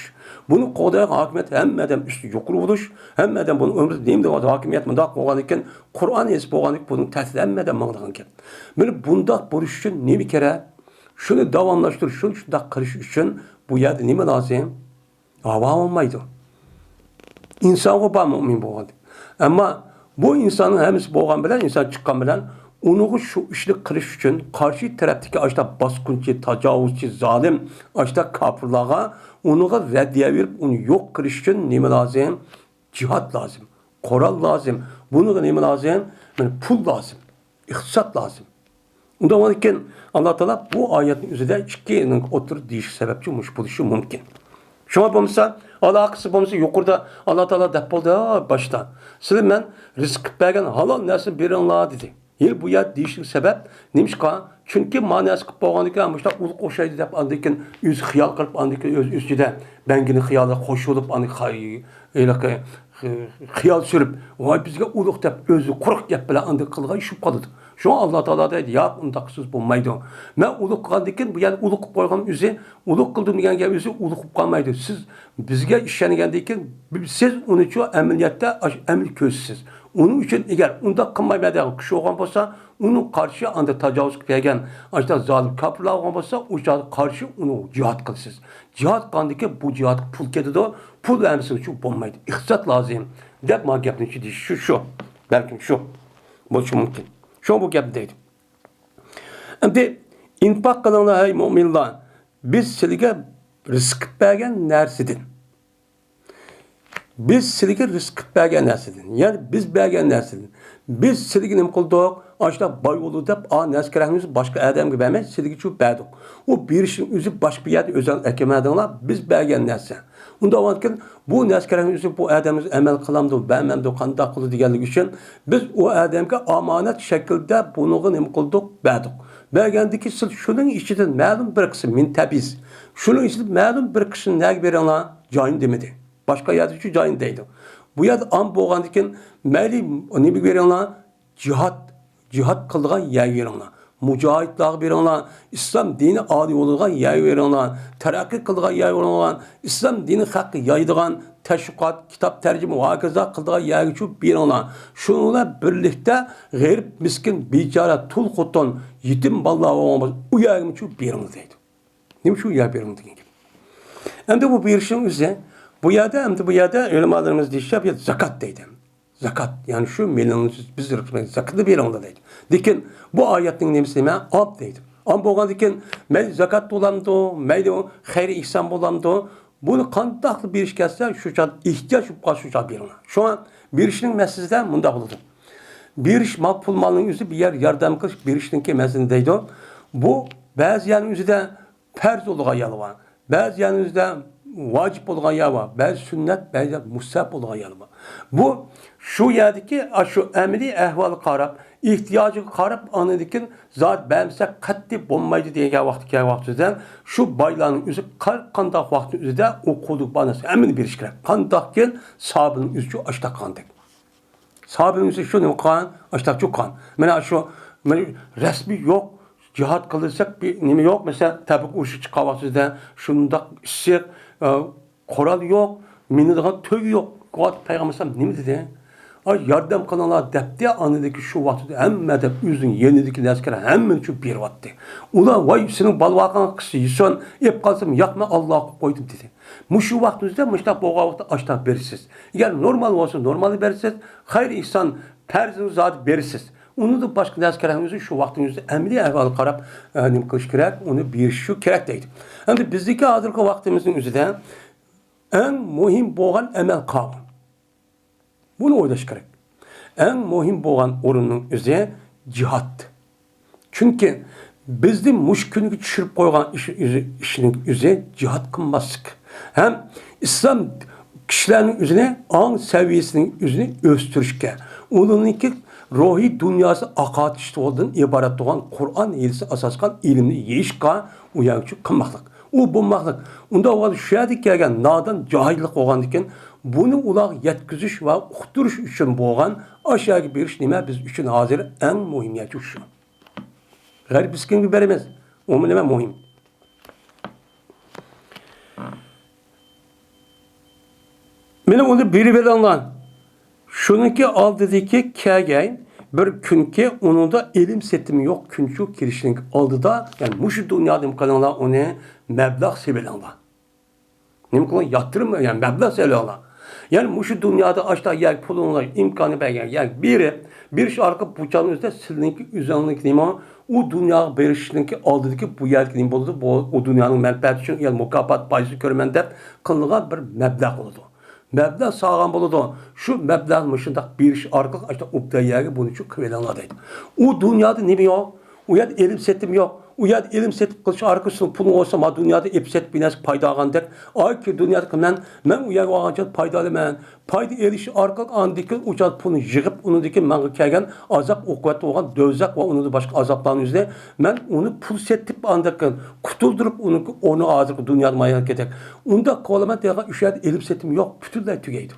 بۇنى قوغدايدىغان ھاكىمىيەت ھەممە ئادەم ئۈستىدە يۇقىرى بولۇش، ھەممە ئادەم بۇنى ئۆمرىدە نېمە دەيدۇ، ھاكىمىيەت مۇنداق بولغاندىكىن، قۇرئان ھەدىس بولغاندىكىن بۇنىڭ تەسىرى ھەممە ئادەم ماڭىدىغان گەپ. مانا بۇنداق بولۇش ئۈچۈن نېمە كېرەك؟ شۇنى داۋاملاشتۇرۇش ئۈچۈن، شۇنداق قىلىش ئۈچۈن بۇ يەردە نېمە لازىم؟ ھاۋا بولمايدۇ. ئىنسانغا بار مۇئمىن بولغان. ئەمما بۇ ئىنساننىڭ ھەممىسى بولغان بىلەن، ئىنسان چىققان بىلەن، ئۇنىڭغا شۇ ئىشنى قىلىش ئۈچۈن قارشى تەرەپتىكى ئاشتا باسقۇنچى، تاجاۋۇزچى، زالىم، ئاشتا كاپىرلارغا ئۇنىڭغا رەددىيە بېرىپ، ئۇنى يوق قىلىش ئۈچۈن نېمە لازىم؟ جىھاد لازىم، قورال لازىم. بۇنىڭغا نېمە لازىم؟ مانا پۇل لازىم، ئىقتىساد لازىم. ئۇنداق بولغاندىكىن، ئاللا تائالا بۇ ئايەتنىڭ ئۆزىدە ئىككىنىڭ ئوتتۇرىدا دېيىشى سەۋەبچى مۇشۇ بولۇشى مۇمكىن. شۇڭا بولمىسا، ئالاقىسى بولمىسا، يۇقىرىدا ئاللا تائالا دەپ بولدى، ھە، باشتا. سىلەر مەن رىزىق قىلىپ بەرگەن ھالال نەرسىنى بېرىڭلار، دېدى. ھېلى بۇ يەردە دېيىشلىك سەۋەب نېمىشقا؟ چۈنكى ما نەرسە قىلىپ بولغاندىكىن، مۇشۇنداق ئۇلۇغ ئوخشايدۇ دەپ، ئاندىن كېيىن ئۆزى خىيال قىلىپ، ئاندىن كېيىن ئۆز ئۈستىدە بەڭگىنىڭ خىيالىغا قوشۇلۇپ، ئاندىن خىي-، ھېلىقى خىيال سۈرۈپ، ۋاي، بىزگە ئۇلۇغ دەپ، ئۆزى قۇرۇق گەپ بىلەن ئاندىن قىلغان ئىش بولۇپ قالىدۇ. شۇڭا ئاللا تائالا دەيدۇ، ياق، ئۇنداق قىلسىڭىز بولمايدۇ. مەن ئۇلۇغ قىلغاندىن كېيىن، بۇ يەنە ئۇلۇغ قىلىپ قويغان ئۆزى، ئۇلۇغ قىلدىم دېگەن گەپ ئۆزى ئۇلۇغ بولۇپ قالمايدۇ. سىز بىزگە ئىشەنگەندىن كېيىن، سىز ئۇنىچۇ ئەمەلىيەتتە ئاشۇ ئەمەلىي كۆرىسىز. ئۇنىڭ ئۈچۈن ئەگەر ئۇنداق قىلمايمەن دېگەن كىشى بولغان بولسا، ئۇنىڭ قارشى ئاندا تاجاۋۇز قىلىپ كەلگەن ئاشۇنداق زالىم كاپىرلار بولغان بولسا، ئۇ چاغدا قارشى ئۇنىڭغا جىھاد قىلىسىز. جىھاد قىلغاندىن كېيىن بۇ جىھادقا پۇل كېتىدۇ، پۇل ئەمىسىنىڭ ئۈچۈن بولمايدۇ. ئىقتىساد لازىم، دەپ ما گەپنى دېيىشى شۇ، شۇ. بەلكىم شۇ بولۇشى مۇمكىن. شۇڭا بۇ گەپنى دەيدۇ. ئەمدى ئىنفاق قىلىڭلار، ھەي مۆمىنلار، بىز سىلىگە رىزىق قىلىپ بەرگەن نەرسىدىن. بىز سىلىگە رىزىق قىلىپ بەرگەن نەرسىدىن، يەنى بىز بەرگەن نەرسىدىن. بىز سىلىگە نېمە قىلدۇق؟ ئاشۇنداق باي بولدى دەپ، ئا نەرسە كېرەكمىز باشقا ئادەمگە بەرمەي، سىلىگىچۇ بەردۇق. ئۇ بېرىشنىڭ ئۆزى باشقا بىر يەردىن ئۆزۈڭ ئەكەلمەدىڭلار، بىز بەرگەن نەرسە. ئۇنداق بولغاندىكىن، بۇ نەرسە كېرەكمىز بۇ ئادەمگە ئەمەل قىلامدۇ، بەرمەمدۇ، قانداق قىلىدۇ دېگەنلىكى ئۈچۈن، بىز ئۇ ئادەمگە ئامانەت شەكلىدە بۇنىڭغا نېمە قىلدۇق؟ بەردۇق. بەرگەندىكى سىز شۇنىڭ ئىچىدىن مەلۇم بىر قىسىم، مىن تەبىز، شۇنىڭ ئىچىدىن مەلۇم بىر قىسىم نەگە بېرىڭلار؟ جايىنى دېمىدى. باشقا يەردىچۇ جايىنى دەيدۇ. بۇ يەردە ئام بولغاندىكىن، مەيلى نېمىگە بېرىڭلار؟ جىھاد، جىھاد قىلىدىغان يەرگە بېرىڭلار. مۇجاھىدلارغا بېرىڭلار. ئىسلام دىنى ئالىي بولىدىغان يەرگە بېرىڭلار. تەرەققىي قىلىدىغان يەرگە بېرىڭلار. ئىسلام دىنى خەققە يايىدىغان تەشۋىقات، كىتاب تەرجىمە ۋە ھاكازا قىلىدىغان يەرگىچۇ بېرىڭلار. شۇنىڭ بىلەن بىرلىكتە غېرىب، مىسكىن، بىچارە، تۇل خوتۇن، يېتىم بالىلار بولغان بولسا، ئۇ يەرگىچۇ بېرىڭلار دەيدۇ. نېمە شۇ يەر بېرىڭ دېگەن گەپ. ئەمدى بۇ بېرىشنىڭ ئۆزى، بۇ يەردە، ئەمدى بۇ يەردە ئۆلىمالىرىمىز دېيىشىچە، بۇ يەردە زاكات دەيدۇ. زاكات، يەنى شۇ مېلىڭىز، بىز زاكاتنى بېرىڭلار دەيدۇ. لېكىن بۇ ئايەتنىڭ نېمىسى نېمە؟ ئام دەيدۇ. ئام بولغاندىكىن، مەيلى زاكات بولامدۇ، مەيلى خەير ئېھسان بولامدۇ، بۇنى قانداقلا بېرىش كەلسە، شۇ چاغ ئېھتىياج بولۇپ قالسا، شۇ چاغ بېرىڭلار. شۇڭا بېرىشنىڭ مەسىلىسىدە مۇنداق بولىدۇ. بېرىش مال، پۇل مالنىڭ ئۆزى بىر يەر ياردەم قىلىش، بېرىشنىڭكى مەسىلىنى دەيدۇ. بۇ بەزى يەرنىڭ ئۆزىدە پەرز بولىدىغان يەر بار. بەزى يەرنىڭ ئۆزىدە ۋاجىپ بولىدىغان يەر بار. بەزى سۈننەت، بەزى مۇستەھەب بولىدىغان يەر بار. بۇ شۇ يەردىكى، ئاشۇ ئەمەلىي ئەھۋالغا قاراپ، ئېھتىياجىغا قاراپ، ئاندىن كېيىن زاكات بەرمىسە قەتئىي بولمايدۇ دېگەن ۋاقتى كەلگەن ۋاقتىدا، شۇ بايلارنىڭ ئۆزى قا-، قانداق ۋاقىتنىڭ ئۆزىدە ئۇ قولىدىكى بار نەرسە ھەممىنى بېرىش كېرەك. قانداقكىن ساھابىنىڭ ئۆزىچۇ ئاشتاق قىلغاندەك. ساھابىنىڭ ئۆزى شۇ نېمە قىلغان؟ ئاشتاق چۇققان. مانا شۇ، مانا رەسمىي يوق، جىھاد قىلساق بىر نېمە يوق، مەسىلەن، تەبۇك ئۇرۇشى چىققان ۋاقتىدا شۇنداق ئىسسىق، ئە، قورال يوق، مىنىدىغان تۆگە يوق. پەيغەمبەر ئەلەيھىسسالام نېمە دېدى؟ ئاي، ياردەم قىلىڭلار دەپتى، ئاندىن كېيىن شۇ ۋاقىتتا ھەممە ئادەم ئۆزىنىڭ يېنىدىكى نەرسىلەر ھەممىنى چۈ بېرىۋەتتى. ئۇلار، ۋاي، سېنىڭ بالىۋاقىڭ قىسسا يېسۇن، ئېپ قالسام ياقمەن، ئاللاغا قويۇپ قويدۇم دېدى. مۇشۇ ۋاقىتنىڭ ئۆزىدە مۇشۇنداق بولغان ۋاقىتتا ئاشتاق بېرىسىز. ئەگەر نورمال بولسا نورمالنى بېرىسىز، خەير ئېھسان پەرزىنى زادى بېرىسىز. ئۇنىڭدىن باشقا نەرسە كېرەكنىڭ ئۆزى شۇ ۋاقىتنىڭ ئۆزىدە ئەمەلىي ئەھۋالغا قاراپ، ئە، نېمە قىلىش كېرەك؟ ئۇنى بېرىش شۇ كېرەك دەيدۇ. ئەمدى بىزدىكى ھازىرقى ۋاقتىمىزنىڭ ئۆزىدە ئەڭ مۇھىم بولغان ئەمەل قاۋۇ. بۇنى ئويلاش كېرەك. ئەڭ مۇھىم بولغان ئورۇننىڭ ئۆزى جىھاد. چۈنكى بىزنى مۇشۇ كۈنگە چۈشۈرۈپ قويغان ئىش، ئۆزى، ئىشنىڭ ئۆزى جىھاد قىلماسلىق. ھەم ئىسلام كىشىلەرنىڭ ئۆزىنى، ئاڭ سەۋىيەسىنىڭ ئۆزىنى ئۆستۈرۈشكە، ئۇلارنىڭكى روھىي دۇنياسى ئاقارتىشتىن ئىبارەت بولغان قۇرئان ھەدىسكە ئاساسلىقان ئىلىمنى يېيىشقا ئۇ يەرگە قىلماقلىق. ئۇ بولماقلىق. ئۇنداق بولغاندا شۇ يەردە كەلگەن نادان جاھىللىق بولغاندىكىن، بۇنى ئۇلارغا يەتكۈزۈش ۋە ئۇقتۇرۇش ئۈچۈن بولغان ئاشۇ يەرگە بېرىش نېمە بىز ئۈچۈن ھازىر ئەڭ مۇھىم يەر شۇ. غەرب مىسكىنگە بېرىمىز. ئۇمۇ نېمە مۇھىم؟ مانا ئۇنى بېرىۋېلىڭلار. شۇنىڭكى ئالدىدىكى كەلگەن بىر كۈنكى ئۇنىڭدا ئېلىم سېتىم يوق كۈنچۇ كىرىشنىڭ ئالدىدا، يەنى مۇشۇ دۇنيادا نېمە قىلىڭلار، ئۇنى مەبلەغ سېلىۋېلىڭلار. نېمە قىلىڭ؟ ياتۇرۇڭ، يەنى مەبلەغ سېلىۋېلىڭلار. يەنى مۇشۇ دۇنيادا ئاشتا يەرگە پۇلۇڭلار ئىمكانى بەرگەن يەرگە بېرىپ، بېرىش ئارقىلىق بۇ چاغنىڭ ئۆزىدە سىلىنىڭكى ئۆزۈڭنىڭكى نېمە، ئۇ دۇنياغا بېرىشنىڭكى ئالدىدىكى بۇ يەردىكى نېمە بولىدۇ؟ بۇ، ئۇ دۇنيانىڭ مەنپەئەتى ئۈچۈن يا مۇكاپات پايدىسى كۆرىمەن دەپ قىلىنغان بىر مەبلەغ بولىدۇ. مەبلەغ سالغان بولىدۇ. شۇ مەبلەغنى مۇشۇنداق بېرىش ئارقىلىق ئاشتا ئوبدان يەرگە بۇنى شۇ قىلىۋېلىڭلار دەيدۇ. ئۇ دۇنيادا نېمە يوق؟ ئۇ يەردە ئېلىم سېتىم يوق. ئۇ يەردە ئېلىم سېتىم قىلىش ئارقىلىق سىزنىڭ پۇلىڭىز بولسا، ما دۇنيادا ئېلىپ سېتىپ بىر نەرسە پايدا ئالغاندەك، ئاي كى دۇنيادا قىلىمەن، مەن ئۇ يەرگە بارغانچە پايدا ئالىمەن. پايدا ئېلىش ئارقىلىق ئاندىن كېيىن ئۇ چاغدا پۇلنى يىغىپ، ئۇنىڭدىن كېيىن ماڭا كەلگەن ئازاب ئوقۇبەت بولغان دوزاخ ۋە ئۇنىڭدىن باشقا ئازابلارنىڭ ئۆزىنى مەن ئۇنى پۇل سېتىپ ئاندىن كېيىن قۇتۇلدۇرۇپ، ئۇنىڭ ئورنىغا ھازىرقى دۇنيادا مايان كېتەك. ئۇنداق قىلىۋالىمەن دېگەن ئۇ يەردە ئېلىم سېتىم يوق، پۈتۈنلەي تۈگەيدۇ.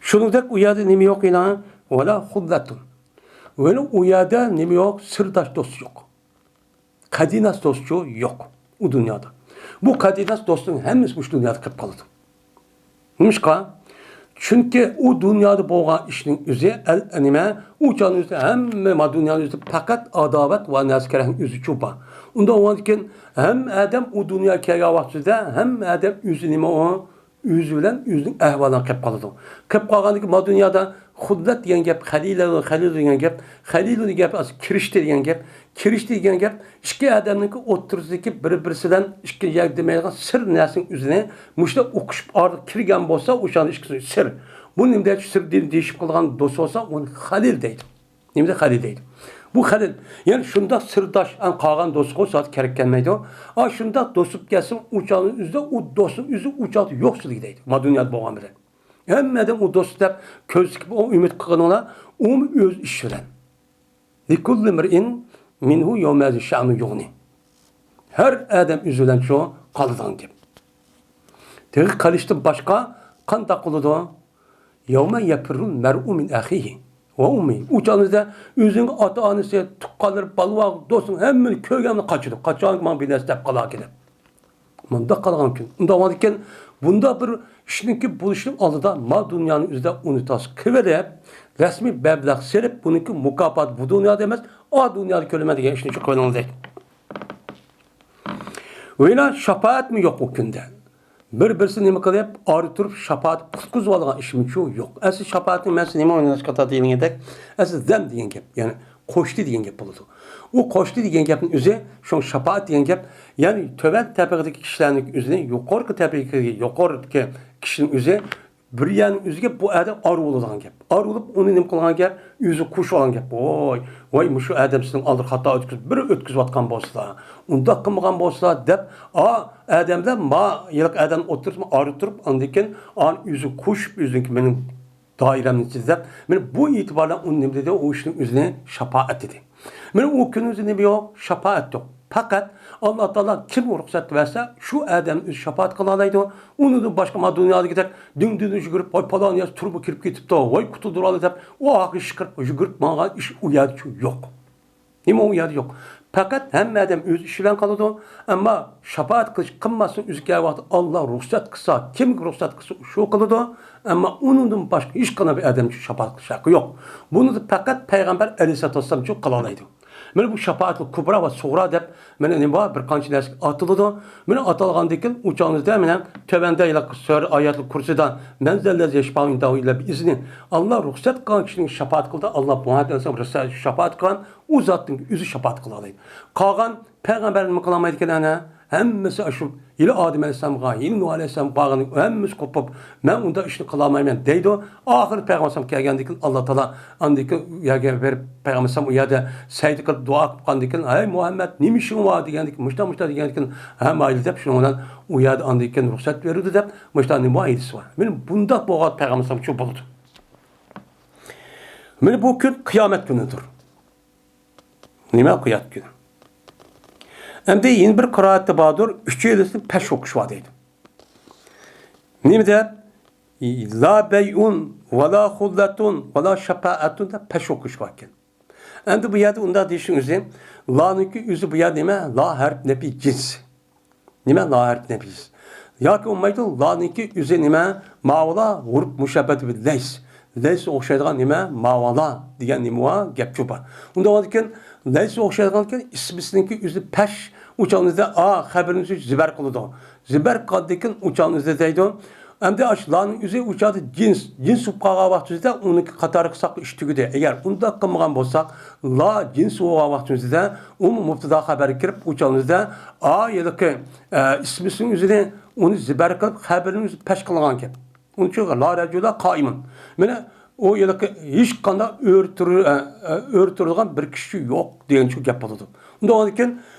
شۇنىڭدەك ئۇ يەردە نېمە يوق يەنە؟ ۋەلا خۇللەتۇن. ۋەلا ئۇ يەردە نېمە يوق؟ سىرداش دوست يوق. قەرىناس دوستچۇ يوق ئۇ دۇنيادا. بۇ قەرىناس دوستنىڭ ھەممىسى مۇشۇ دۇنيادا قېلىپ قالىدۇ. نېمىشقا؟ چۈنكى ئۇ دۇنيادا بولغان ئىشنىڭ ئۆزى، ئەل، نېمە، ئۇ چاغنىڭ ئۆزىدە ھەممە ما دۇنيانىڭ ئۆزىدە پەقەت ئاداۋەت ۋە نەرسە كېرەكنىڭ ئۆزىچۇ بار. ئۇنداق بولغاندىكىن ھەممە ئادەم ئۇ دۇنياغا كەلگەن ۋاقتىدا ھەممە ئادەم ئۆزى نېمە ئۇ؟ ئۆزى بىلەن ئۆزىنىڭ ئەھۋالىنى قىلىپ قالىدۇ. قىلىپ قالغاندىكىن ما دۇنيادا خۇللەت دېگەن گەپ، خەلىلە، خەلىل دېگەن گەپ، خەلىلۇ دېگەن گەپ، ئەسلى كىرىشتى دېگەن گەپ. كىرىشتى دېگەن گەپ ئىككى ئادەمنىڭكى ئوتتۇرىسىدىكى بىر-بىرسى بىلەن ئىككى يەردە دېمەيدىغان سىر نەرسىنىڭ ئۆزىنى مۇشۇنداق ئوقۇشۇپ ئارىغا كىرگەن بولسا، ئوشۇ ئىككىسى سىر. بۇ نېمە دەيدۇ؟ سىر دېيىشىپ قالغان دوست بولسا، ئۇنى خەلىل دەيدۇ. نېمىدە خەلىل دەيدۇ؟ بۇ خەلىل. يەنى شۇنداق سىرداش، ئەڭ قالغان دوستقا زادى كېرەك كەلمەيدۇ. ئا، شۇنداق دوست بولۇپ كەلسىمۇ، ئۇ چاغنىڭ ئۆزىدە ئۇ دوستنىڭ ئۆزى ئۇ چاغدا يوق سىلىگە دەيدۇ. ما دۇنيادا بولغان بىلەن. ھەممە ئادەم ئۇ دوست دەپ كۆز تىكىپ، ئۇ ئۈمىد قىلغىنىڭلار، ئۇمۇ ئۆز ئىشى بىلەن. لىكۇللى مىرئىن مىنھۇ يەۋمەئىزىن شەئنۇن يۇغنى. ھەر ئادەم ئۆزى بىلەن شۇ قالىدىغان گەپ. تېخى قېلىشتىن باشقا قانداق قىلىدۇ؟ يەۋمە يەپىررۇل مەرئۇ مىن ئەخىھى ۋە ئۇممىھى. ئۇ چاغدا ئۆزىنىڭ ئاتا-ئانىسى، تۇغقانلىرى، بالىۋاغ، دوستۇڭ ھەممىنى كۆرگەندە قاچىدۇ. قاچان ماڭا بىر نەرسە دەپ قالاركىن دەپ. مۇنداق قالغان كۈن. ئۇنداق بولغاندىكىن بۇنداق بىر ئىشنىڭكى بولۇشىنىڭ ئالدىدا ما دۇنيانىڭ ئۆزىدە ئۇنى تاس قىلىۋېلىپ، رەسمىي مەبلەغ سېلىپ، بۇنىڭكى مۇكاپاتى بۇ دۇنيادا ئەمەس، ئا دۇنيادا كۆرىمەن دېگەن ئىشنى شۇ قىلىۋېلىڭ دەيدۇ. ۋە شاپائەتمۇ يوق ئۇ كۈندە. بىر-بىرسى نېمە قىلىپ، ئارا تۇرۇپ شاپائەت قۇتقۇزۇۋالغان ئىشمۇچۇ يوق. ئەسلى شاپائەتنىڭ مەنىسى نېمە ئويلىنىشقا تارتىدىغان گەپ؟ ئەسلى زەم دېگەن گەپ، يەنى قوشتى دېگەن گەپ بولىدۇ. ئۇ قوشتى دېگەن گەپنىڭ ئۆزى، شۇ شاپائەت دېگەن گەپ، يەنى تۆۋەن تەبىقىدىكى كىشىلەرنىڭ ئۆزىنى يۇقىرىقى تەبىقىدىكى، يۇقىرىدىكى كىشىنىڭ ئۆزى بىر يەرنىڭ ئۆزىگە بۇ ئادەم ئارا بولىدىغان گەپ. ئارا بولۇپ، ئۇنى نېمە قىلغان گەپ؟ ئۆزى قوشۇۋالغان گەپ. ۋاي، ۋاي، مۇشۇ ئادەم سىزنىڭ ئالدىغا خاتا ئۆتكۈزۈپ، بىر ئۆتكۈزۈۋاتقان بولسىلا، ئۇنداق قىلمىغان بولسىلا، دەپ، ئا، ئادەملەر ما ھېلىقى ئادەم ئوتتۇرىسىدا ئارا تۇرۇپ، ئاندىن كېيىن ئانى ئۆزى قوشۇپ، ئۆزىنىڭكى مېنىڭ دائىرەمنى ئىچىدە دەپ، مانا بۇ ئېتىبار بىلەن ئۇنى نېمە دېدى؟ ئۇ ئىشنىڭ ئۆزىنى شاپائەت دېدى. مانا ئۇ كۈنىمىزدە نېمە يوق؟ شاپائەت يوق. پەقەت ئاللا تائالا كىمگە رۇخسەت بەرسە، شۇ ئادەم ئۆزى شاپائەت قىلالايدۇ. ئۇنىڭدىن باشقا ما دۇنيادىكىدەك دۈڭ-دۈڭ يۈگۈرۈپ، ۋاي پالان يەر تۈرمىگە كىرىپ كېتىپتۇ، ۋاي قۇتۇلدۇرالاي دەپ، ئۇ ئاخىرى ئىشقىرىپ يۈگۈرۈپ ماڭغان ئىش ئۇ يەردىچۇ يوق. نېمە ئۇ يەردە يوق؟ پەقەت ھەممە ئادەم ئۆز ئىشى بىلەن قالىدۇ. ئەمما شاپائەت قىلىش قىلماسمۇ، ئۆزى كەلگەن ۋاقىتتا ئاللا رۇخسەت قىلسا، كىمگە رۇخسەت قىلسا، شۇ قىلىدۇ. ئەمما ئۇنىڭدىن باشقا ھېچقانداق بىر ئادەمچۇ شاپائەت قىلىش ھەققى يوق. بۇنى پەقەت پەيغەمبەر ئەلەيھىسسالاتۇ ۋەسسالامچۇ قىلالايدۇ. مانا بۇ شاپائەتۇل كۇبرا ۋە سۇغرا دەپ، مانا نېمە بار، بىر قانچە نەرسە ئاتىلىدۇ. مانا ئاتالغاندىن كېيىن ئۇ چاغىمىزدا مانا تۆۋەندە ھېلىقى سۈرە ئايەتۇل كۇرسىدا، مەن زەللەزى يەشفەئۇ ئىندەھۇ ئىللا بىئىزنى. ئاللا رۇخسەت قىلغان كىشىنىڭ شاپائەت قىلىدۇ. ئاللا بۇ ھەدىسنىڭ رۇخسەت شاپائەت قىلغان ئۇ زاتنىڭ ئۆزى شاپائەت قىلالايدۇ. قالغان پەيغەمبەر نېمە قىلالمايدىكەن ئەنە؟ ھەممىسى ئاشۇ ھېلى ئادەم ئەلەيھىسسالامغا، ھېلى نۇھ ئەلەيھىسسالامغا قالغان ھەممىسى قوپۇپ، مەن ئۇنداق ئىشنى قىلالمايمەن دەيدۇ. ئاخىرى پەيغەمبەر ئەلەيھىسسالام كەلگەندىن كېيىن ئاللا تائالا ئاندىن كېيىن ئۇ يەرگە بېرىپ پەيغەمبەر ئەلەيھىسسالام ئۇ يەردە سەجدە قىلىپ دۇئا قىلىپ قالغاندىن كېيىن، ھەي مۇھەممەد، نېمە ئىشىڭ بار دېگەندىن كېيىن، مۇشۇنداق مۇشۇنداق دېگەندىن كېيىن، ھە مايلى دەپ شۇنىڭ بىلەن ئۇ يەردە ئاندىن كېيىن رۇخسەت بېرىلدى دەپ مۇشۇنداق نېمە ھەدىسى بار. مانا بۇنداق بولغان پەيغەمبەر ئەلەيھىسسالام شۇ بولىدۇ. مانا بۇ كۈن قىيامەت كۈنىدۇر. نېمە قىيامەت كۈنى؟ ئەمدى يەنە بىر قىرائەتتە باردۇر، ئۈچەيلىسىدىن پەش ئوقۇش بار دەيدۇ. نېمە دەپ؟ لا بەيئۇن ۋە لا خۇللەتۇن ۋە لا شەپائەتۇن دەپ پەش ئوقۇش بار ئىكەن. ئەمدى بۇ يەردە ئۇنداق دېيىشنىڭ ئۆزى، لانىڭكى ئۆزى بۇ يەردە نېمە؟ لا ھەرپ نەپى جىنس. نېمە؟ لا ھەرپ نەپى جىنس. ياكى بولمايدۇ، لانىڭكى ئۆزى نېمە؟ ماۋالا، ھۇرۇپ مۇشەببەت بىل لەيس. لەيسكە ئوخشايدىغان نېمە؟ ماۋالا دېگەن نېمە بار؟ گەپچۇ بار. ئۇنداق بولغاندىكىن، لەيسكە ئوخشايدىغانكەن، ئىسمىسىنىڭكى ئۆزى پەش، ئۇ چاغنىڭدا ئا خەبىرىنى زىبەر قىلىدۇ. زىبەر قىلغاندىكىن، ئۇ چاغنىڭدا دەيدۇ، ئەمدى ئاشۇ لانىڭ ئۆزى ئۇ چاغدا جىنس، جىنس بولۇپ قالغان ۋاقتىمىزدا ئۇنىڭكى قاتارى قىلساق ئىش تۈگىدى. ئەگەر ئۇنداق قىلمىغان بولساق، لا جىنس بولغان ۋاقتىمىزدا ئۇمۇ مۇبتىدا خەۋەرگە كىرىپ، ئۇ چاغىمىزدا ئا ھېلىقى، ئە، ئىسمىسىنىڭ ئۆزىنى ئۇنى زىبەر قىلىپ، خەۋىرىنى ئۆزى پەش قىلغان گەپ. ئۇنىڭ ئۈچۈن لا رەجۇلە قائىمۇن. مانا ئۇ ھېلىقى ھېچقانداق ئۆرە تۇر-، ئە، ئە، ئۆرە تۇرىدىغان بىر كىشى يوق دېگەن شۇ گەپ بولىدۇ. ئۇنداق بولغاندىكىن،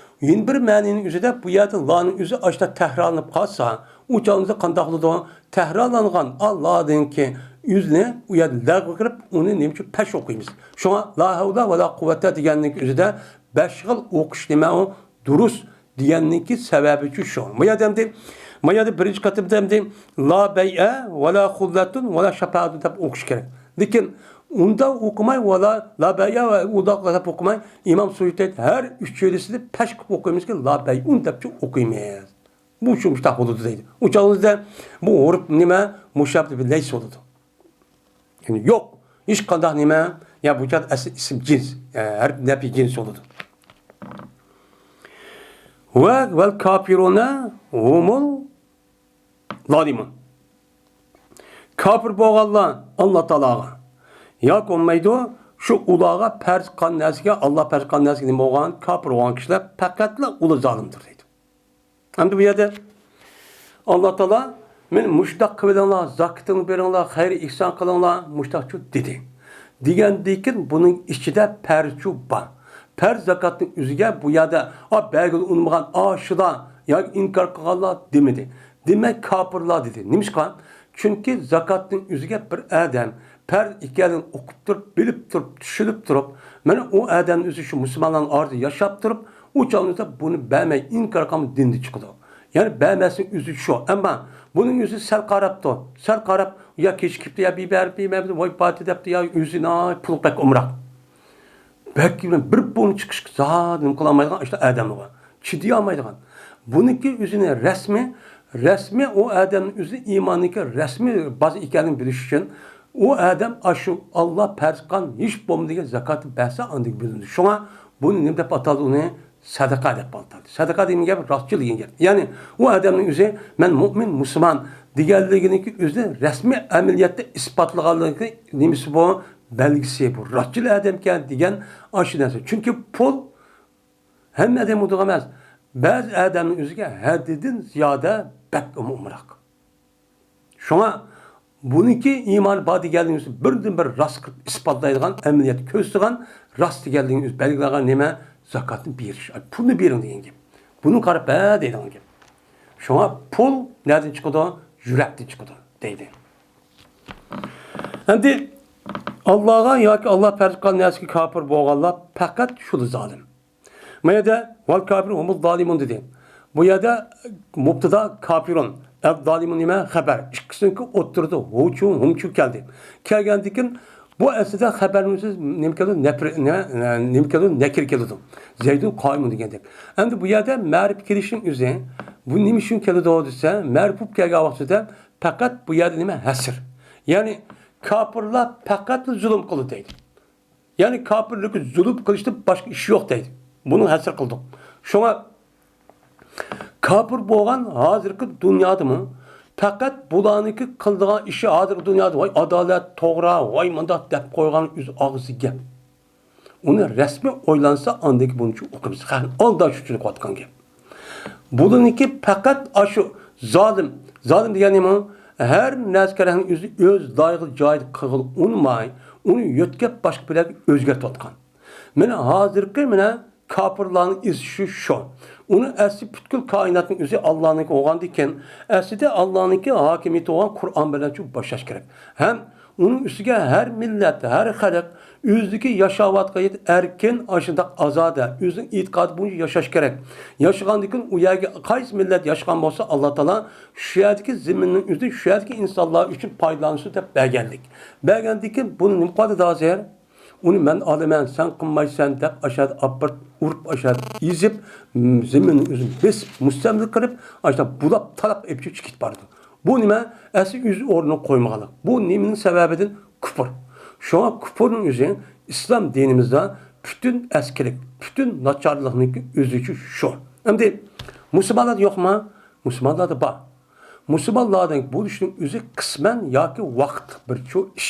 يەنە بىر مەنىنىڭ ئۆزىدە بۇ يەردە لانىڭ ئۆزى ئاشۇنداق تەكرارلىنىپ قالسا، ئۇ چاغىمىزدا قانداق بولىدۇ؟ تەكرارلانغان ئا لادىنكى ئۆزىنى ئۇ يەردە لەغۋ قىلىپ، ئۇنى نېمە ئۈچۈن پەش ئوقۇيمىز؟ شۇڭا لا ھەۋلە ۋە لا قۇۋۋەتە دېگەننىڭ ئۆزىدە بەش خىل ئوقۇش نېمە ئۇ؟ دۇرۇس دېگەننىڭكى سەۋەبى شۇ. ما يەردە ئەمدى، ما يەردە بىرىنچى قېتىمدا ئەمدى لا بەيئە ۋە لا خۇللەتۇن ۋە لا شاپائەتۇن دەپ ئوقۇش كېرەك. لېكىن ئۇنداق ئوقۇماي، ۋە لا، لا بەيئە ۋە ئۇنداق دەپ ئوقۇماي، ئىمام سۇيۇتى ھەر ئۈچىلىسىنى پەش قىلىپ ئوقۇيمىزكى، لا بەيئۇن دەپ ئوقۇيمىز. بۇ شۇ مۇشتاق بولىدۇ دەيدۇ. ئۇ چاغىمىزدا بۇ ھۇرۇپ نېمە؟ مۇشابىھ لەيس بولىدۇ. يەنى يوق. ھېچقانداق نېمە؟ يا بۇ چاغدا ئەسلى ئىسىم جىنس، ئە، ھەرپ نەپى جىنس بولىدۇ. ۋە ۋەل كاپىرۇنە ھۇمۇل زالىمۇن. كاپىر بولغانلار ئاللا تائالاغا ياكى بولمايدۇ، شۇ ئۇلارغا پەرز قىلغان نەرسىگە، ئاللا پەرز قىلغان نەرسىگە نېمە بولغان؟ كاپىر بولغان كىشىلەر پەقەتلا ئۇلار زالىمدۇر دەيدۇ. ئەمدى بۇ يەردە ئاللا تائالا، مەن مۇشۇنداق قىلىۋېلىڭلار، زاكىتىڭلارنى بېرىڭلار، خەير ئېھسان قىلىڭلار، مۇشۇنداقچۇ دېدى. دېگەندىكىن بۇنىڭ ئىچىدە پەرزچۇ بار. پەرز زاكاتنىڭ ئۆزىگە بۇ يەردە، ئا، بەرگىلى ئۇنىمىغان ئاشۇلار ياكى ئىنكار قىلغانلار دېمىدى. دېمەك، كاپىرلار دېدى. نېمىشقا؟ چۈنكى زاكاتنىڭ ئۆزىگە بىر ئادەم پەرز ئىكەنلىكىنى ئۇقۇپ تۇرۇپ، بىلىپ تۇرۇپ، چۈشىنىپ تۇرۇپ، مانا ئۇ ئادەمنىڭ ئۆزى شۇ مۇسۇلمانلارنىڭ ئارىسىدا ياشاپ تۇرۇپ، ئۇ چاغدا بۇنى بەرمەي ئىنكار قىلغان دىندىن چىقىدۇ. يەنى بەرمەسنىڭ ئۆزى شۇ. ئەمما بۇنىڭ ئۆزى سەل قاراپتۇ. سەل قاراپ، يا كېچىكىپتۇ، يا بىبەر، بىبەر، ۋاي پاتى دەپتۇ، يا ئۆزى ناھايىتى پۇلى بەك ئومراق. بەك بىر بۇرۇن چىقىشقا زادى نېمە قىلالمايدىغان ئاشۇنداق ئادەملەر بار. چىدىيالمايدىغان. بۇنىڭكى ئۆزىنى رەسمىي، رەسمىي ئۇ ئادەمنىڭ ئۆزى ئىماننىڭكى رەسمىي بازا ئىكەنلىكىنى بىلىش ئۈچۈن، ئۇ ئادەم ئاشۇ ئاللا پەرز قىلغان ھېچ بولمىدىغان زاكاتنى بەرسە، ئاندىن بىلىنىدۇ. شۇڭا بۇنى نېمە دەپ ئاتالدى؟ ئۇنى سەدىقە دەپ ئاتالدى. سەدىقە دېگەن گەپ راستچىل دېگەن گەپ. يەنى ئۇ ئادەمنىڭ ئۆزى مەن مۇئمىن، مۇسۇلمان دېگەنلىكىنىڭكى ئۆزىنى رەسمىي ئەمەلىيەتتە ئىسپاتلىغانلىقى نېمىسى بۇ؟ بەلگىسى بۇ. راستچىل ئادەمكەن دېگەن ئاشۇ نەرسە. چۈنكى پۇل ھەممە ئادەم ئۇنداق ئەمەس. بەزى ئادەمنىڭ ئۆزىگە ھەددىدىن زىيادە بەك ئومراق. شۇڭا بۇنىڭكى ئىمانى بار دېگەنلىكىنى بىردىن بىر راست قىلىپ ئىسپاتلايدىغان، ئەمەلىيەتتە كۆرسىتىدىغان، راست دېگەنلىكىنى بەلگىلەيدىغان نېمە؟ زاكاتنى بېرىش. ئاي، پۇلنى بېرىڭ دېگەن گەپ. بۇنى قاراپ بەر دەيدىغان گەپ. شۇڭا پۇل نەدىن چىقىدۇ؟ يۈرەكتىن چىقىدۇ دەيدۇ. ئەمدى ئاللاغا ياكى ئاللا پەرز قىلغان نەرسىگە كاپىر بولغانلار پەقەت شۇلا زالىم. ما يەردە ۋەل كاپىرۇن ھۇمۇز زالىمۇن دېدى. بۇ يەردە مۇبتىدا كاپىرۇن، ئەز زالىمۇن نېمە؟ خەبەر. ئىككىسىنىڭكى ئوتتۇرىدا ھۇچۇ، ھۇمچۇ كەلدى. كەلگەندىكىن بۇ ئەسلىدە خەبەرنىڭ ئۆزى نېمە كېلىدۇ؟ نەپرە-، نېمە، نېمە كېلىدۇ؟ نەكىر كېلىدۇ. زەيدۇن قائىمۇن دېگەندەك. ئەمدى بۇ يەردە مەرىپ كېلىشنىڭ ئۆزى، بۇ نېمە ئۈچۈن كېلىدۇ دېسە، مەرىپ بولۇپ كەلگەن ۋاقتىدا پەقەت بۇ يەردە نېمە؟ ھەسر. يەنى كاپىرلار پەقەتلا زۇلۇم قىلىدۇ دەيدۇ. يەنى كاپىرلىققا زۇلۇم قىلىشتىن باشقا ئىش يوق دەيدۇ. بۇنى ھەسر قىلدۇق. شۇڭا كاپىر بولغان ھازىرقى دۇنيادىمۇ پەقەت بۇلارنىڭكى قىلىدىغان ئىشى ھازىرقى دۇنيادا ۋاي ئادالەت، توغرا، ۋاي مۇنداق دەپ قويغان ئۆز ئاغزى گەپ. ئۇنى رەسمىي ئويلانسا ئاندىن كېيىن بۇنى ئوقۇيمىز. خەقنى ئالداش ئۈچۈن قىلىۋاتقان گەپ. بۇلارنىڭكى پەقەت ئاشۇ زالىم، زالىم دېگەن نېمە؟ ھەر نەرسە كېرەكنى ئۆزى ئۆز لايىقى جايىدا قىلغىلى ئۇنىماي، ئۇنى يۆتكەپ باشقا بىرلەرگە ئۆزگەرتىۋاتقان. مانا ھازىرقى مانا كاپىرلارنىڭ ئېزىشى شۇ. ئۇنىڭ ئەسلى پۈتكۈل كائىناتنىڭ ئۆزى ئاللانىڭكى بولغاندىكىن، ئەسلىدە ئاللانىڭكى ھاكىمىيىتى بولغان قۇرئان بىلەن شۇ باشلاش كېرەك. ھەم ئۇنىڭ ئۈستىگە ھەر مىللەت، ھەر خەلق ئۆزىدىكى ياشاۋاتقان يېرىدە ئەركىن، ئاشۇنداق ئازادە، ئۆزىنىڭ ئېتىقادى بويىچە ياشاش كېرەك. ياشىغاندىن كېيىن ئۇ يەرگە قايسى مىللەت ياشىغان بولسا، ئاللا تائالا شۇ يەردىكى زېمىننىڭ ئۆزىدە شۇ يەردىكى ئىنسانلار ئۈچۈن پايدىلانسۇن دەپ بەرگەنلىك. بەرگەندىن كېيىن بۇنى نېمە قىلدى ھازىر؟ ئۇنى مەن ئالىمەن، سەن قىلمايسەن دەپ ئاشۇ يەردە ئاپىرىپ، ئۇرۇپ، ئاشۇ يەردە ئېزىپ، م-، زېمىننى ئۆزىنى بېسىپ، مۇستەملىكە قىلىپ، ئاشۇنداق بۇلاپ، تالاپ ئېلىپ چىقىپ بارىدۇ. بۇ نېمە؟ ئەسلى ئۆز ئورنىغا قويمىغانلىق. بۇ نېمىنىڭ سەۋەبىدىن؟ كۇپۇر. شۇڭا كۇپۇرنىڭ ئۆزى ئىسلام دىنىمىزدا پۈتۈن ئەسكىلىك، پۈتۈن ناچارلىقنىڭكى ئۆزىچۇ شۇ. ئەمدى مۇسۇلمانلاردا يوقما؟ مۇسۇلمانلاردا بار. مۇسۇلمانلاردىن بولۇشنىڭ ئۆزى قىسمەن ياكى ۋاقىتلىق بىر چۇ ئىش.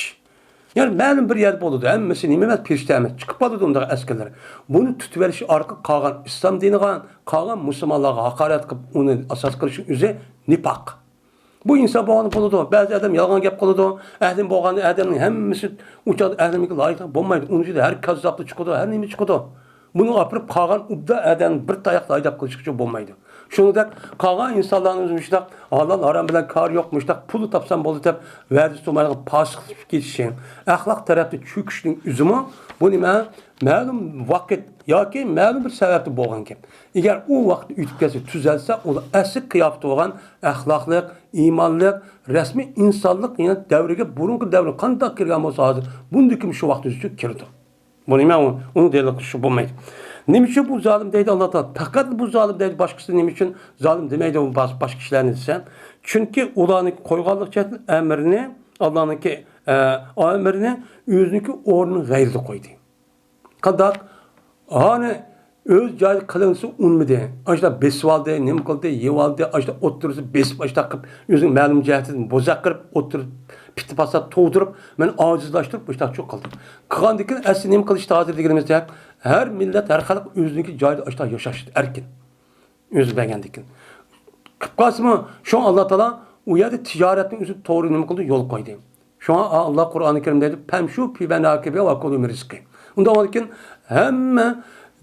يەنى مەلۇم بىر يەردە بولىدۇ، ھەممىسى نېمە ئەمەس، پېرىشتە ئەمەس، چىقىپ قالىدۇ ئۇنداق ئەسكەرلەر. بۇنى تۇتۇۋېلىش ئارقىلىق قالغان ئىسلام دىنىغا، قالغان مۇسۇلمانلارغا ھاقارەت قىلىپ، ئۇنى ئاساس قىلىشنىڭ ئۆزى نىپاق. بۇ ئىنسان بولغاندا بولىدۇ. بەزى ئادەم يالغان گەپ قىلىدۇ. ئەھلىم بولغان ئادەمنىڭ ھەممىسى ئۇ چاغدا ئەھلىمگە لايىق بولمايدۇ. ئۇنىڭ ئىچىدە ھەر كاززاپلا چىقىدۇ، ھەر نېمە چىقىدۇ. بۇنى ئاپىرىپ قالغان ئوبدان ئادەمنى بىر تاياقتا ھەيدەپ قىلىشقىچە بولمايدۇ. شۇنىڭدەك قالغان ئىنسانلارنىڭ ئۆزى مۇشۇنداق ھالال ھارام بىلەن كارى يوق، مۇشۇنداق پۇلنى تاپسام بولدى دەپ ۋەدىسى تۇرمايدىغان پاسىقلىشىپ كېتىشى، ئەخلاق تەرەپتە چۆكۈشنىڭ ئۆزىمۇ بۇ نېمە؟ مەلۇم ۋاقىت ياكى مەلۇم بىر سەۋەبتىن بولغان گەپ. ئەگەر ئۇ ۋاقىت ئۆتۈپ كەتسە، تۈزەلسە، ئۇلار ئەسلى قىياپىتى بولغان ئەخلاقلىق، ئىمانلىق، رەسمىي ئىنسانلىق يەنە دەۋرىگە، بۇرۇنقى دەۋرگە قانداق كىرگەن بولسا، ھازىر بۇندىكى شۇ ۋاقىت ئۆزى كىرىدۇ. بۇ نېمە؟ ئۇ، ئۇنىڭ دەلىلى شۇ بولمايدۇ. نېمە ئۈچۈن بۇ زالىم دەيدۇ ئاللا تائالا؟ پەقەت بۇ زالىم دەيدۇ، باشقىسى نېمە ئۈچۈن زالىم دېمەيدۇ باشقا كىشىلەرنى دېسە، چۈنكى ئۇلارنىڭ قويغانلىق جەھەتتىن ئەمرىنى، ئاللانىڭكى، ئە، ئەمرىنى ئۆزىنىڭكى ئورنىنىڭ غەيرىدە قويدى. قانداق؟ ئانى ئۆز جايىدا قىلىنسا ئۇنىمىدى. ئاشۇنداق بېسىۋالدى، نېمە قىلدى، يېۋالدى، ئاشۇنداق ئوتتۇرىسى بېسىپ، ئاشۇنداق قىلىپ ئۆزىنىڭ مەلۇم جەھەتتىن بوزەك قىلىپ، ئوتتۇرا پىتى پاسات تۇغدۇرۇپ، مېنى ئاجىزلاشتۇرۇپ، مۇشۇنداقچۇ قىلدى. قىلغاندىن كېيىن ئەسلى نېمە قىلىشتى ھازىر دېگىنىمىزدەك، ھەر مىللەت، ھەر خەلق ئۆزىنىڭكى جايىدا ئاشۇنداق ياشاشتى، ئەركىن. ئۆزى بەرگەندىكىن. قىلىپ قالسىمۇ، شۇڭا ئاللا تائالا ئۇ يەردە تىجارەتنىڭ ئۆزى توغرا نېمە قىلدى؟ يول قويدى. شۇڭا ئاللا قۇرئانى كەرىمدە دەيدۇ، «فامشوا في مناكبها وكلوا من رزقه.» ئۇنداق بولغاندىكىن، ھەممە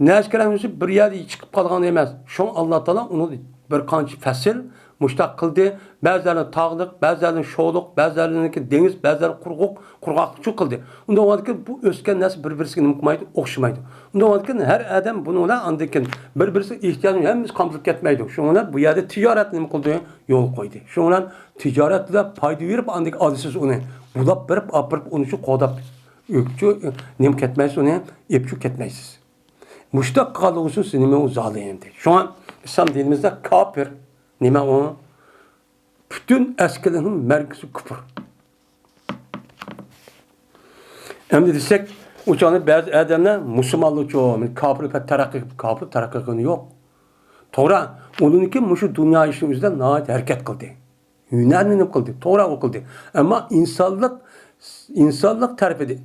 نەرسە كەرەمىسى بىر يەردە چىقىپ قالغان ئەمەس. شۇڭا ئاللا تائالا ئۇنى بىر قانچە پەسىل مۇشتاق قىلدى. بەزىلەرنى تاغلىق، بەزىلەرنى شولۇق، بەزىلەرنىڭكى دېڭىز، بەزىلەرنى قۇرغۇق، قۇرغاقلىقچۇ قىلدى. ئۇنداق بولغاندىكىن بۇ ئۆسكەن نەرسە بىر-بىرسىگە نېمە قىلمايدۇ؟ ئوخشىمايدۇ. ئۇنداق بولغاندىكىن ھەر ئادەم بۇنىڭ بىلەن ئاندىن كېيىن بىر-بىرسىگە ئېھتىياجنىڭ ھەممىسى قامدىلىپ كەتمەيدۇ. شۇنىڭ بىلەن بۇ يەردە تىجارەت نېمە قىلدى؟ يول قويدى. شۇنىڭ بىلەن تىجارەتتە پايدا بېرىپ، ئاندىن كېيىن ئالىسىز ئۇنى. بۇلاپ بېرىپ، ئاپىرىپ، ئۇنى شۇ قوغداپ، ئۆپچۇ، نېمە كەتمەيسىز ئۇنى، ئېپچۇ كەتمەيسىز. مۇشۇنداق قىلغانلىقى ئۈچۈن سىز نېمە ئۇ زالىم دەيدۇ. شۇڭا ئىسلام دىنىمىزدا كاپىر نېمە ئۇ؟ پۈتۈن ئەسكىلىنىڭ مەركىزى كۇپۇر. ئەمدى دېسەك، ئۇ چاغدا بەزى ئادەملەر مۇسۇلمانلارچۇ، كاپىر پەت تەرەققىي، كاپىر تەرەققىي قىلغىنى يوق. توغرا، ئۇنىڭكى مۇشۇ دۇنيا ئىشىنىڭ ئۆزىدە ناھايىتى ھەرىكەت قىلدى. ھۈنەرنى نېمە قىلدى؟ توغرا ئۇ قىلدى. ئەمما ئىنسانلىق، ئىنسانلىق تەرىپىدە،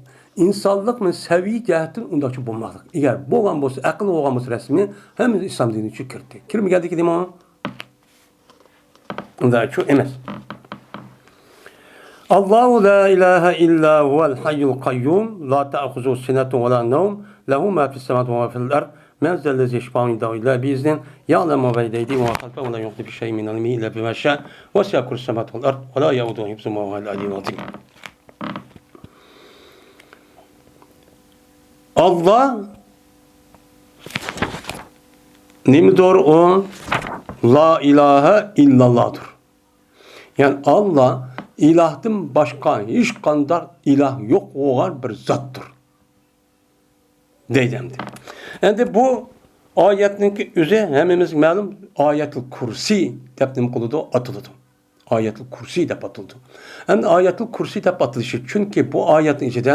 ئىنسانلىق مەن سەۋىيە جەھەتتىن ئۇنداقچە بولماقلىق. ئەگەر بولغان بولسا، ئەقىل بولغان بولسا رەسمىي، ھەممىسى ئىسلام دىنى ئۈچۈن كىردى. كىرمىگەندىكى نېمە؟ ئۇنداقچۇ ئەمەس. الله لا إله إلا هو الحي القيوم لا تأخذه سنة ولا نوم له ما في السماوات وما في الأرض من ذا الذي يشفع عنده إلا بإذنه يعلم ما بين أيديهم وما خلفهم ولا يحيطون بشيء من علمه إلا بما شاء وسع كرسيه السماوات والأرض ولا يؤوده حفظهما وهو العلي العظيم. ئاللا نېمىدۇر ئۇ؟ لا ئىلاھە ئىللاللاھدۇر. يەنى ئاللا ئىلاھتىن باشقا ھېچقانداق ئىلاھ يوق بولغان بىر زاتتۇر. دەيدۇ ئەمدى. ئەمدى بۇ ئايەتنىڭكى ئۆزى ھەممىمىزگە مەلۇم، ئايەتۇل كۇرسى دەپ نېمە قىلىدۇ؟ ئاتىلىدۇ. ئايەتۇل كۇرسى دەپ ئاتىلىدۇ. ئەمدى ئايەتۇل كۇرسى دەپ ئاتىلىشى، چۈنكى بۇ ئايەتنىڭ ئىچىدە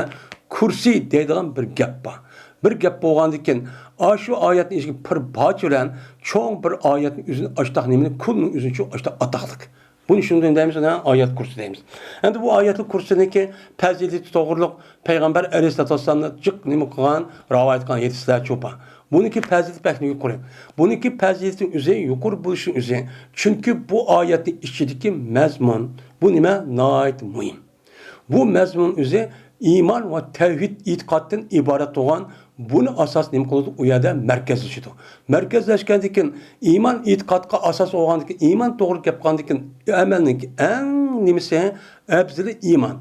كۇرسى دەيدىغان بىر گەپ بار. بىر گەپ بولغاندىكىن، ئاشۇ ئايەتنىڭ ئىچىدىكى بىر پارچە بىلەن چوڭ بىر ئايەتنىڭ ئۆزىنى ئاشتاق نېمىنى، كۇلنىڭ ئۆزىنى شۇ ئاشتاق ئاتاقلىق. بۇنى شۇنداق دەيمىز، ئايەت كۇرسى دەيمىز. ئەمدى بۇ ئايەتۇل كۇرسىنىڭكى پەزىلىتى توغرۇلۇق پەيغەمبەر ئەلەيھىسسالاتۇ ۋەسسالامنى جىق نېمە قىلغان، رىۋايەت قىلغان ھەدىسلەر چوپان. بۇنىڭكى پەزىلىتى بەك يۇقىرى. بۇنىڭكى پەزىلىتى ئۆزى يۇقىرى بولۇشى ئۆزى. چۈنكى بۇ ئايەتنىڭ ئىچىدىكى مەزمۇن، بۇ نېمە؟ ناھايىتى مۇھىم. بۇ مەزمۇن ئۆزى ئىمان ۋە تەۋھىد ئېتىقادتىن ئىبارەت بولغان، بۇنى ئاساس نېمە قىلىدۇ؟ ئۇ يەردە مەركەزلىشىدۇ. مەركەزلەشكەندىن كېيىن، ئىمان ئېتىقادقا ئاساس بولغاندىن كېيىن، ئىمان توغرا گەپ قىلغاندىن كېيىن، ئەمەلنىڭكى ئەڭ نېمىسى؟ ئەپزىلى ئىمان.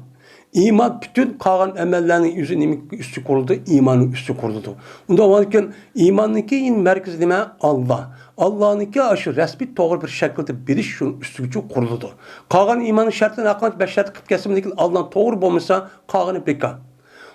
ئىمان پۈتۈن قالغان ئەمەللەرنىڭ ئۆزى نېمە ئۈستىگە قۇرۇلىدۇ؟ ئىماننىڭ ئۈستىگە قۇرۇلىدۇ. ئۇنداق بولغاندىن كېيىن، ئىماننىڭكى مەركىزى نېمە؟ ئاللا. ئاللانىڭكى ئاشۇ رەسمىي توغرا بىر شەكىلدە بىلىش شۇنىڭ ئۈستىگىچە قۇرۇلىدۇ. قالغان ئىماننىڭ شەرتلىرىنى ھەرقانچە بەش شەرت قىلىپ كەلسىمۇ، لېكىن ئاللا توغرا بولمىسا، قالغىنى بىكار.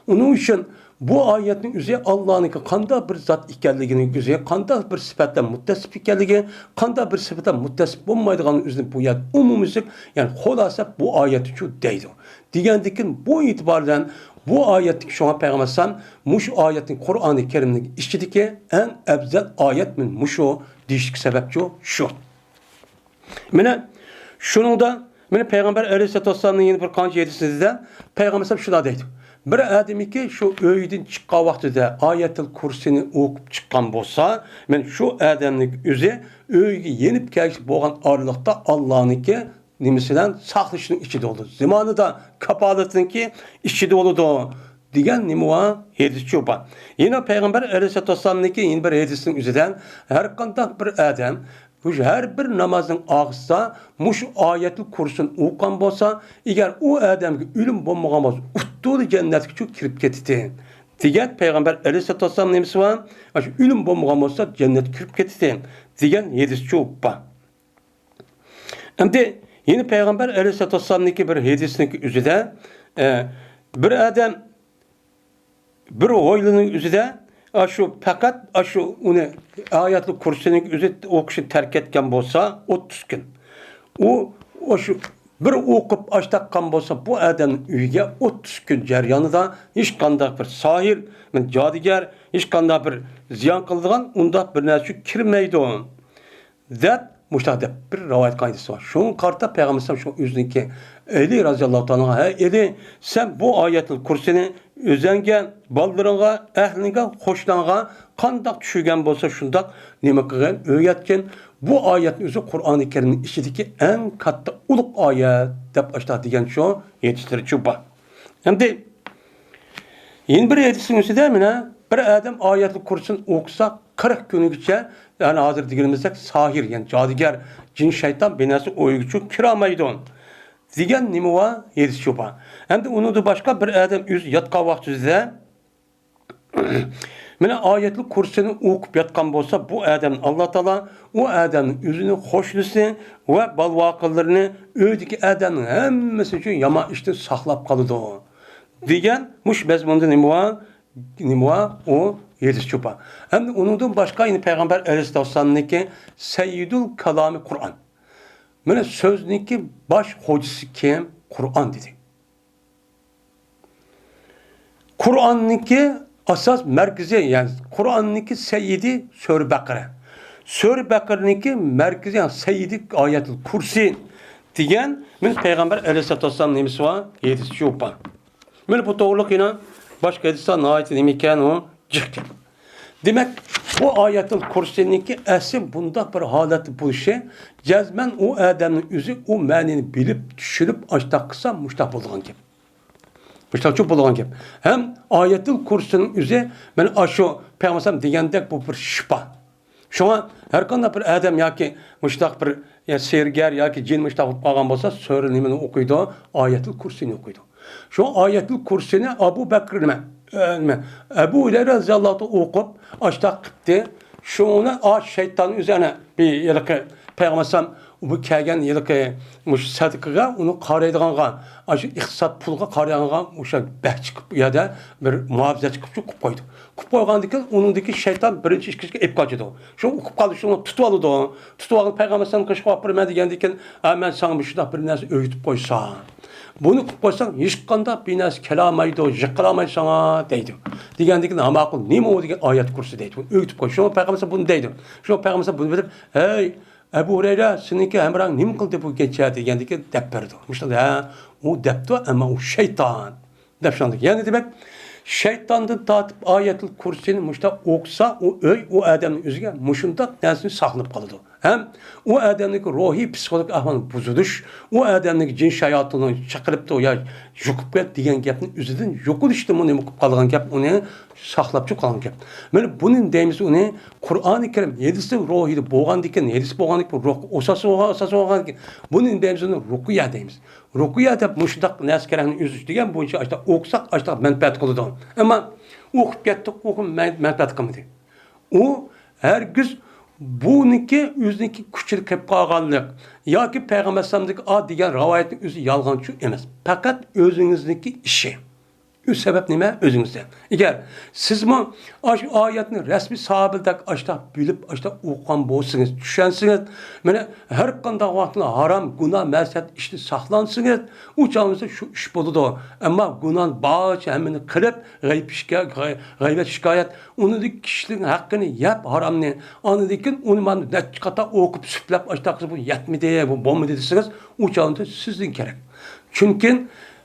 ئۇنىڭ ئۈچۈن بۇ ئايەتنىڭ ئۆزى ئاللانىڭكى قانداق بىر زات ئىكەنلىكىنىڭ ئۆزى، قانداق بىر سۈپەتلەر مۇتتەسىپ ئىكەنلىكى، قانداق بىر سۈپەتلەر مۇتتەسىپ بولمايدىغانلىقىنى ئۆزىنى بۇ يەردە ئومۇميۈزلۈك، يەنى خۇلاسە بۇ ئايەتچۇ دەيدۇ. دېگەندىكىن بۇ ئېتىبار بىلەن بۇ ئايەتتىكى شۇڭا پەيغەمبەر ئەلەيھىسسالام مۇشۇ ئايەتنىڭ قۇرئانى كەرىمنىڭ ئىچىدىكى ئەڭ ئەپزەل ئايەت مەن مۇشۇ دېيىشتىكى سەۋەبچۇ شۇ. مانا شۇنىڭدا مانا پەيغەمبەر ئەلەيھىسسالاتۇ ۋەسسالامنىڭ يەنە بىر قانچە ھەدىسىدە پەيغەمبەر ئەلەيھىسسالام شۇنداق دەيدۇ، بىر ئادەمكى شۇ ئۆيىدىن چىققان ۋاقتىدا ئايەتۇل كۇرسىنى ئوقۇپ چىققان بولسا، مانا شۇ ئادەمنىڭ ئۆزى ئۆيىگە يېنىپ كەلگۈچە بولغان ئارىلىقتا ئاللانىڭكى نېمىسى بىلەن؟ ساقلىشىنىڭ ئىچىدە بولىدۇ. زىمانىدا كاپالىتىنىڭكى ئىچىدە بولىدۇ، دېگەن نېمە بار؟ ھەدىسچۇ بار. يەنە پەيغەمبەر ئەلەيھىسسالاتۇ ۋەسسالامنىڭكى يەنە بىر ھەدىسىنىڭ ئۆزىدە ھەر قانداق بىر ئادەم مۇشۇ ھەر بىر نامازنىڭ ئاخىرىدا مۇشۇ ئايەتۇل كۇرسىنى ئوقۇغان بولسا، ئەگەر ئۇ ئادەمگە ئۆلۈم بولمىغان بولسا، ئۇتتۇرلا جەننەتكىچۇ كىرىپ كېتىتى، دېگەن پەيغەمبەر ئەلەيھىسسالاتۇ ۋەسسالام نېمىسى بار؟ ئاشۇ ئۆلۈم بولمىغان بولسا، جەننەتكە كىرىپ كېتىتى، دېگەن ھەدىسچۇ بار. ئەمدى يەنە پەيغەمبەر ئەلەيھىسسالاتۇ ۋەسسالامنىڭكى بىر ھەدىسىنىڭكى ئۆزىدە، ئە، بىر ئادەم بىر ھويلىنىڭ ئۆزىدە ئاشۇ پەقەت ئاشۇ ئۇنى ئايەتۇل كۇرسىنىڭ ئۆزى ئوقۇشنى تەرك ئەتكەن بولسا، ئوتتۇز كۈن. ئۇ ئاشۇ بىر ئوقۇپ ئاچتاققان بولسا، بۇ ئادەمنىڭ ئۆيىگە ئوتتۇز كۈن جەريانىدا ھېچقانداق بىر ساھىر، جادۇگەر، ھېچقانداق بىر زىيان قىلىدىغان ئۇنداق بىر نەرسە كىرمەيدۇ، دەپ مۇشۇنداق دەپ بىر رىۋايەت قائىدىسى بار. شۇڭا قارىتا پەيغەمبەر ئەلەيھىسسالام شۇ ئۆزىنىڭكى ئەلى رازىياللاھۇ تائالا ئەنھۇ، ھەي ئەلى، سەن بۇ ئايەتۇل كۇرسىنى ئۆزەڭگە، بالىلىرىڭغا، ئەھلىڭگە، قوشناڭغا قانداق چۈشۈرگەن بولسا شۇنداق نېمە قىلغىن، ئۆگەتكىن. بۇ ئايەتنىڭ ئۆزى قۇرئانى كەرىمنىڭ ئىچىدىكى ئەڭ كاتتا ئۇلۇغ ئايەت دەپ ئاشۇنداق دېگەن شۇ ھەدىسلىرىچۇ بار. ئەمدى يەنە بىر ھەدىسنىڭ ئۆزىدە مانا بىر ئادەم ئايەتۇل كۇرسىنى ئوقۇسا، قىرىق كۈنگىچە، يەنى ھازىر دېگىنىمىزدەك ساھىر، يەنى جادۇگەر، جىن شەيتان بىر نەرسە ئۆيگىچۇ كىرەلمەيدۇ، دېگەن نېمە بار؟ ھەدىسچۇ بار. ئەمدى ئۇنىڭدىن باشقا بىر ئادەم ئۆزى ياتقان ۋاقتىدا مانا ئايەتۇل كۇرسىنى ئوقۇپ ياتقان بولسا، بۇ ئادەمنى ئاللا تائالا ئۇ ئادەمنىڭ ئۆزىنىڭ قوشنىسى ۋە بالىۋاقىلىرىنى، ئۆيدىكى ئادەمنىڭ ھەممىسى ئۈچۈن يامان ئىشتىن ساقلاپ قالىدۇ، دېگەن مۇشۇ مەزمۇندا نېمە بار؟ نېمە بار؟ ئۇ ھەدىسچۇ بار. ئەمدى ئۇنىڭدىن باشقا يەنە پەيغەمبەر ئەلەيھىسسالاتۇ ۋەسسالامنىڭكى سەييىدۇل كالامى قۇرئان. مانا سۆزنىڭكى باش خوجىسى كىم؟ قۇرئان دېدى. قۇرئاننىڭكى ئاساس مەركىزى، يەنى قۇرئاننىڭكى سەييىدى سۈرە بەقەرە. سۈرە بەقەرىنىڭكى مەركىزى، يەنى سەييىدى ئايەتۇل كۇرسى دېگەن مانا پەيغەمبەر ئەلەيھىسسالاتۇ ۋەسسالام نېمىسى بار؟ ھەدىسچۇ بار. مانا بۇ توغرىلىق يەنە باشقا ھەدىسلەر ناھايىتى نېمە ئىكەن، ئۇ جىق گەپ. دېمەك، بۇ ئايەتۇل كۇرسىنىڭكى ئەسلى بۇنداق بىر ھالەتتە بولۇشى، جەزمەن ئۇ ئادەمنىڭ ئۆزى ئۇ مەنىنى بىلىپ، چۈشىنىپ، ئاشتاق قىلسا، مۇشتاق بولىدىغان گەپ. مۇشتاقچۇ بولىدىغان گەپ. ھەم ئايەتۇل كۇرسىنىڭ ئۆزى، مانا ئاشۇ پەيغەمبەر دېگەندەك، بۇ بىر شىپا. شۇڭا ھەر قانداق بىر ئادەم ياكى مۇشتاق بىر، يا سېھىرگەر ياكى جىن مۇشتاق بولۇپ قالغان بولسا، سۈرە نېمىنى ئوقۇيدۇ؟ ئايەتۇل كۇرسىنى ئوقۇيدۇ. شۇ ئايەتۇل كۇرسىنى ئەبۇ بەكرى نېمە، ئە، نېمە، ئەبۇ ھۇرەيرە رەزىياللاھۇ تائالا ئوقۇپ، ئاشتاق قىپتى. شۇنى ئا شەيتان ئۆزى ئەنە بىر ھېلىقى پەيغەمبەر ئەلەيھىسسالام بۇ كەلگەن ھېلىقى مۇشۇ سەدىقىگە، ئۇنى قارايدىغانغا، ئاشۇ ئىقتىساد پۇلغا قارايدىغانغا ئوخشاپ بەھچ قىلىپ، ئۇ يەردە بىر مۇھاپىزەتچى قىلىپ قويىدۇ. قىلىپ قويغاندىن كېيىن ئۇنىڭدىكى شەيتان بىرىنچى ئىككىنچىگە ئېلىپ قاچىدۇ. شۇ ئۇقۇپ قالدى، شۇنى تۇتۇۋالىدۇ. تۇتۇۋالغان پەيغەمبەر ئەلەيھىسسالامغا قىلىشقا ئاپىرىمەن دېگەندىن كېيىن، ھە، مەن ساڭا مۇشۇنداق بىر نەرسە ئۆگىتىپ قويسام، بۇنى قىلىپ قويساڭ، ھېچقانداق بىر نەرسە كېلەلمەيدۇ، يىقىلالمايدۇ ساڭا، دەيدۇ. دېگەندىن كېيىن، ھە، ماقۇل، نېمە ئۇ دېگەن ئايەت كۇرسى دەيدۇ. ئۆگىتىپ قوي. شۇڭا پەيغەمبەر ئەلەيھىسسالام بۇنى دەيدۇ. شۇڭا پەيغەمبەر ئەلەيھىسسالام بۇنى بىلىپ، ھەي، ئەبۇ ھۇرەيرە، سېنىڭكى ھەمراھىڭ نېمە قىلدى بۇ كېچە دېگەندىن كېيىن دەپ بېرىدۇ. مۇشۇنداق، ھە، ئۇ دەپتۇ، ئەمما ئۇ شەيتان. دەپ شۇنداق. يەنى دېمەك، شەيتاندىن تارتىپ ئايەتۇل كۇرسىنى مۇشۇنداق ئوقۇسا، ئۇ ئۆي، ئۇ ئادەمنىڭ ئۆزىگە مۇشۇنداق نەرسىنى ساقلىنىپ قالىدۇ. ھەم ئۇ ئادەمنىڭكى روھىي پسىخولوگىك ئەھۋالى بۇزۇلۇش، ئۇ ئادەمنىڭكى جىن شاياتىننىڭ چېقىرىپتۇ يا يۇقۇپ كەت دېگەن گەپنى ئۆزىدىن يوقىلىشتىنمۇ نېمە قىلىپ قالغان گەپ، ئۇنى ساقلاپچۇ قالغان گەپ. مانا بۇنى دەيمىز، ئۇنى قۇرئانى كەرىم ھەدىسى روھىدا بولغاندىكىن، ھەدىس بولغاندىكىن، روھقا ئاساس بولغان، ئاساس بولغاندىكىن، بۇنى دەيمىز، ئۇنى رۇقىيە دەيمىز. رۇقىيە دەپ مۇشۇنداق نەرسە كېرەكنى ئۆزى دېگەن بويىچە ئاشۇنداق ئوقۇساق، ئاشۇنداق مەنپەئەت قىلىدۇ. ئەمما ئوقۇپ كەتتۇق، ئوقۇپ مەن-، مەنپەئەت قىلمىدى. ئۇ ھەرگىز بۇنىڭكى ئۆزىنىڭكى كۈچىدە قېلىپ قالغانلىق ياكى پەيغەمبەر ئەلەيھىسسالامدىكى ئا دېگەن رىۋايەتنىڭ ئۆزى يالغانچۇ ئەمەس. پەقەت ئۆزىڭىزنىڭكى ئىشى. ئۆز سەۋەب نېمە؟ ئۆزىڭىزدە. ئەگەر سىزمۇ ئاشۇ ئايەتنى رەسمىي ساھابىدەك ئاشتاق بىلىپ، ئاشتاق ئوقۇغان بولسىڭىز، چۈشەنسىڭىز، مانا، ھەر قانداق ۋاقىتتا ھارام، گۇناھ، مەسىيەت ئىشتىن ساقلانسىڭىز، ئۇ چاغىڭىزدا شۇ ئىش بولىدۇ. ئەمما گۇناھنى بارچە ھەممىنى قىلىپ، غەيىب شىكا-، غەي-، غەيۋەت شىكايەت، ئۇنىڭدىن كىشىلىكنىڭ ھەققىنى يەپ، ھارامنى، ئاندىن كېيىن ئۇنى مانا نەچچە قاتا ئوقۇپ، سۈپلەپ، ئاشتاق قىلسا، بۇ يەتمىدى، بۇ بولمىدى دېسىڭىز، ئۇ چاغدا سىزدىن كېرەك. چۈنكى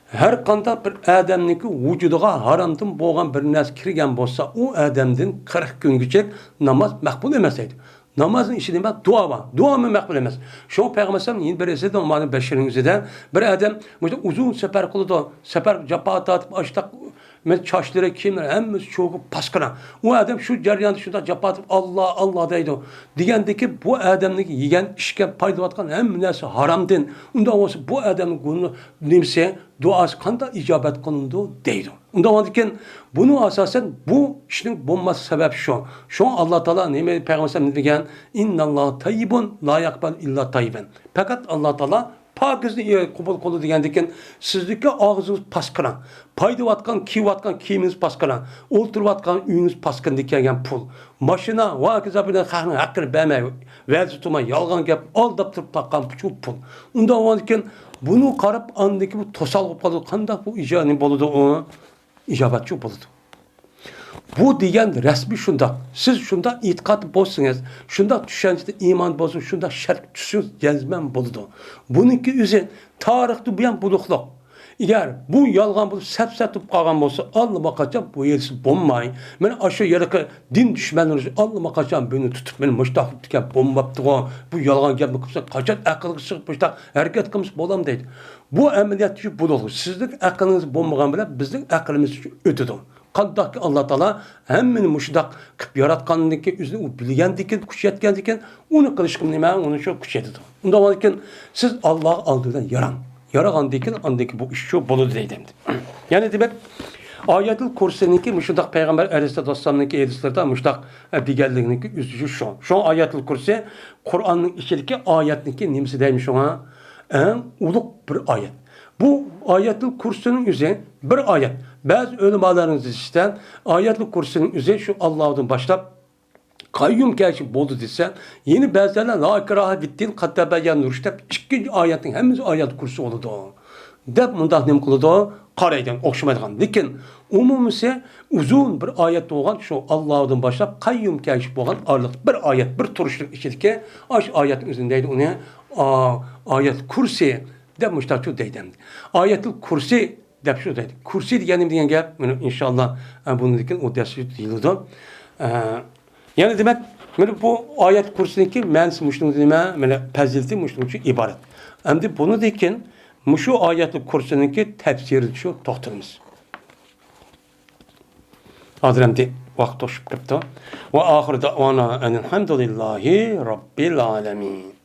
ھەر قانداق بىر ئادەمنىڭكى ۋۇجۇدىغا ھارامدىن بولغان بىر نەرسە كىرگەن بولسا، ئۇ ئادەمدىن قىرىق كۈنگىچە ناماز مەقبۇل ئەمەس دەيدۇ. نامازنىڭ ئىچىدە نېمە؟ دۇئا بار. دۇئامۇ مەقبۇل ئەمەس. شۇڭا پەيغەمبەر ئەلەيھىسسالام يەنە بىر ھەدىسىدە، ئۇمارنىڭ بەشىرىنىڭ ئۆزىدە، بىر ئادەم مۇشۇ ئۇزۇن سەپەر قىلىدۇ. سەپەر جاپا تارتىپ، ئاشتاق مەن چاچلىرى، كىيىملىرى ھەممىسى چۆكۈپ پاسقىنا. ئۇ ئادەم شۇ جەرياندا شۇنداق جاپا تارتىپ، «ئاللا، ئاللا» دەيدۇ. دېگەندىكى بۇ ئادەمنىڭ يېگەن، ئىچكەن، پايدىلىۋاتقان ھەممە نەرسە ھارامدىن. ئۇنداق بولسا بۇ ئادەمنىڭ گۇناھ نېمىسى، دۇئاسى قانداق ئىجابەت قىلىنىدۇ دەيدۇ. ئۇنداق بولغاندىكىن بۇنىڭ ئاساسەن بۇ ئىشنىڭ بولماسلىق سەۋەبى شۇ. شۇڭا ئاللا تائالا نېمە پەيغەمبەر ئەلەيھىسسالام نېمە دېگەن؟ «ئىنناللاھا تەييىبۇن لا يەقبەلۇ ئىللا تەييىبەن.» پەقەت ئاللا تائالا پاكىزنى قوبۇل قىلىدۇ دېگەندىكىن، سىزنىڭكى ئاغزىڭىز پاسقىنا، پايدىۋاتقان، كىيىۋاتقان كىيىمىڭىز پاسقىنا، ئولتۇرۇۋاتقان ئۆيىڭىز پاسقىنىدىن كەلگەن پۇل، ماشىنا ۋە ھاكازا بىلەن خەقنىڭ ھەققىنى بەرمەي، ۋەدە تۇتماي، يالغان گەپ ئالداپ تۇرۇپ تاپقان شۇ پۇل. ئۇنداق بولغاندىكىن بۇنى قاراپ ئاندىكى بۇ توسال بولۇپ قالىدۇ. قانداق بۇ ئىجابەت بولىدۇ ئۇ؟ ئىجابەتچۇ بولىدۇ. بۇ دېگەن رەسمىي شۇنداق. سىز شۇنداق ئېتىقاد بولسىڭىز، شۇنداق چۈشەنچىدە ئىمان بولسا، شۇنداق شەرت چۈشسىڭىز جەزمەن بولىدۇ. بۇنىڭكى ئۆزى تارىختىن بۇيان بولۇقلۇق. ئەگەر بۇ يالغان بولۇپ سەپسەتە بولۇپ قالغان بولسا، ئاللىماقاچان بۇ يەرسى بولماي. مانا ئاشۇ يەرلىكى دىن دۈشمەنلىرى ئاللىماقاچان بۇنى تۇتۇپ، مانا مۇشتاق قىلىپتىكەن، بومباپتىغۇ، بۇ يالغان گەپنى قىلسا، قاچان ئەقىلگە چىقىپ مۇشتاق ھەرىكەت قىلمىسا بولامدۇ دەيدۇ. بۇ ئەمەلىيەتتە شۇ بولىدۇ. سىزنىڭ ئەقلىڭىز بولمىغان بىلەن بىزنىڭ ئەقلىمىز شۇ ئۆتىدۇ. قانداقكى ئاللا تائالا ھەممىنى مۇشۇنداق قىلىپ ياراتقاندىكىن، ئۆزىنى ئۇ بىلگەندىكىن، كۈچ يەتكەندىكىن، ئۇنى قىلىشقا نېمە، ئۇنى شۇ كۈچ يېتىدۇ. ئۇنداق بولغاندىكىن سىز ئاللاغا ئالدى بىلەن ياراڭ. يارىغاندىكىن ئاندىكى بۇ ئىش شۇ بولىدۇ دەيدۇ ئەمدى. يەنى دېمەك، ئايەتۇل كۇرسىنىڭكى مۇشۇنداق پەيغەمبەر ئەلەيھىسسالاتۇ ۋەسسالامنىڭكى ھەدىسلىرىدا مۇشۇنداق، ئە، دېگەنلىكنىڭكى ئۆزى شۇ. شۇ ئايەتۇل كۇرسى قۇرئاننىڭ ئىچىدىكى ئايەتنىڭكى نېمىسى دەيمىز شۇڭا؟ ئەڭ ئۇلۇغ بىر ئايەت. بۇ ئايەتۇل كۇرسىنىڭ ئۆزى بىر ئايەت. بەزى ئۆلىمالارنىڭ دېيىشىچە، ئايەتۇل كۇرسىنىڭ ئۆزى شۇ ئاللاھۇدىن باشلاپ قەييۇم كەلگۈچە بولدى دېسە، يەنە بەزىلەر لا ئىكراھە فىددىن قەد تەبەييەنە رۇشد دەپ ئىككىنچى ئايەتنىڭ ھەممىسى ئايەتۇل كۇرسى بولىدۇ دەپ مۇنداق نېمە قىلىدۇ؟ قارايدۇ، ئوخشىمايدىغان. لېكىن ئومۇمىسى ئۇزۇن بىر ئايەت بولغان، شۇ ئاللاھۇدىن باشلاپ قەييۇم كەلگۈچە بولغان ئارىلىق بىر ئايەت، بىر تۇرۇشلۇق ئىچىدىكى ئاشۇ ئايەتنىڭ ئۆزىنى دەيدۇ ئۇنى، ئا، ئايەتۇل كۇرسى دەپ مۇشتاق دەيدۇ ئەمدى. ئايەتۇل كۇرسى دەپ شۇ دەيدۇ. كۇرسى دېگەن نېمە دېگەن گەپ؟ مانا ئىنشاللا، ئە، بۇنىڭدىن كېيىن ئۇ دەرس دېيىلىدۇ. ئە، يەنى دېمەك، مانا بۇ ئايەت كۇرسىنىڭكى مەنىسى مۇشۇنىڭ نېمە؟ مانا پەزىلىتى مۇشۇنىڭ ئۈچۈن ئىبارەت. ئەمدى بۇنىڭدىن كېيىن مۇشۇ ئايەتۇل كۇرسىنىڭكى تەپسىرىدە شۇ توختىلىمىز. ھازىر ئەمدى ۋاقىت توشۇپ كەپتۇ. ۋە ئاخىر دەۋانا ئەنىلھەمدۇلىللاھى رەببىل ئالەمىن.